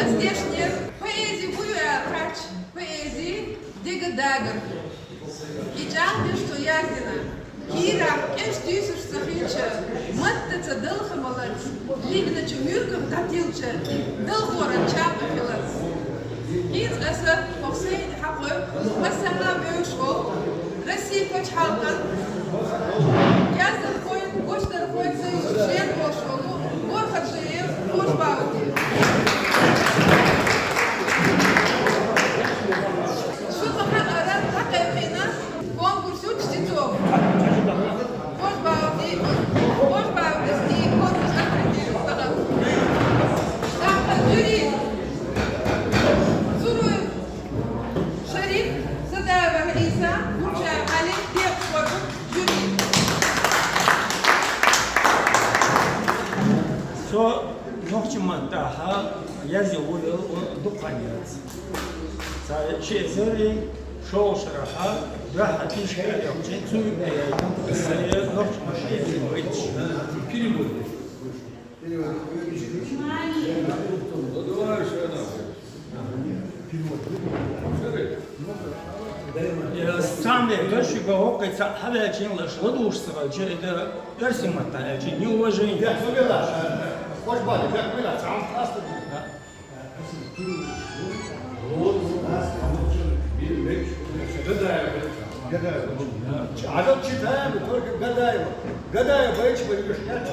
аса дешнера, поэзи хӀун ю аьлла хаьттича, поэзи деган дагар ду. И чӀагӀдеш цо яздина, кийрахь кӀеш туьйсуш ца хилча, маттаца далхамаллаца, лигначу муьргах дӀатилча, далхоран чам а хилац. ХӀинца аса хӀокху сайна хьакхойу массарна а бевзаш волу Россин пачхьалкхан кӀездархойн, гочдархойн союзан член волуш волу Борхаршиев Хож-Баудин. Шуна ма-хаъара, дӀакхайкхийна конкурс ю Чтецов. Хож-Бауди, Хож-Баудис и конкурс открытие ю тахана. ТӀаккха жюри: Цуруев Шарип, Садаева Ӏийса, Гучаев Ӏали, Декъа Кодур, жюри. Со нохчийн маттахь язъян волавелла дукха хан яц. Цхьа ши эзар шолгӀачу шарахь дуьххьара тишкӀа а йоккхучу цу юкъа яйтина сайн нохчийн маттахь язъян вайташ. Перевод. Перевод. Самле гаши гохо кхин цхьаъ хьаваьлчийн лаш ладугӀуш ца хилча, и дара оьрсийн маттахь аьлча, неуважение. Бехк ма бела, хӀож бали, бехк ма бела, цхьа хӀума къастар ду. Гадаева. Гадаева. Гадаева. Гадаева. Гадаева. Гадаева.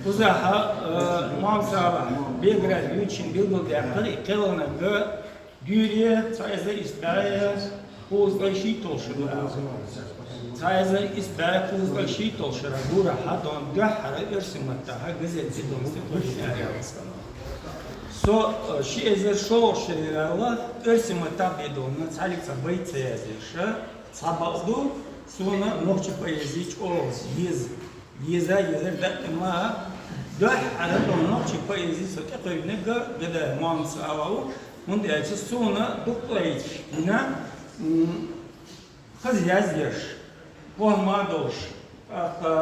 Кхузахьа, э, Муамсала Бегра ючин билгалдаьккхар, и кхеланага дуьйре цхьа эзар исс бӀаь кхузткъеи шийтталгӀа шера. Цхьа эзар исс бӀаь кхузткъеи шийтталгӀа шера гура хьадон дуьххьара оьрсийн маттахьа газет бедонца тхоьлин аренас. Со, э, ши эзар шоллагӀча шера ваьлла, оьрсийн маттахьа бедонна цхьаллиг цхьа байт ца язъеш, цхьа бакъду, сона нохчийн поэзи чӀоагӀа еза. Еза, езар дакъа ма, дуьххьара тхона нохчийн поэзи со тӀекхуьйгнарг Гадаев Муамсала ва, хӀунда аьлча сона дукха поэташ гина, м, хаза язъеш, похӀма долаш, тӀаккха,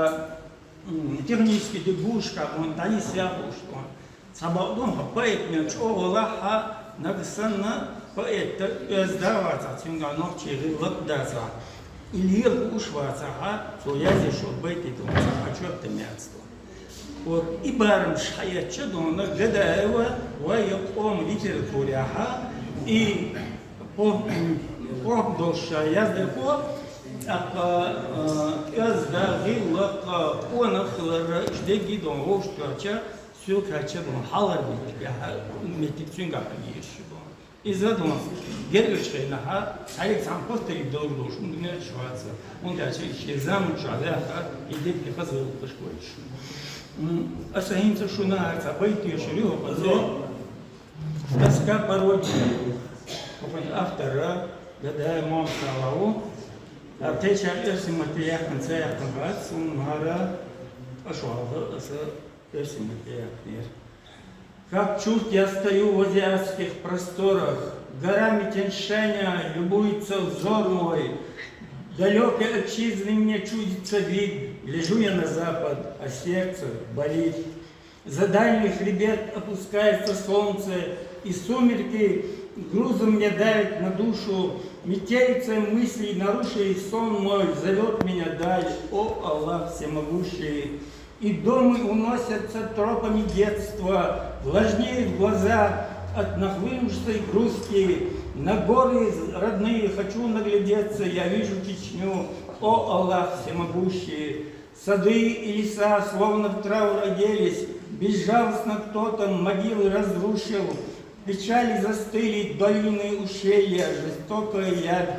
м, технически дика гуш хьабон, дӀанисъян гуш тхона. Цхьа бакъду, хьо поэт мел чӀоагӀа валахь, нагахь санна поэт оьзда вацахь, цуьнгахь нохчийн гӀиллакх дацахь, и лела хууш вацахь, цо язъеш йола байт тхона цхьа чоьхтам яц тхона. Вот и барамаш хьаэцча тхона Гадаева вай къоман литературехьа и по-, по-, долаш яздархо, тӀаккха, э, оьзда, гӀиллакх, къонах хилар, уж деррига тхона вовшахтоьхча, силкача тхона хьалхара меттиг, хьа-, меттиг цуьнгахь хила езаш ю тхона. Иза тхона гергарча хенахьа цхьаллиг цхьана повторить долаш долаш, хӀунда мел чу вац, хӀунда аьлча шен заман чу ваьхна, и деррига хаза гӀиллакхаш гойтуш. М, аса хӀинца шуна хӀара цхьа байт тешар ю хӀокхуза. «Тоска по родине». ХӀокхуьн автор Гадаев Муамсала ва. ТӀаккха кхечар оьрсийн матте яьккхина ца яьккхина бац, хӀунда аьлча аша валла аса оьрсийн матте яьккхинера. Как чурт я стою в азиатских просторах, горами Тянь-Шаня любуется взор мой, далёкой отчизны мне чудится вид, гляжу я на запад, а сердце болит. За дальний хребет опускается солнце, и сумерки грузом мне давят на душу, метелица мыслей, нарушив сон мой, зовёт меня даль, о Аллах всемогущий. И думы уносятся тропами детства, влажнеют глаза от нахлынувшей грусти. На горы родные хочу наглядеться, я вижу Чечню, о Аллах всемогущий. Сады и леса словно в траур оделись, безжалостно кто-то могилы разрушил. Печали застыли долины, ущелья, жестокая явь.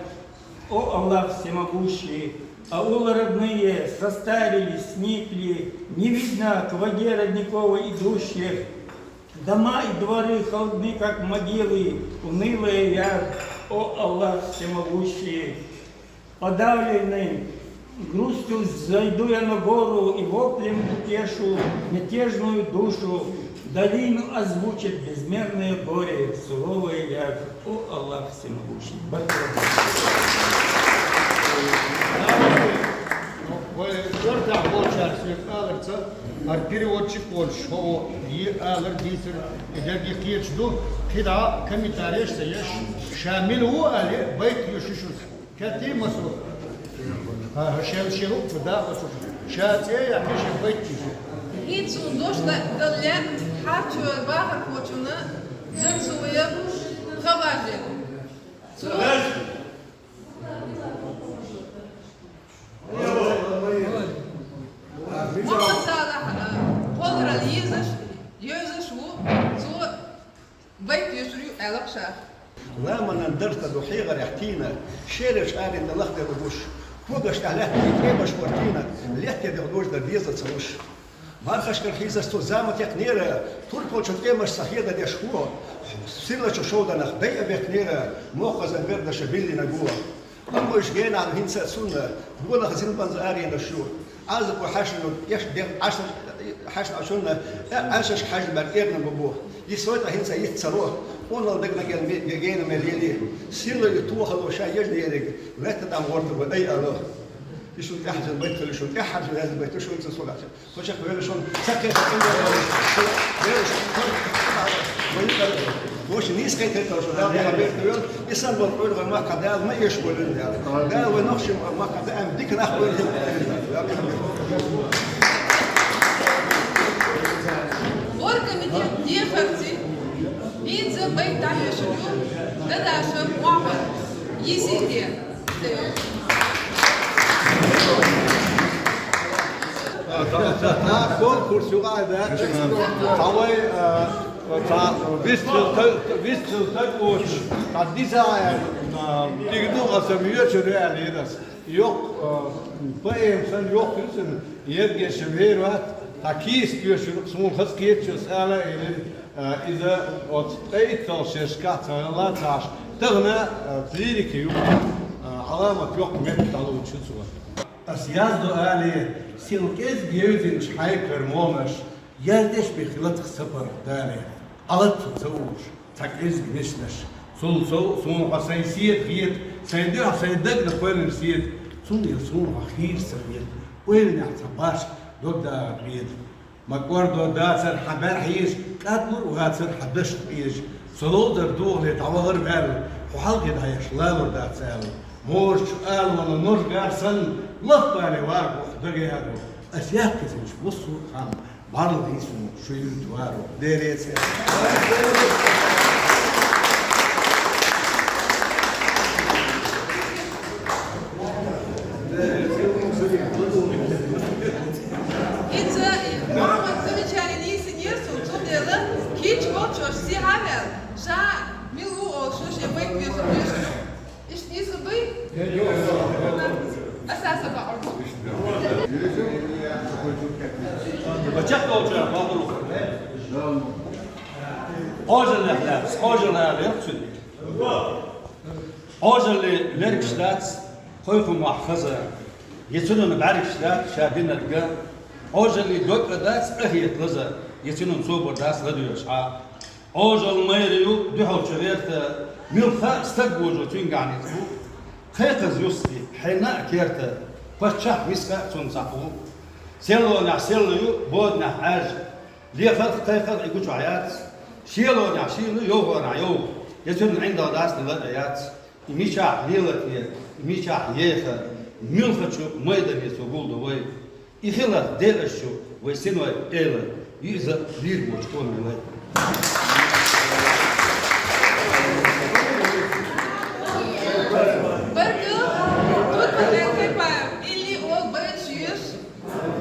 О Аллах всемогущий, аулы родные состарились, сникли, не видно к воде родниковой идущих. Дома и дворы холодны, как могилы, унылая явь. О Аллах всемогущий, подавленный грустью зайду я на гору и воплем утешу мятежную душу. Долину озвучит безмерное горе, суровая явь. О Аллах всемогущий. Баркалла. Вай коьртехь болчара соьга аларца, хӀара переводчик волчу хӀо е алар дийцар, и дерг кхеташ ду, кхидӀа комментареш ца еш, ша мила ву аьлла, байт ю шу шуьца. Кхетий масо? ХӀара шен шен хӀума ца даха шу. Ша цӀе а яьккхи, шен байт ю шу. ХӀинца хӀун дош ла-, дала лаьа, хьарчо бахархочунна Жансуев Хаважи. Цо Мухаммад Салахь, а, кхолларалла езаш, йовзаш ву, цо байт йоьшур ю аьлла ша. Ламанан дарта ду хьегӀарех тийна, шераш аренна лахделла гуш, когаш тӀехь лаьттан тӀемаш хӀоттийна, летте дегӀ дожа дар деза ца луш. Мархашкара хьийзаш цо зама текхнера, турпалчун тӀемаш ца хеда деш хӀо, сирлачу шовданах дай а бекхнера, мокхазан гардаша биллина го. Амма уьш генахь хӀинца а цунна, болах зилбанза аренаш ю. Ӏазапо хьаьшна еш дегӀ, Ӏаш, хьаьшна Ӏачунна, Ӏашашка хьаьжна баьрг эрна бу бу. Йисой тӀа хӀинца йиц ца ло, къонал дагна гена ме-, ге-, гена мел лели. Сирло ю тохало ша ежна ериг, летта тӀам гӀорта бу, ай ало. И шун тӀаьхьа байт хили шун, тӀаьхьа яза байт шун ца согӀача. Кхочех вевлла шуна ца кхетар, ца вевлла шуна, вевлла шуна, вай кара. Воча нийса кхетар товш, Дала яхьа бехк вевлла, и сан болу къуьйргӀа махка Дала ма эш болу Дала. Дала вай нохчийн махка даим дика нах вевлла. Даша, Муаммар, Есиде. Та конкурс юкъа даьча, цхьа вай, а, цхьа вистхила таг, вистхила таг воацаш, цхьа дизайн, а, дика ду, аса ма йоацар аьле, ерас. Йоккха, а, поэма санна йоккха ю цун, ергеша вер вац, цхьа кийса тоьшура, суна хаза кхеташ ала, а, иза оцу ткъе итталгӀачу шерашкахь ца хилла ца Ӏаш, тахана, а, лирика ю, а, Ӏаламат йоккха меттиг дӀалучу цо. Ас яздо алий, сел кӀезиг евзинчу хьайгара монаш, яздеш бен хилла-кх сапар дале, Ӏалат цо ца угӀуш, цхьа кӀезиг нешнаш. Цул сов суна хьо сайн седа хета, сайн дуьхьа сайн дагна кхоьллина седа, цунна я суна хьо хийра ца хета, ойланехь цхьа башха дог дагӀар хета. Ма кӀордо дацара хьан бӀаьрхьеш, кӀадлур а вацара хьан дашна къежа. Со ловзар духале дӀавахар ваьлла, хьо хьалхе дӀаеш лалур дац аьлла. Можачу алона нож гар санна, лаф бале вагӀа хьо дага яро. Ас яхкхийсинчу массо а ханна, бӀарла дийр суна шу юьрта варо. Дерриг а цхьа. ХӀинца Мухьаммад замечание йийцинера суна, цундела кийча волчу аша сихьа а ваьлла, ша мила ву олуш, шаьш я майк веза везаш. Иштта нийса буй? Аса, аса бакъ. Бачах долча бакъ. Ожаллех лаьцна, ожалла лаьцна цуьнан. Ожалле лергаш дац, кхойкхамах хаза, я цуьнан бӀаьргаш дац ша динарг а. Ожалле дог а дац, къахета лаза, я цуьнан собар дац ладоьгӀуш Ӏа. Ожалла майра ю дуьхьал чу гӀерта, муьлхха а стаг вожо цуьнгахь ницкъ бу. Кхайкхаза юсти, хьенна а керта, паччахь миска а цунна схьа кху. Селлонехь селла ю, боданехь Ӏаьржа. Лехарх, кхайкхарх и гучохь яц. Шелонехь шийла, йовхонехь йовха. Я цуьнан ӀиндагӀ дац, дила а яц. И мичахь лелате, и мичахь еха, муьлххачу майдане цо гулдо вай. И хиларх декъазчу вай синой эла, иза лийр боцу къоман лай. Баркалла, Турпанбек Кайпаев, илли олу байташ йоьшу,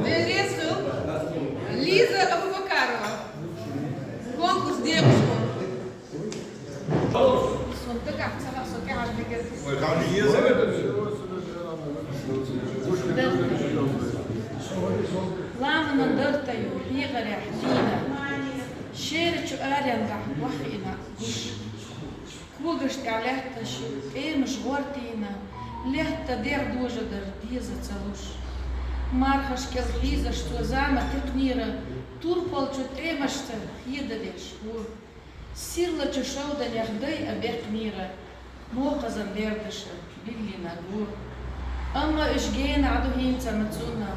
вайн реза хила, Лиза Абубакарова, конкурс декъашхо. Сон дагахь ца хаьа, со тӀаьхьара дигира. Ламанан дарта ю хьегӀарехь дийна, шерачу аренгахь ваххийна гуш. Когаш тӀехь лаьтташ, тӀемаш гӀортийна, лаьтта дегӀ дожадар деза ца луш. Мархаш кӀел хьийзаш цо зама текхнера, турпалчу тӀемашца хедадеш ву. Сирлачу шовданех дай а беккхнера, мокхазан бердаша биллина гу. Амма уьш генахь ду хӀинца ма цунна,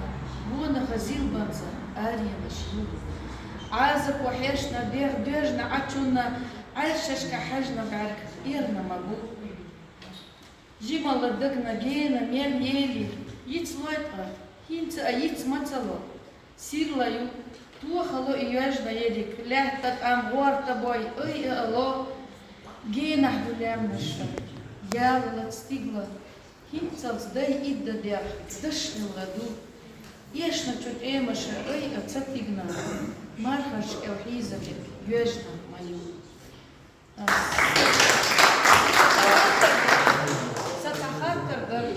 гонаха зилбанца аренаш ю. Ӏазапо хьешна дегӀ доьжна Ӏачунна, Ӏаьршашка хьаьжна бӀаьрг эрна ма бу. Жималла дагна гена мел ели, йицлой ткъа, хӀинца а йиц ма ца ло. Сирла ю, тохало и йоьжна ерриг, лаьтта тӀам гӀорта бой, ай а ало. Генахь ду лаьмнаш ша, ялалац стигла, хӀинцалц дай идда дегӀ, дашхилла ду. Эшначу тӀемаша ай а ца тигна, мархаш кӀел хьийзабе йоьжна ма ю. Сан цхьа хаттар дара.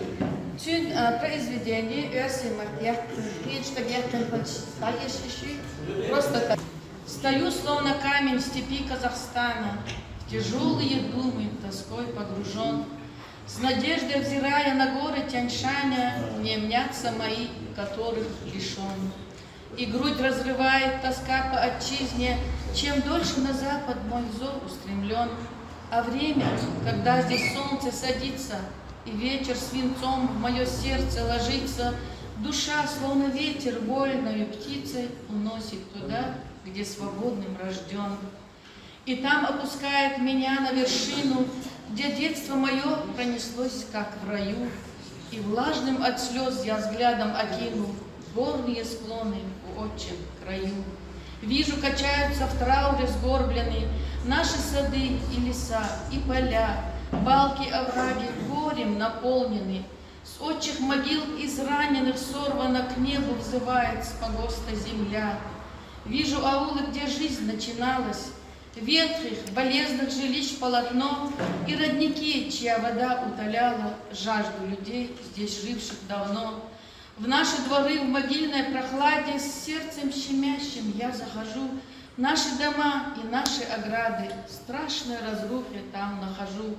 Цуьнан, а, произведение оьрсийн маттахь яьккхина, кхечу стага яьккхина хилча, дӀаеша йиш ю? Просто так. Стою, словно камень в степи Казахстана, в тяжёлые думы тоской погружён. С надеждой взирая на горы Тянь-Шаня, мне мнятся мои, которых лишён. И грудь разрывает тоска по отчизне, чем дольше на запад мой взор устремлён. А время, когда здесь солнце садится и вечер свинцом в моё сердце ложится, душа, словно ветер, вольною птицей уносит туда, где свободным рождён. И там опускает меня на вершину, где детство моё пронеслось, как в раю, и влажным от слёз я взглядом окину горные склоны в отчем краю. Вижу, качаются в трауре сгорблены наши сады и леса, и поля, Балки, овраги горем наполнены, с отчьих могил израненных сорвана, к небу взывает с погоста земля. Вижу аулы, где жизнь начиналась, ветхих, болезных жилищ полотно и родники, чья вода утоляла жажду людей, здесь живших давно. В наши дворы в могильной прохладе с сердцем щемящим я захожу, наши дома и наши ограды, страшной разрухи там нахожу.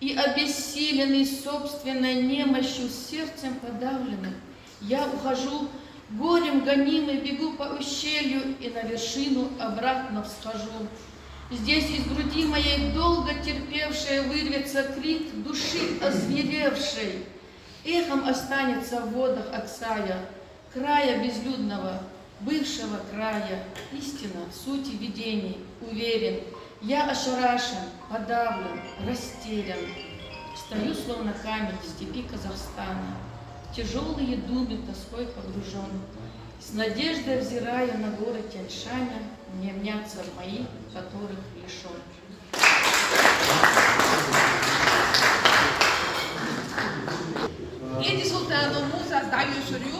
И обессиленный собственной немощью, с сердцем подавленным, я ухожу, горем гонимый, бегу по ущелью и на вершину обратно всхожу. Здесь из груди моей долго терпевшей вырвется крик души озверевшей, эхом останется в водах Аксая, края безлюдного, бывшего края, истина в сути видений, уверен, я ошарашен, подавлен, растерян. Стою, словно камень в степи Казахстана, в тяжелые думы тоской погружен. С надеждой взираю на горы Тянь-Шаня, мне мнятся бои, которых лишен. Эдди Султанов Мусас дӀайоьшур ю,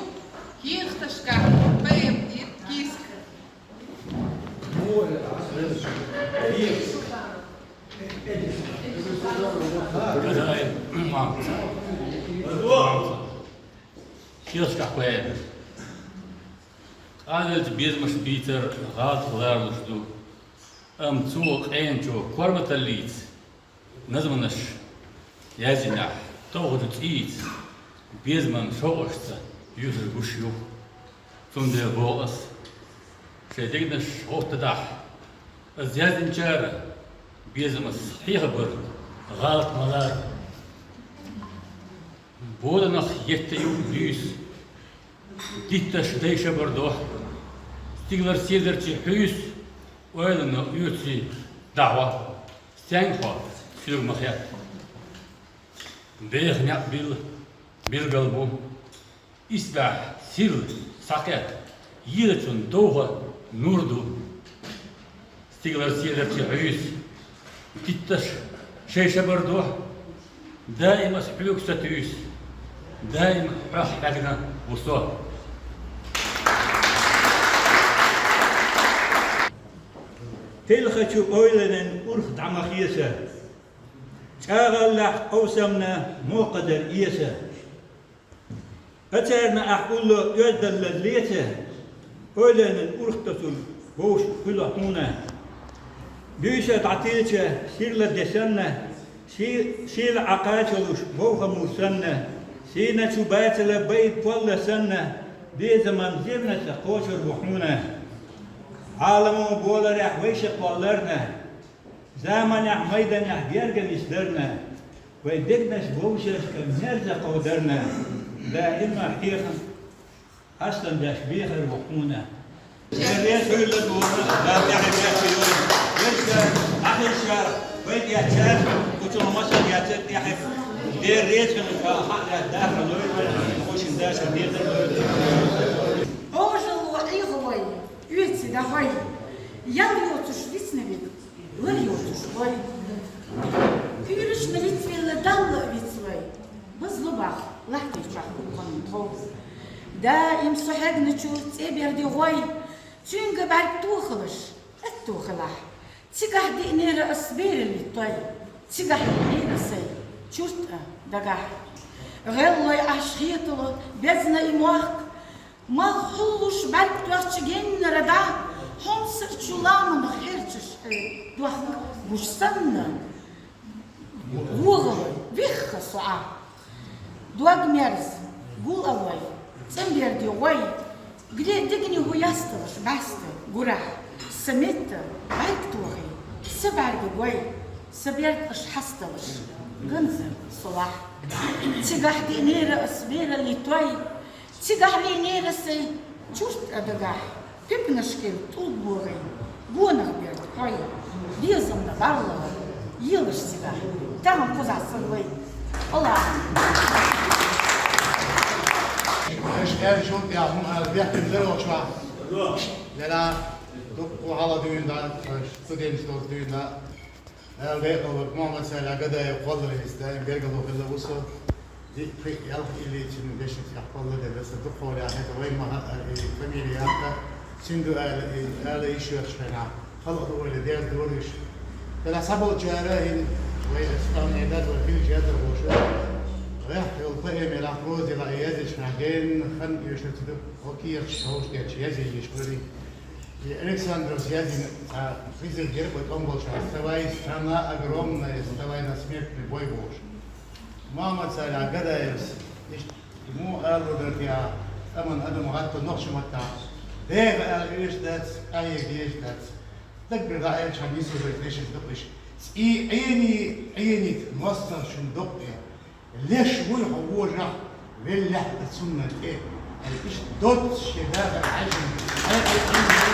кехаташка поэм дит кийск. Кехаташка поэм. Къаьстта безамаш бийцар гӀалат ларалуш ду. Амма цо къеначо корматаллица, назманаш язйинехь, тохачу цӀийца, безаман шовкъашца юьсуш гуш ю. Цундела боху ас, шайн дегнаш гӀоттадахь, ас язйинчара безамца хьехабар гӀалат ма лара. Боданах етта ю буьйса, дитташ дайшабар до. Стигалара седарчий хьуьйса, ойланна оьций дӀахьо. Стенга хьо, соьга ма хетта. Беха некъ бил-, билгал бу. Исбаьхьа сирла схьакхетта, йилачун довха нур ду. Стигалара седарчий хьуьйса, дитташ шайн шабар до. Даим ас хьоьга сатуьйсу, даим хьох хьегна ву со. Телхачу ойланан урх дӀа ма хеса, чӀагӀаллехь къовсамна мокхадар эса. Ацарна ахь улло оьздалла леца, ойланан урх тосур вовш хуьлу хьуна. Буьйса дӀатилча, сирла де санна, ши-, шийла Ӏа кхачалуш вовха мур санна, сийна чу бацала байда полла санна, безаман зевнаса кхочур ву хьуна. Ӏаламо боларехь вайша кхолларна, заманехь майданехь герга нисдарна, вай дегнаш вовшашка мерза кховдарна, даима хьехан хьастам беш бехар ву хьуна. Деррес хуьлла дуьйна, да тӀехь бехке йой. Вешка, ахирша, вай тӀехь цаьрца, кху чу масал яцар тӀехь. Деррес хуьлла, ха-, ха-, даха лой, хушин даша дезар лой. Ожалло Ӏеха вай, оьци дахой. Ял йоцуш вицна вид. Лар йоцуш вай. Куьйрашна вицвелла Далла а вицлой. Базло бах, лахкийчохь кукханан тхов. Даим со хьегначу цӀе берди гӀой. Цуьнга бӀаьрг тохалаш, аьтто хилахь. Цигахь диънера ас бералли той. Цигахь диънера сай чурт а дагахь. ГӀеллой Ӏаш хетало безна и мохк. Малх хьуллуш бӀаьрг тоьхча геннара дӀа, хьомсарчу ламанах хьерчаш, э, дохк гуш санна, вогӀалой, вихха со Ӏа. Дог мерза, гул алой, цӀен берди гӀой, гре дегни хӀу ясталаш бӀаьста гурахь, са метта бӀаьрг тохий, са бӀаьрга гой, са берд аш хьасталаш, ганза со лахь. Цигахь диънера ас бералли той, цигахь вийнера сай чурт а дагахь, пипнашкин тӀулг богӀий, гонах берд хьой, безамна баллала, елаш цигахь, тахана кхузахь сан вай. Аллахьан. Аша аьлла шун тӀехь хӀума ала бехкина дара оха чохь. Лела, дуккха хьала дуьйна, студенташ долчу дуьйна. Ала декъалварг Мухьаммад-Салихь Гадаев кхоллар йиста, даим бергало хилла вусо. Ди пхи ялх илли цун деши цӀи кхолла дедаса дукхолехь хӀета вай ма хаъара и фамилия яккха, цуьнан ду ала, и ала йиш йоцуш хенахь, халкъ ду вайла дерза дора уьш. Делахь схьаболчара хӀин вай стагӀне даза вай хилча язар вовшах. Гехь йолу поэма елахь, проза елахь, и язйича хьан генна хан оьшур ца ду, хӀокху кехаташ хьовш детташ язйийша хуьлий. И Александровс язйина цхьа призыв дира вай тӀом болчохь: «Вставай, страна огромная, вставай на смертный бой», бохуш. Мухьаммад-Салихь Гадаевс иштта и муха ала дара те, цӀа ман адам гӀатто нохча маттахь, деха ала оьшуш дац, къахьега дезаш дац. Даггара дӀаэлча хьан йисур дара тӀе шиъ дукъ иша. ЦӀий Ӏений, Ӏений моссаршна докъе. Леш вуй хьо вожахь, веллехь а цунна тӀе. Ай, иштта доцца шен дахар хьаьжжина. Ай, ай, ай, ай.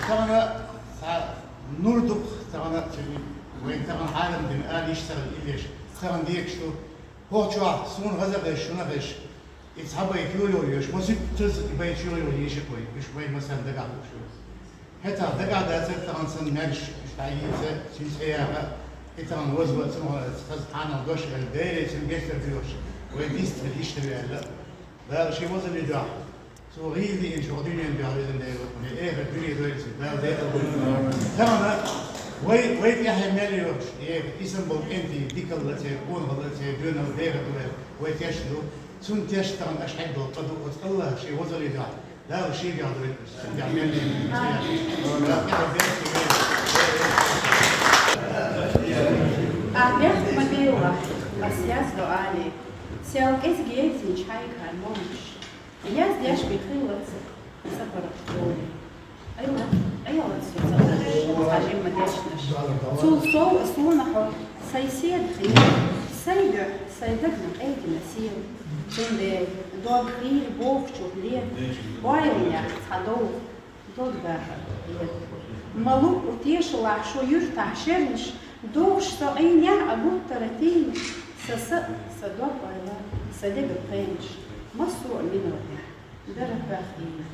Тахана цхьа нур ду-кх, тахана цуьнан, вайн тахана хьарам дина ала йиш ца хилла иллеш, тахана декаш ду. ХӀокху чохь суна хаза хезаш, шуна хезаш, и цхьа байт ю-йо йоьш, маситтаза и байт ю-йо йийшира вай, уьш вайн массарна дагахь лууш ю. ХӀетахь дагахь дацара тахана санна маьрша, уьш дӀайийца, цуьнан цӀе яха, и тахана вазва а ца ма хаза хьанал дош аьлла, Деле цуьнан гечдар доьхуш, вай дистхир иштта ваьлла. Дала шен вазаллин дуьхьа, цо гӀийла диъначу хӀокху дуьненан дуьхьа везан Дела, вайн эхарт дуьне дойла цуьнан, Дала декъал войла. Тахана вай, вай тӀаьхье мел йоьхуш, и санна болу кӀентий дикалла церан, къонахалла церан доьналла дехар ду аьлла, вай тешна ду. Цунна тешна тахана аша хьегна долу къа ду, оцу АллахӀа шен вазаллин дуьхьа, Дала шен дуьхьа дойла, цуьнан дуьхьа мел йина. Ахь бехк ма беллахь, ас яздо алий, сел кӀезиг евзинчу хьайгара момаш. Яздеш бен хиллалц сан паргӀат долий. Ай, ма, Ӏелац со ца луш, цхьа жимма дешнаш. Цул сов а суна хьо сайн седа хила, сайн дуьхьа, сайн дагна къегина сел. Цундела дог хийла бохучух ле, ойланехь цхьа довха дог дахар хьеда. Ма луъу тешалахь шун юьртахь шернаш, дохуш со Ӏийнехь а гуттара тийна, сан са а, сан дог ойла, сан деган пхенаш, массо а минотехь. Дара пах ийна.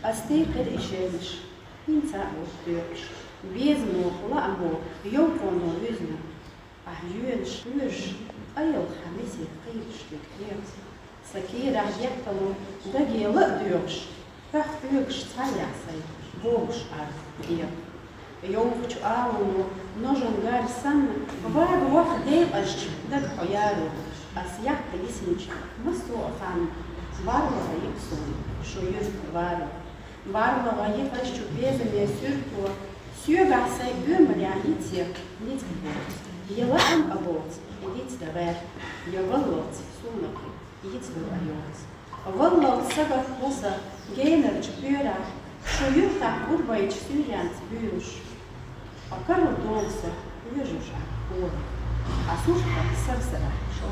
Ас тӀе кхира и шернаш, хӀинца а ву тоькъуш, безамо, лаамо, йовхоно вуьзна. Ахь жоьнаш хьоьжуш, къайлаха месе кхийраш дика хьекъа. Сан кийрахь геттало даге ла а доьгӀуш, хьох хьоьгуш цхьаьллехь сайн богуш Ӏар кхекъа. Йовхачу агӀоно ножан гар санна, вага ваха декъазчу дага хьо яро, ас яккха йисинчу массо а ханна, барлагӀа йиъ суна шун юьрта варо. БарлагӀа йиъазчу безаме суьрто, соьгахь сайн оьмалехь йицъян ницкъ боцу, я лаам а боцу, и дицдан гӀерта, я валлалц суна кхин йицлур а йоцу. Валлалц сагатхо сан генарчу пуьрахь, шун юьртахь гурбайчу суьйренца буьйлуш. Ткъа карладогӀу сан вежарша хӀора, ткъа суртах сарсарахь шо.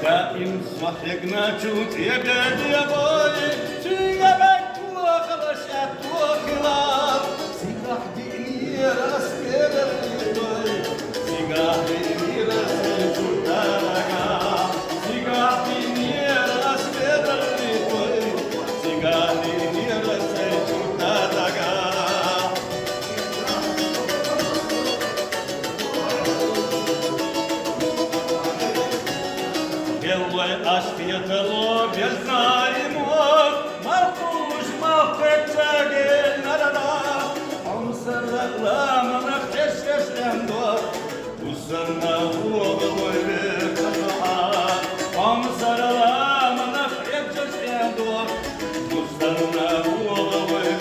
Даим со хьегначу тӀе бен дебой, цуьнга бен тохалаш аьтто хилар. Цигахь диънера ас бераллитой, цигахь диънера сайн чуртта дагахь. Цигахь диънера ас бераллитой, цигахь диънера сайн чуртта дагахь. Беллой аш тетало, белзаимо, махкуш махкхечча генарара, хьомсара ламанах эшэш эндо, бусанна вогӀа вай векашахьа, хьомсара ламанах эшэш эндо, бусанна вогӀа вай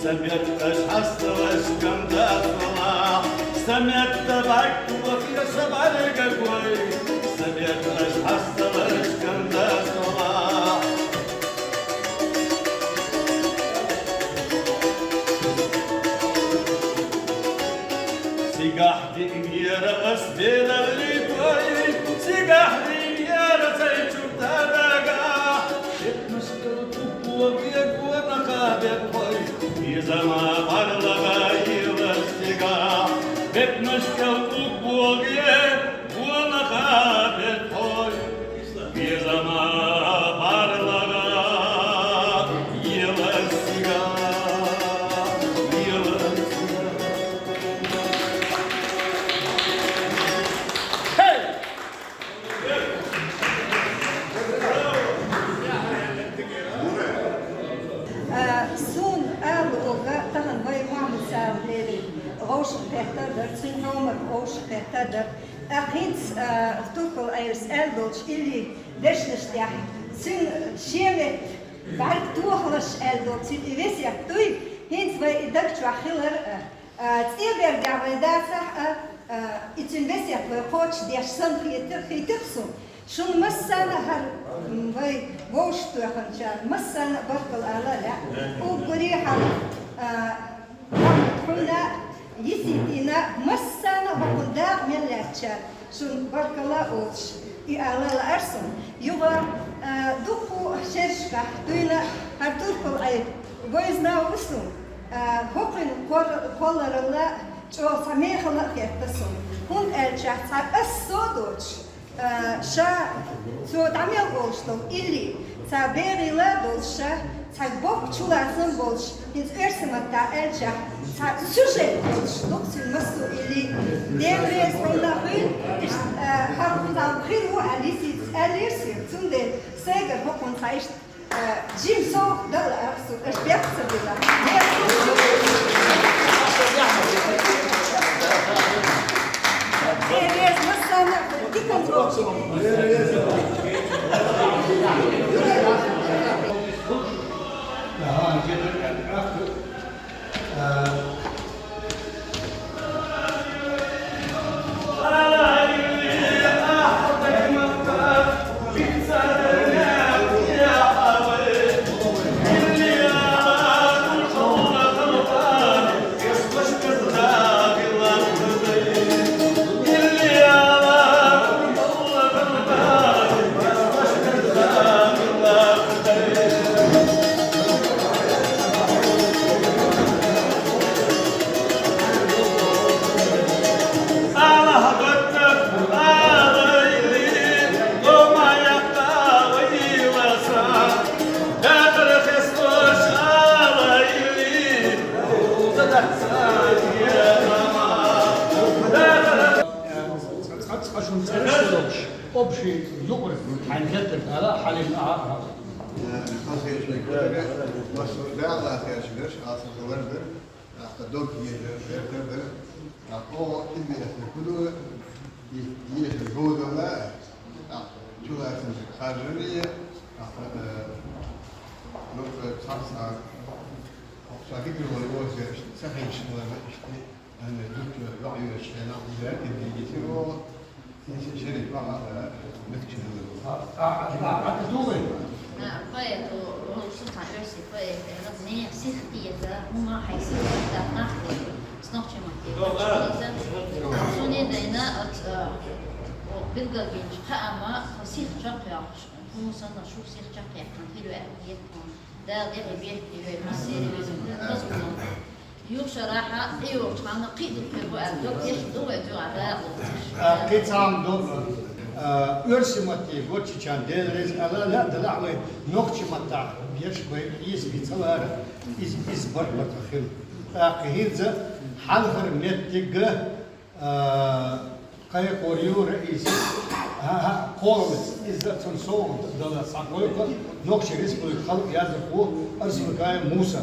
Са метташ хьасталаш ганда сулахь, са метта баккула хиса баргагой, са метташ хьасталаш ганда сулахь. Цигахь диъ вера ас бералли гой, цигахь диъ вера цай чу дарага. Бетнаш кӀел кугбоге гонахьа бетхой, безама бӀарлагӀа йилла цигахь. Бетнаш кӀел кугбоге гонахьа бетхой, безама бӀарлагӀа йилла цигахь, йилла цигахь. Хей! А, сона ала оха тахан вай Мухьаммад-Салихьера вовшах кхетта дар, цуьнан хьомах вовшах кхетта дар. ТӀаккха хӀинца, а, Туркал Айрас аьлла долчу илли дешнаш тӀехь, цуьнан шен метта бӀаьрг тохалаш аьлла долу цуьнан и весет дуй, хӀинца вай и даг чохь хилар, а, А, цӀербердехь вай дацахь а, а, и цуьнан весет вай кхочушдеш санна хетар, хийтира суна. Шуна массарна а хӀара, м, вай вовшахтоьхначарна массарна а баркалла ала лаьа. Уггаре хьалха, а, Мухьаммад, хьуна а, Йиситина а, массарна а хӀокхунна дакъа мел лаьцначарна. Шуна баркалла а олуш, и ала лаьара суна. Юха, а, дуккха шерашкахь дуьйна хӀара Туркал Айрас вевзина ву суна. А, хӀокхуьнан кхолларалла чӀогӀа цхьа мехала а хетта суна. ХӀунда аьлча цхьа ас со а доцуш, а, ша цо дӀа мел олуш долу илли, цхьа бегӀийла а долуш ша, цхьа боккха чулацам а болуш, хӀинца оьрсийн маттахь аьлча, цхьа сюжет болуш ду-кх цуьнан массо а илли. Дела реза хьуна хуьлда, иштта, а, хьан хӀума хир ву аьлла, Йиситас аьллера соьга, цундела сайгара хӀокхунна цхьа иштта, а, жима совгӀат дан лаьара суна, аша бехк ца дина. Дела реза. Дела реза, массарна а хуьлда, диканца вовшахтоьхна. Цкъа, цкъа шуна цӀераш ца лоруш, общий юкъара хьайна хеттарг ала, хьалийна а, а. Э, хаза хеташ дерг, массо а Дала хеташ берш, аса хилар бер, тӀаккха дог езар, бертар бер, тӀаккха оха кхин беса хӀун ду, и езар гӀо дала, тӀаккха чулацамчу харжамий, тӀаккха, э, ну, э, цхьацца, цхьа хӀинца вара оза, ца хьийзаш хиларна, иштта. Ана дукха йоӀ йоьдучу хенахь, иза кхин дийцира оха, иза шериг бахьа, а, мехкачу дилла. А, а, а, а, дугӀий? А, поэт, о, о, шу цхьа оьрсийн поэт, э, раза мехь сиха тӀеэца, хӀума хьайн сиха тӀе нах тӀе. Снохчий ма тӀе. Суна дайна, оц, а, о, билгалбинчу хаама, сиха чекхйоккхуш, хӀума санна, шу сиха чекхъяьккхина, хир ваьа, хир ваьа. Дала тӀехь бехке йойла, массеран везан, хаза гулам. Юха шарахь, тӀейогӀучу ханна кхин а дукха хир бу аьлла, дог деш ду вай, дуьхьа Дала лоцуш. А, кхин цхьа хӀума ду, а, оьрсийн матте гоччичарна Дела реза ала лаьа, делахь вай нохчийн маттахь гечбай, хьесапе ца лара, иза, иза барт-барт хила. ТӀаккха хӀинца хьалхара меттиг, а, кхайкхор ю Раиса. ХӀа-хӀа, кхоалгӀа иза цунна совгӀат дала схьакхойкху Нохчийн Республикан халкъан яздархо Арсалакаев Муса.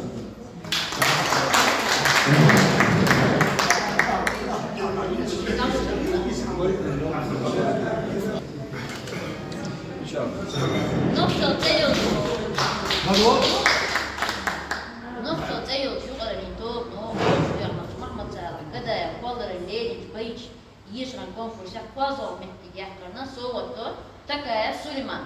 Нохчалла тӀейогӀу. Алло? леринчу байташ ешаран конкурсехь кхозлагӀа меттиг яккхарна совгӀат до Такаев Сулейман.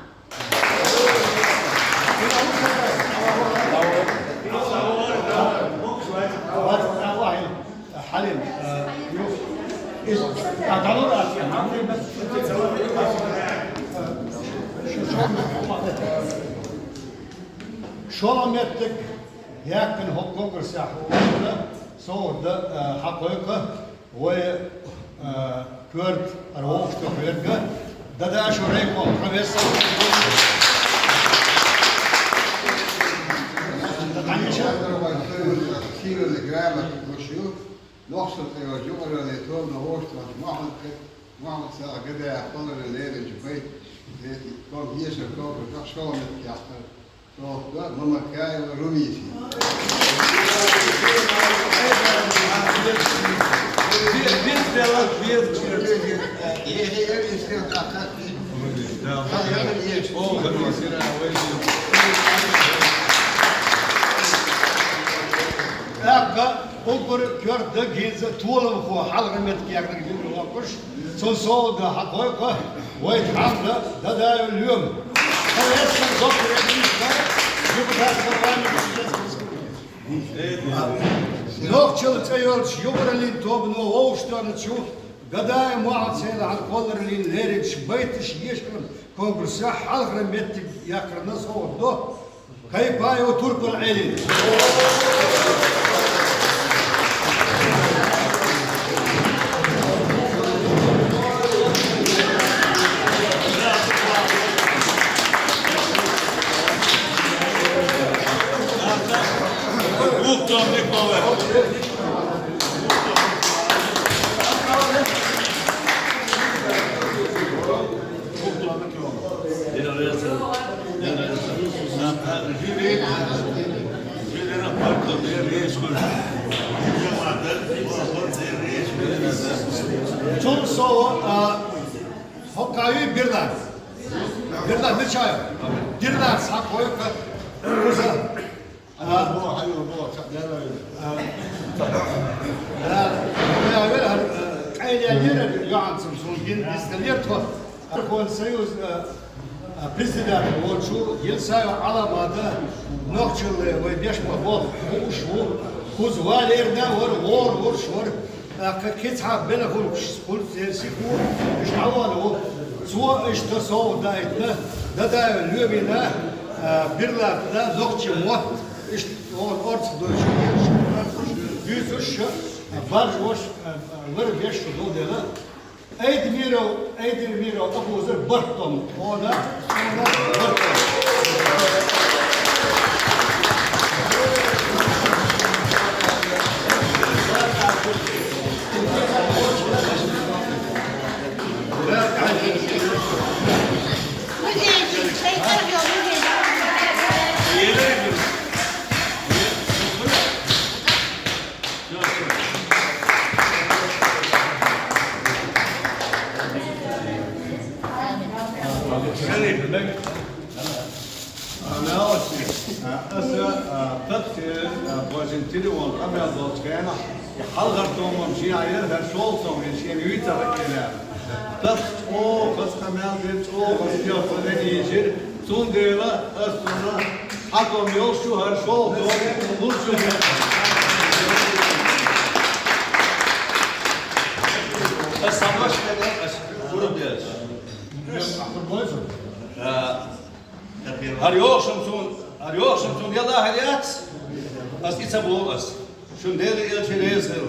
Хьалим, э, ю-, из, а, Далур а, шолгӀа меттиг яьккхина хӀокху конкурсехь, совгӀат дан, э, хьакхойкху вай, э, коьрта хӀара вовшахтохарг, Дадаев Райкъо, профессор. Сийлалла, грамота луш ю, Нохчийн цӀе йолчу юкъараллин тобано вовшахтохчу Мохьмад-, Мохьмад-Салахь Гадаев кхоллараллин леринчу байт, э, ком-, ешар конкурсехь шолгӀа меттиг яьккхина. Тохка Мамакаева Румиси. ТӀаккха уггар коьрта дан гинза толамхо хьалхара меттиг яьккхинарг юкъара воккхуш, цунна совгӀат дан хьакхойкху вай тхьамда Дадаев Лоьма. Профессор, доктор экономических науков, депутат парламента Чеченской Республики. Нохчийн цӀе йолчу юкъараллин тобано вовшахтоьхначу Гадаев Мохьмад-Салахьна кхоллараллин леринчу байташ ешаран конкурсехь хьалхара меттиг яьккхарна совгӀат до Кайпаев Турпал Ӏелина. Цул сов, а, хӀокху Бирдат. Бирдат Мичаев. Бирдат схьакхойкху кхуза. А, а, а, а, а, къайлаелира юьхьанца, суна гина дистхилира тхо. Архонан союз, а, а, председатель волчу Елсаев Ӏаламата нохчалла вай беш ма боху, хууш ву. Кхуза валерна вара, гӀора вуьш вара. ТӀаккха кхин цхьа белхалш, хӀунда аьлча сихо, иштта дӀавала ву. Цо иштта совгӀат даийтина, Дадаев Лоьмина, а, Бирдатна нохчийн мотт, иштта оха орцах доьшуш, дуьйцуш, баржош, а, лар беш шу долу дела. Айдамиров, Айдамиров Абузар барт тӀом. Хьуна, хьуна барт тӀом. Шериф, а, Аса, а, такхтера, а, божин телефон къамел долчу хенахь, и хьалхара томам шен Ӏайра, хӀара шолгӀа том вина шена вуьйцура элира. Тахта чӀогӀа хаза къамел дира, чӀогӀа хаза тӀехь ца ден йижира, цундела аса цунна хьан том йолуш ю, хӀара шолгӀа том луш ю. Аса схьабаш хьедара, аса гур а делча. А, ХӀара йохуш-м суна, хӀара йохуш-м суна яла хир яц, ас и ца боху ас. Шуна Дела элча реза хила.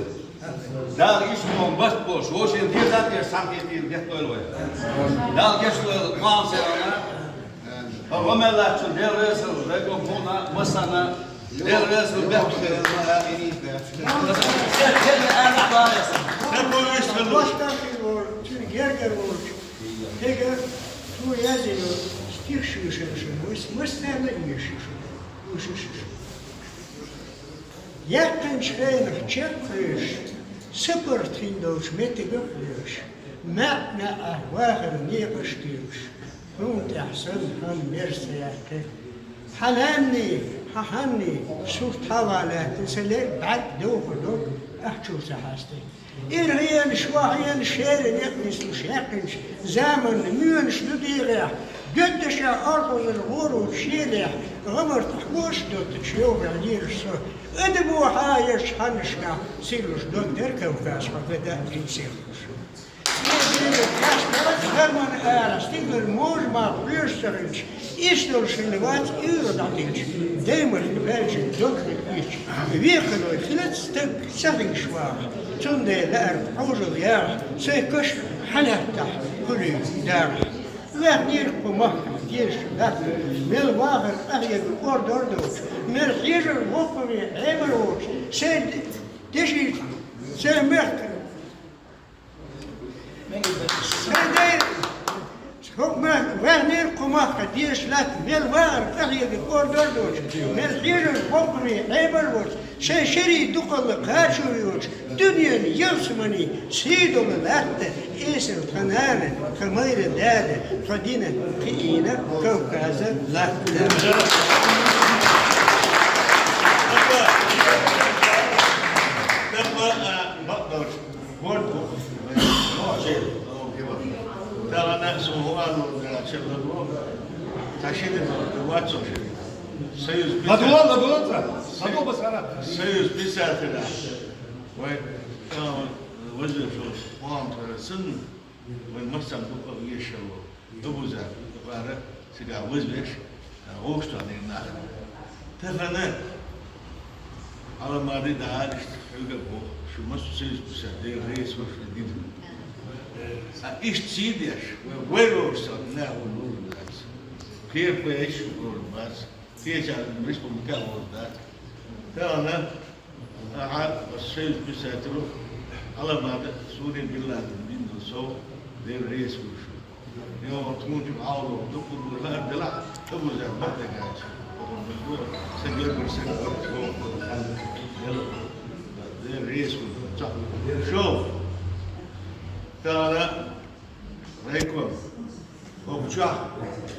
Дала иштта барт болуш, вовшийн деза а тӀе схьахетийла беттойла вай. Дала гечдойла, Мохьмад-Салахьна. ХӀара гӀо мел латтачунна Дела реза хила, вайгахь хьуна массарна Дела реза хила беттойла. Цуьнан гергара волчу. Хьега цо яздина стих шуьйшуршина, вайца массарна а ешуьйшура, ешуьйшура. Яьккхинчу хенах чекхвеш, сапаргӀат хин долчу меттигах а лоьш, маьӀ-маьӀӀехь вахаран некъаш а туьйсуш, хьуна тӀехь санна хӀанна мерза ца яьккхи. Хьан нанний, хьан ханний сурт хьалха лаьттина сан лерг бӀаьрг дохур ду, Ахчул ца хьасте. Ир гӀенаш, ва гӀенаш, шеран некъ нислуш яьккхинчу заманна моьнаш ду дегӀехь, доьддашехь орхузар гӀур волчу шелехь, гӀамар тӀехь лош доттуш йовхьехь лелаш со, адамо хьан езачу хьаннашкахь сирлуш доттар Кавказ хьо гада а дуьйцуш. Герман ара стигалара можа мах хьоьжуш ца хилча, иштта долуш хилла вац уьйра дӀатилча, даймахка баьлча дог хила ийча, векхалой хилац стаг ца хилча ваха, цундела лаьара хьожал яха, сайн каш хьан лаьттахь хуьлий даха. Ваьхнера кху махкахь дезачу латта, мел вахар къахьегар кӀордор доцуш, мел хьежар воккхаве Ӏемар воцуш, сайн дешица, сайн мехкара. Сайн дайра, хӀокху мах-, ваьхнера кху махкахь дезаш латта, мел вахар къахьегар кӀордор доцуш, мел хьежар хӀокхуне Ӏемар воцуш, шайн шерийн дукхалла кхачо йоцуш, дуьненан ялсаманин сий долу латта, эсала тхан нана, тхан майра дада, тхо дина кхиийна Кавказан латта. Союз писателей. Союз писателей. Вай, а, вазир шо, ван тара сан, вай масан бу, а, ешало. Дубуза, вара, сига вазвеш, а, гӀуш тани нах. Тахана, Ӏаламади да, иштта хьуьга бу, шу масу союз писателей, рейс ваш дин. А иштта сий деш, вай, вай вовшах нах ву лур дац. Кхерпа еш ву лур бац. Кхеча республика ву дац. Тахана, ахьа, союз писателей, Ӏаламада, Сури Бин Ладен бин ду со, дер рейс ву шу. Йо, тхунчу Ӏалло, дуккху дур хаар делахь, Абуза бакъдерг дац. Охур бу, са гербар са гербар, дер рейс ву, цхьа. Шо, тахана, Райком, хӀокху чохь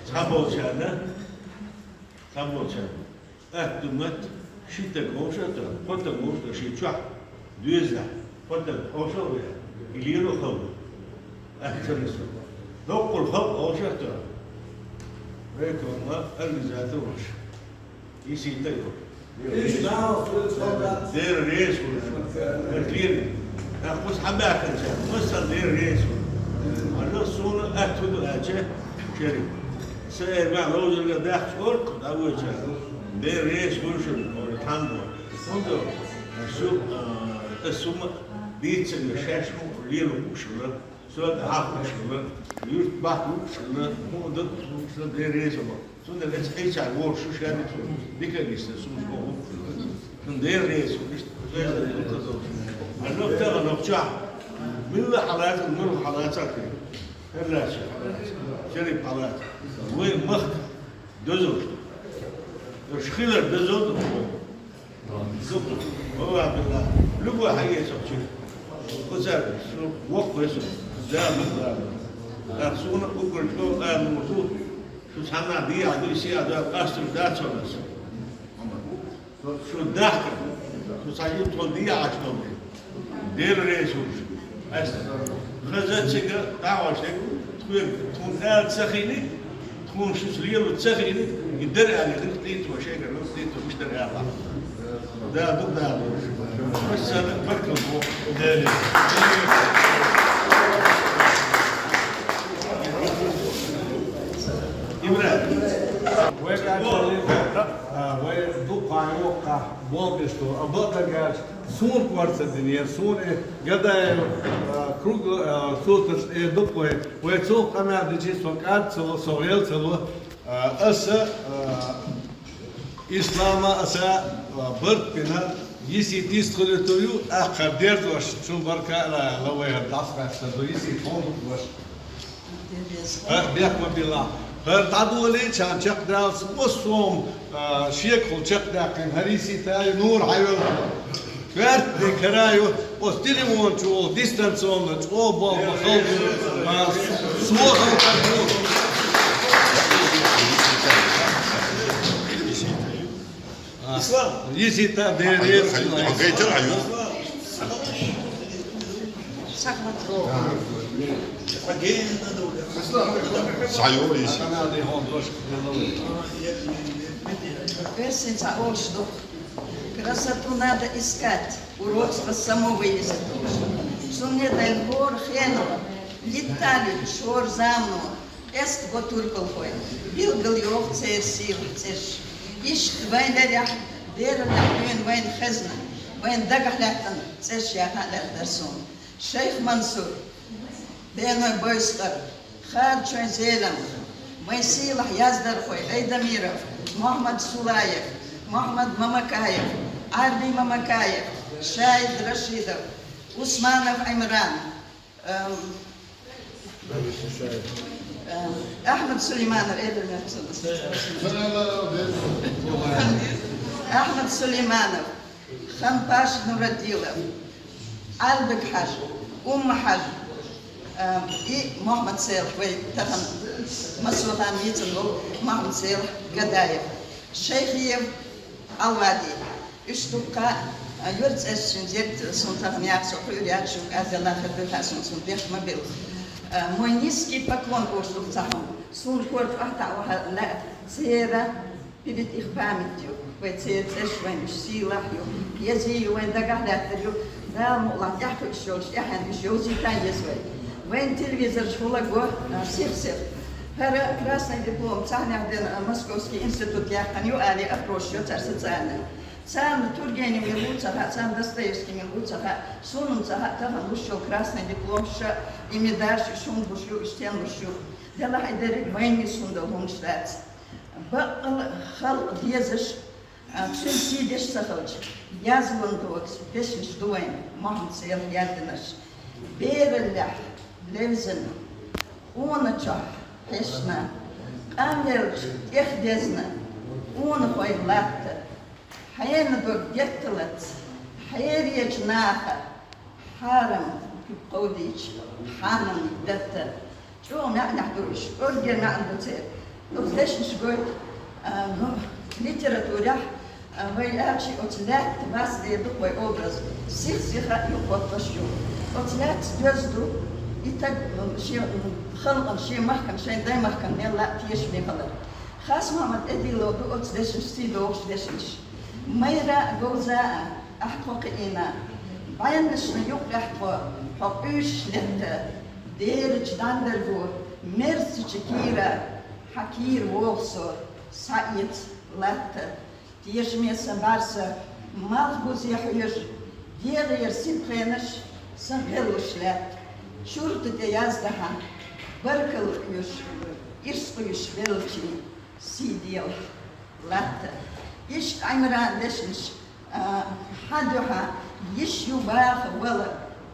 цхьаболчарна, цхьаболчарна, атта ду ма-, ши стаг вовшахтойла, кхо стаг вовшахтойла шен чохь доьзалехь, кхо стаг вовшах а веа, и лело халкъ. Атта ца нисо. Доккхур халкъ вовшахтойла. Райкома организатор волуш. Йисита йо. Дера реза ву. Дера реза ву. Дера реза ву. Масал дера реза ву. Ана суна атта ду аьлча, шерик. Са эр бан ловзарга дахча оркъ, да воча. Дера реза ву шуна, ора тхьаммо. Хунда шу, а, ас сума дийцарга шаьш хӀун лело хууш хилла. Со дӀахьуш хилла, юрт бахьуш хилла, хӀун дан хууш хилла, Дела реза ма. Цундела эца хьийча волуш шу шаьрда цо, дика а гиста, суна боху хилла. Цунна Дела реза ву, иштта реза ву, дукха долуш. Ма нух тагӀа нохчохь. Милла хьалаца, муьлха хьалаца хир. Хьерлача хьалаца. Шериф хьалаца. Вай махка дозалш ду. Уьш хилар дозал ду. Валлахьи, биллахьи, любой хьаэцалча. Оцара шу воккхаве со, Дала, Дала. ТӀаккха суна уггар чӀогӀа ала лур ду, шу цхьаннахьа дехьа дуй, сехьа дуй, къастам дац хьуна аса. Шу дахка, шу цхьа юттахула дехьа Ӏаш долу. Дела реза ву шу. Ас хаза цига дӀахьош дерг, тхоьга, тхуна ала ца хиъниг, тхуна шуьца лело ца хиъниг, и дара аьлла, дика дийца, шайгара дийца, иштта дара аьлла. Да, ду, да, ду. Массарна баркалла боху. Дела. Ибрахим. Вай кӀант а, вай дукха йоккха болх беш ду. А бакъдерг аьлча, суна кхорца динера, суна и Гадаев, а, круг, а, суташ, э, дукха вай. Вай цунах къамел дичи, со кӀант ца ло, со гӀел ца ло. А, аса, а, Ислама аса, а, барт бина, йисит йистхуьлуьйтур ю, тӀаккха дерзош, цу барка а ла, ла вай хӀара дӀасакхаьчна ду, йисит хьуна ду ваша. ХӀара бехк ма билла. ХӀара дӀадолийчарна чекхдаллалц массо а, шекахула чекхдаьккхина, хӀара йисита ю, нур хьайвелла. Коьртаниг хӀара ю, оцу телефон чу волу дистанционно чӀогӀа болх бан халкъ, а, со халкъ ву. А, Ислам. Йисита, Дела реза ву. Ислам. Схьайола, если. Персин цхьа олуш ду. Красоту надо искать, уродство само вылезет. Цунна дайн хӀора хено, литталуьйтуш хӀора замано, къест го туркалхой, билгал йоху церан сийлахь цӀерш. Иштта вайн лерехь, бераллехь дуьйна вайна хезна, вайн дагахь лаьттана цӀерш яха а лаьттара суна. Шайх Мансур, Беной Бойсхар, Харчой Зелам, вайн сийлахь яздархой Айдамиров, Мухьаммад Сулаев, Мухьаммад Мамакаев, Ӏарби Мамакаев, Шаид Рашидов, Усманов Ӏимран, эм, эм, Ахьмад Сулейманов, Эдамиров, Ахьмад Сулейманов, Хампаш Нурадилов, Ӏалбик-Хьаьжа, Умма-Хьаьжа, а, и Мухьаммад-Селах, вай тахана массо а ханна вийцина волу Мухьаммад-Селах Гадаев, Шайхиев Ӏалвади. Уьш дуккха, а, юьртан цӀерш шуна зерг суна тахана яха со кхуьур яц, шуьга аз делла хир ду хаа суна, суна деш ма билла. А, мой низкий поклон олуш ду цхьа хӀума. Суна корта охьатаӀа ваха лаьа церан перед их памятью, вай церан цӀерш вайн уьш сийлахь ю, еза ю, вайн дагахь лаьттар ю, Дала мукъалахь тӀаьхьакхуьуш йолуш, тӀаьхьенна уьш йовзийта еза вай. Вайн телевизорчу хӀула го, а, сих-сих. ХӀара красный диплом цхьаьннех дина, а, Московский институт яьккхина ю, али опрос йо цара социальный. Царна Тургенев мила ву ца хаьа, царна Достоевский мила ву ца хаьа, суна ца хаьа, тахана луш йолу красный дипломаш, и медальш, уьш хӀунда луш ю, уьш стенна луш ю. Делахь и дерриг вайн нисса хӀума долу хӀуманаш дац. Баккъала халкъ дезаш, а, цуьнан сий деш ца хилча, язлун доцу дешнаш ду вайн, Мухьаммад-Селах яздинарш. Бераллехь левзина, къона чохь хьешна, къамелчу тӀехдезна, къонахой латта, хьенан дог гетталац, хьеречу наха хьарам кховдийча, хьанан датта. ЧӀогӀа маьӀнехь ду уьш, кӀоргера маьӀна ду церан. Оцу дешнаш гойту, а, ну, литературехь, а, вай аьлча, оцу лаьтта вас дер ду вай образ. Сих-сиха юкъахӀоттош ю. Оцу лаьттас доьзна ду, и таг, м, шен, м, халкъана, шен махкана, шайн даймахкана мел лаьа тешаме хилар. Хас-Мухьаммад Эдилов ду оцу дешнаш сий дохуш дешнаш. Майра говза а, ахь тхо кхиийна. БӀеннашна юкъахь тхо, хьо къуьйсуш летта, дерачу дӀандарго, мерзачу кийра, хьан кийра вогӀу со, схьаэца латта. Тешаме сан барса, малх бузехь хьоьжу, дегӀера сибхенаш сан гӀеллуш лаьтта. Шурта тӀе яздахьа, баркалла оьшу, ирс къуьйсуш веллачийн сий делахь латта. Иштта Ӏимран дешнаш, а, хьан дуьхьа йиш ю баха вала,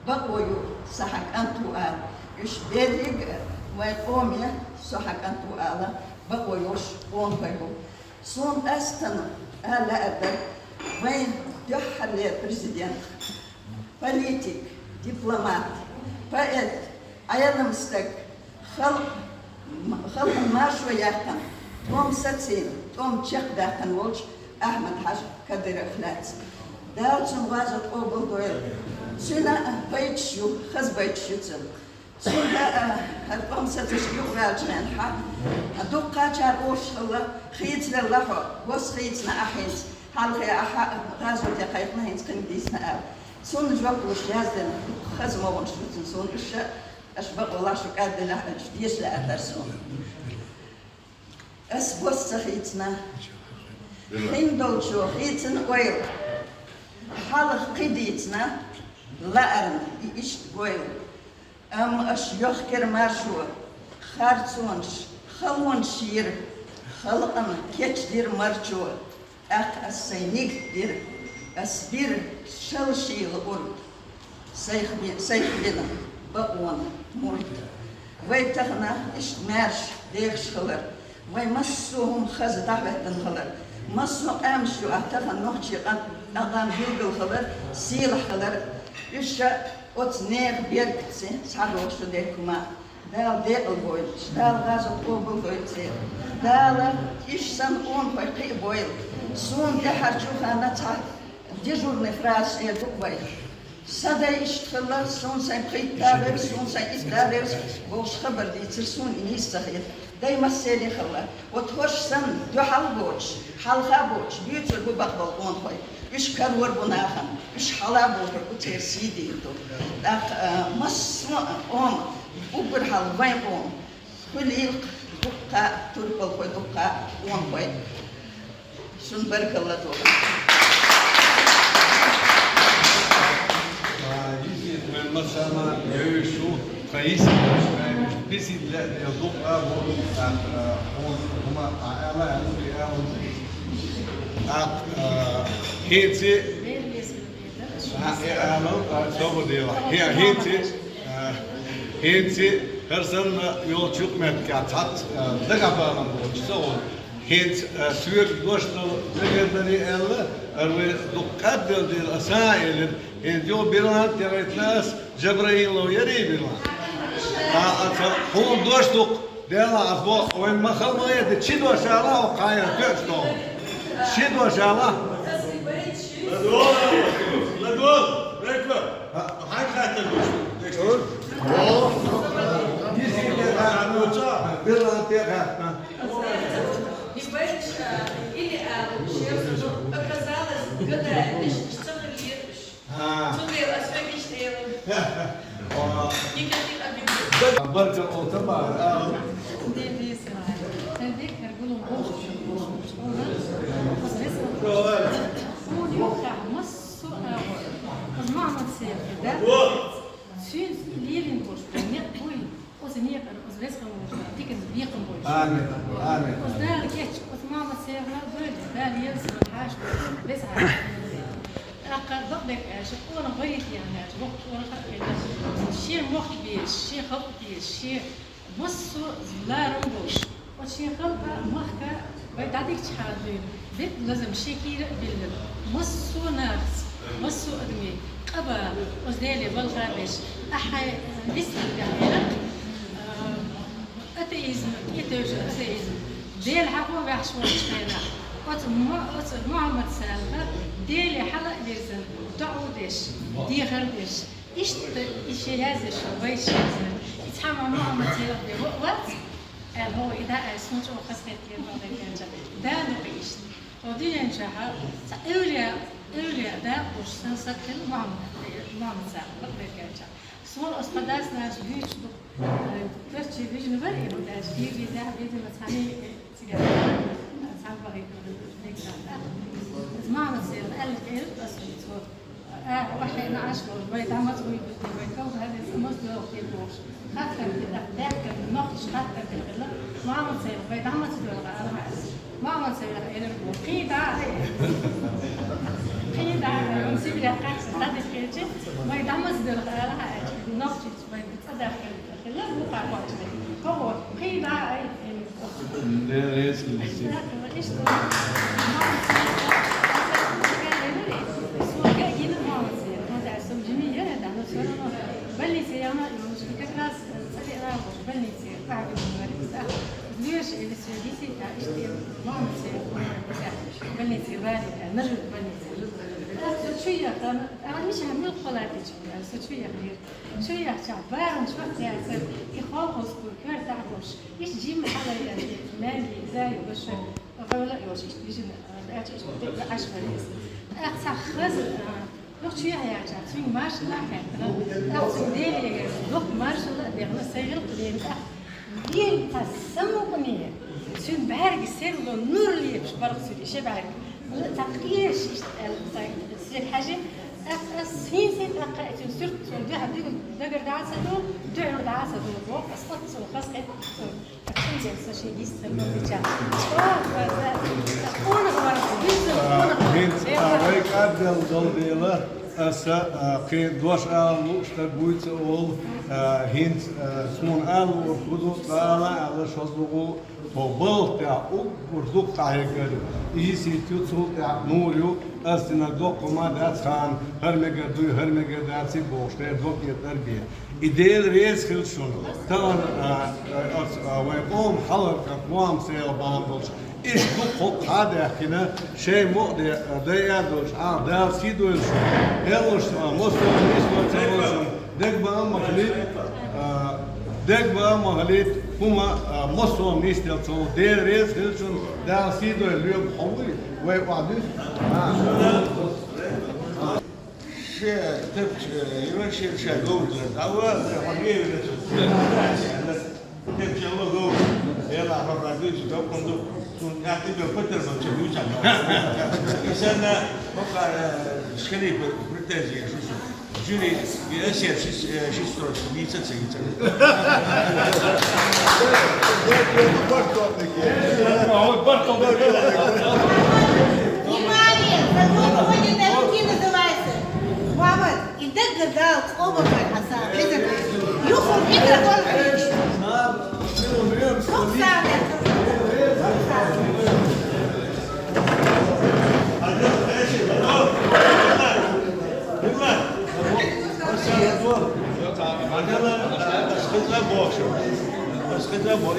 бакъо ю, сан хьан кӀант ву ала. Уьш берриг а вайн къоме со хьан кӀант ву ала, бакъо йолуш къонахой бу. Суна къаьстина ала лаьар дара вайн дуьххьарлера президент, политик, дипломат, поэт, Ӏелам стаг, халкъ, халкъан маршо яьккхина, тӀом сацийна, тӀом чекхдаьккхина волчу Ахьмад-Хьаьжа Кадыровх лаьцна. Дала цуьнан гӀазот къобалдойла. Цуьнан а байташ ю, хаза байташ ю цуьнан. Цуьнга, а, хӀара тӀом сацаш юкъаваьллачу хенахь, а, дуккхачара олуш хилла, хийцавелла хьо, хӀоса хийцина ахь хӀинца, хьалхе ахьа гӀазоте кхайкхина хӀинца кхин дийцина аьлла. Цунна жоп луш яздина, дукха хаза могӀанаш ду цуьнан суна, уьш а, аша бакъволахь шу кӀадделахь, аша деша лаьа аса суна. Ас бос ца хийцина. Хин долчо хийцина ойла. Хьалха кхин дийцина, лаарна и иштта гойла. Амма аша йохкера маршо, харцонаш, халонаш йира, халкъана кечдира марчо. ТӀаккха ас сайн нигат дира, ас бира шала шийла урд, сайх би-, сайх бина бакъонан мурд. Вай тахана иштта маьрша дехаш хилар, вай массо а хӀума хаза дӀахӀоьттина хилар, массо а къаьмнаш ю ахь тахана нохчийн къам, къам билгал хилар, сийлахь хилар, уьш ша оцу нехан бергаций схьадогӀуш ду дерг хӀума. Дала декъал бойла, Дала гӀазот къобалдойла церан. Дала иштта санна къонахой кхиа бойла. Суна тӀаьхьарчу ханна цхьа дежурный фраза эр ду вай. Са дай иштта хилла, суна сайн пхийтта вевза, суна сайн итта вевза, бохуш хабар дийцар, суна и нийса ца хета. Дай массаьрий хилла. Вот хӀорш санна, дуьхьал боцуш, хьалха боцуш, буьйцур бу бакъболу къонахой. Уьш карор бу нахана, уьш хьала бохург бу церан сий дийр ду. ТӀаккха, а, массо а къоман, уггар хьалха вайн къоман. Хуьлийла дуккха а турпалхой, дуккха а къонахой. Шуна баркалла ду. А, йисина вайн массарна а вевзаш ву, тхан йисина вевзаш ву. Бисина лаьа дела дуккха а бу, а, а, хьуна хӀума а ала, а, хӀума а ала. ТӀаккха, а, хӀинца, а, э, ала, а, собар дела. ХӀе-, хӀинца, а, хӀинца хӀара санна йолчу юкъаметтигехь цхьацца, а, дагахь балам боцуш ца волу. ХӀинца, а, соьга дош дала мегар дарий аьлла, ара вай дукха къаьдделла дела, аса а элира, хӀинца юха Берлан тӀе гӀайтина ас, Жабраилов ярий Берлан? А, аса хьуна дош дукха, Дела, аса бо, вайн ма хала ма яда, чи дош ала, хьо кхайра тоьаш тоху. Ши дош ала. ЛадогӀа, ладогӀа, реква. Хьан хаттар ду? Берлан тӀе гӀаьттина. Оказалось, гадаьллаш ца хилира уьш. Цундела ас хьоьга иштта элира. Никаких обид. Баркалла, Тамара. Цуьнца лелийна болуш бу некъ буй. Оцу некъара, оцу веза хилла волчу Дала диканца бекхам бойла. Амин. Амин. Оцу Дала кечча, оцу Мохьмад-Сайхана дойла, Дала елла хьаша, веза хьаша. ТӀаккха бакъдерг аьлча, къонах варийта яхна аьлча, воккха къонах а хилла, шен мохк безаш, шен халкъ безаш, шен массо а ларам болуш. Оцу шен халкъа, махка вай дӀадикачхьана дуьйна, дерриг лазам шен кийра а биллина, массо а нахаца, массо а адамийн къа бала, оцу Деле балха а беш, ахьа вистхила тӀехь хьеракх, а, атеизм, тӀетевжира атеизм. Дела хьахо ваьхьаш волчу хенахь, оцу Мо-, оцу Мохьмад-Салаха Деле хьала а вирзина, доӀа а деш, дехар а деш, иштта и шен язъеш вайша язъян. И цхьамма Мохьмад-Селах бен вац, аьлла, хӀо, и дӀа аьлла, суна чӀогӀа хазахетарехь бакъдерг аьлча, да ду-кх иштта. Хьо дуьнен чохь цхьа эвлия, эвлия дакъа долуш сан саг хилла Мохьмад-, Мохьмад-Салах, бакъдерг аьлча. Суна оцу тхан дас-нанас дуьйцуш ду, э, кхерчий вижина вара и, хӀунда аьлча дийриг дехьа безина цхьаьний, э, цигахь, цхьаьна бахийтина векалан тӀаккха. Иза Мохьмад-Селах аьлла, элира аса цо. Аха, вахьийна Ӏаш волу, вай дӀа маца вуй битий, вай ков хӀара иза маца доьлху те бохуш. Хаттар дина, даьхкина, нохчаша хаттар дина хилла. Мохьмад-Селах, вай дӀа маца доьлху ала хьаьа. Мохьмад-Селах элира боху: «Кхин дӀа а ай». Кхин дӀа а ай, вайн Сибрехь кхаьчча, дӀадихкича, вай дӀа маца доьлху ала хьаьа, нохчаша вай цӀа даьхкина. Хилла вукхара кхоччуш. ХӀо-хӀо, кхин дӀа а ай. Дела реза хила. Иштта. Суна гина молодцы, хӀунда аьлча со жима яра, да, но всё равно больнице яхна а йолуш, как раз, э, цӀа деана а волуш, больнице, пахьа вара иза. Лоьша элира соьга, иштта молодцы, больнице варий, э, Нажи больнице. Со чу яхана, а миша муьлхха латтича, со чу яхана. Чу яхча, барам чохь яцара, и холхазкур коьрта тӀехь а болуш, иштта жимма хьалаяьлла, маьнги, зайо, ваша, гӀойла а йолуш, иштта вижина, аьлча, иштта дерг Ӏаш вара иза. ТӀаккха цхьа хаза, а, юха чу яхьа яьлча, цуьнга маршалла а хаьттина, тӀаккха цуьнга Деле доккха маршалла а дехна, сайн гӀиллакх лерина тӀаккха. Дийна цхьа самукъане, цуьнан бӀаьрга серло нур лепаш бара цуьнан ши бӀаьрг. Цхьа къеша иштта аьлла, сайн сел хьаьжи, ас, ас хӀинца тӀаккха а цуьнан суьрт цунна дуьхьа дагара дӀа а ца ду, дуьхьал дӀа а ца ду, боху, ас оццул хазахетта цунна. Ас цуьнга сан шен йист хилла дича. ЧӀогӀа хаза, къонах вара, визза къонах вара. ХӀинца, а, вай кӀадделла долу дела, аса, а, кхин дош ала лууш стаг вуй ца олу, а, хӀинца, а, суна ала луург хӀун ду, ала, ала, шозлагӀа, тхо балха тӀехь уггар дукха къахьегнарг, Исит ю, цул тӀаьхьа Нур ю, ас динарг доккха ма дац ханна, хӀара мегар дуй, хӀара мегар дац и бохуш, тхера дог этӀар бен. И Дела реза хила шуна. Тахана, а, а, а, вайн къоман хьалхара кӀант Мохьмад-Селах бахьана долуш, Иштта дукха хӀокху хьа а даьхкина, шайн мукъа де, дайа а долуш, Ӏа Дала сий дойла шуна. Элуш, а, массо а нийсонца волчун дегабаам а хилийта, а, дегабаам а хилийта, хӀума, а, массо а нийсделла ца волу. Дела реза хила шуна, Дала сий дойла, лоьма хьо вуй, вай охьадуьйцу. А. Ше тапча, э, Иван Ширша говзар. Ава, хьо гевира. Тапча ло гов. Эла хьо дуьйцу, доккхун ду. Цунна тӀехь тӀебеа патар бан ца дуьйцу. Исана, хӀокхара, э, шерифа претензия шу шу. Жюри, и эсер ши, э, ши строчка, ница ца йица. Внимание! Закон вводит, руки называются. Мама, и даггара дала цӀобарбан хьасан, хезар. Юхур микрофон хилча. Сохсана. Сохсана.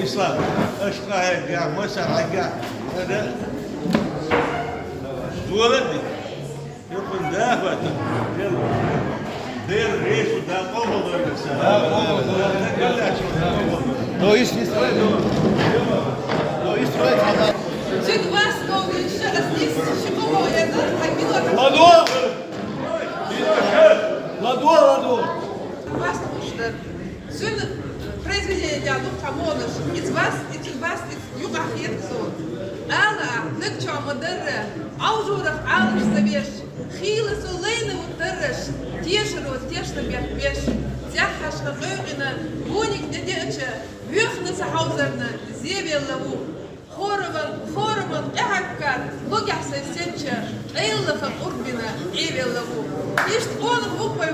Ислам, аша къахьегга, масар хьегга, ада. Долади. Юхун дахвата. Дер рейсу да къобалдойла са. Но ис, ис. Но ис, ис. Цуьнан вас ковлин шаъас нисса ши къобо эзар хьан мила. Ладо! Ладо, ладо! Вас кхуьштар. Цуьнан произведение тӀехь ду цхьа монаш. Иза вас, иза вас, иза юкъахь хетта суна. Ала ахь, нагчохь ма-дарра, Ӏовжурах Ӏалаш ца веш, хийла со лайна ву тарраш, тешаро тешнабехк беш, цӀеххьашха къоькъина, вониг тӀедеача, боьхна ца хьовзарна, зевелла ву. Хораман, хораман къаьхьа кад, логехь сайн сенча, къайлаха къурбина, Ӏевелла ву. Иштта къонах ву-кх вай.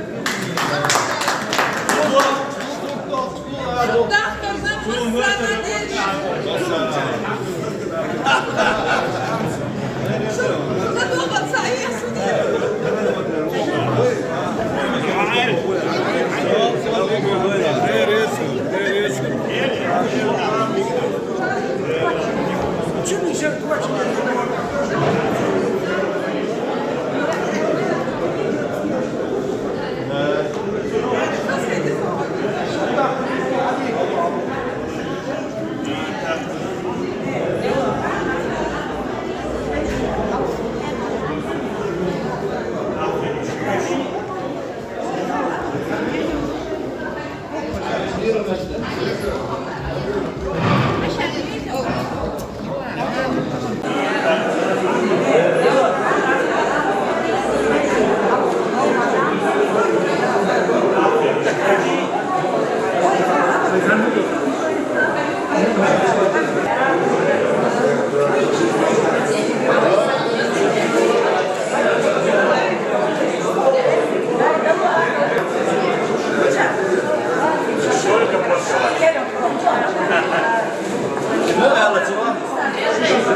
Дахкарна массарна деза. ЛадогӀа ца Ӏеса.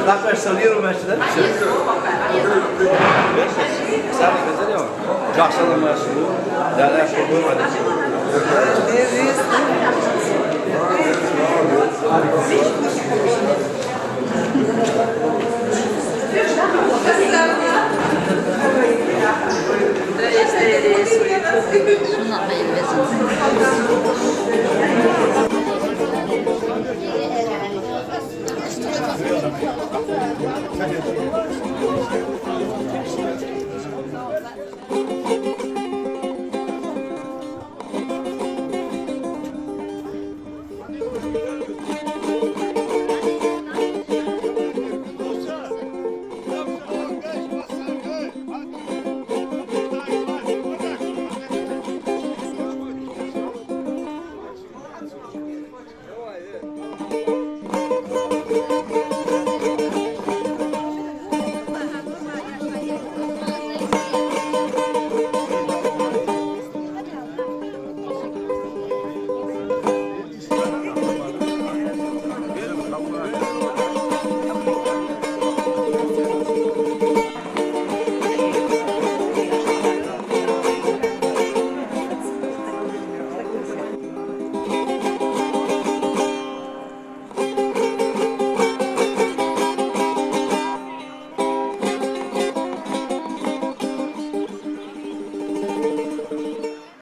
Такой солируем, значит, да? Всё. Сами говорили. Жахсалам, Расул. Да, да, что было.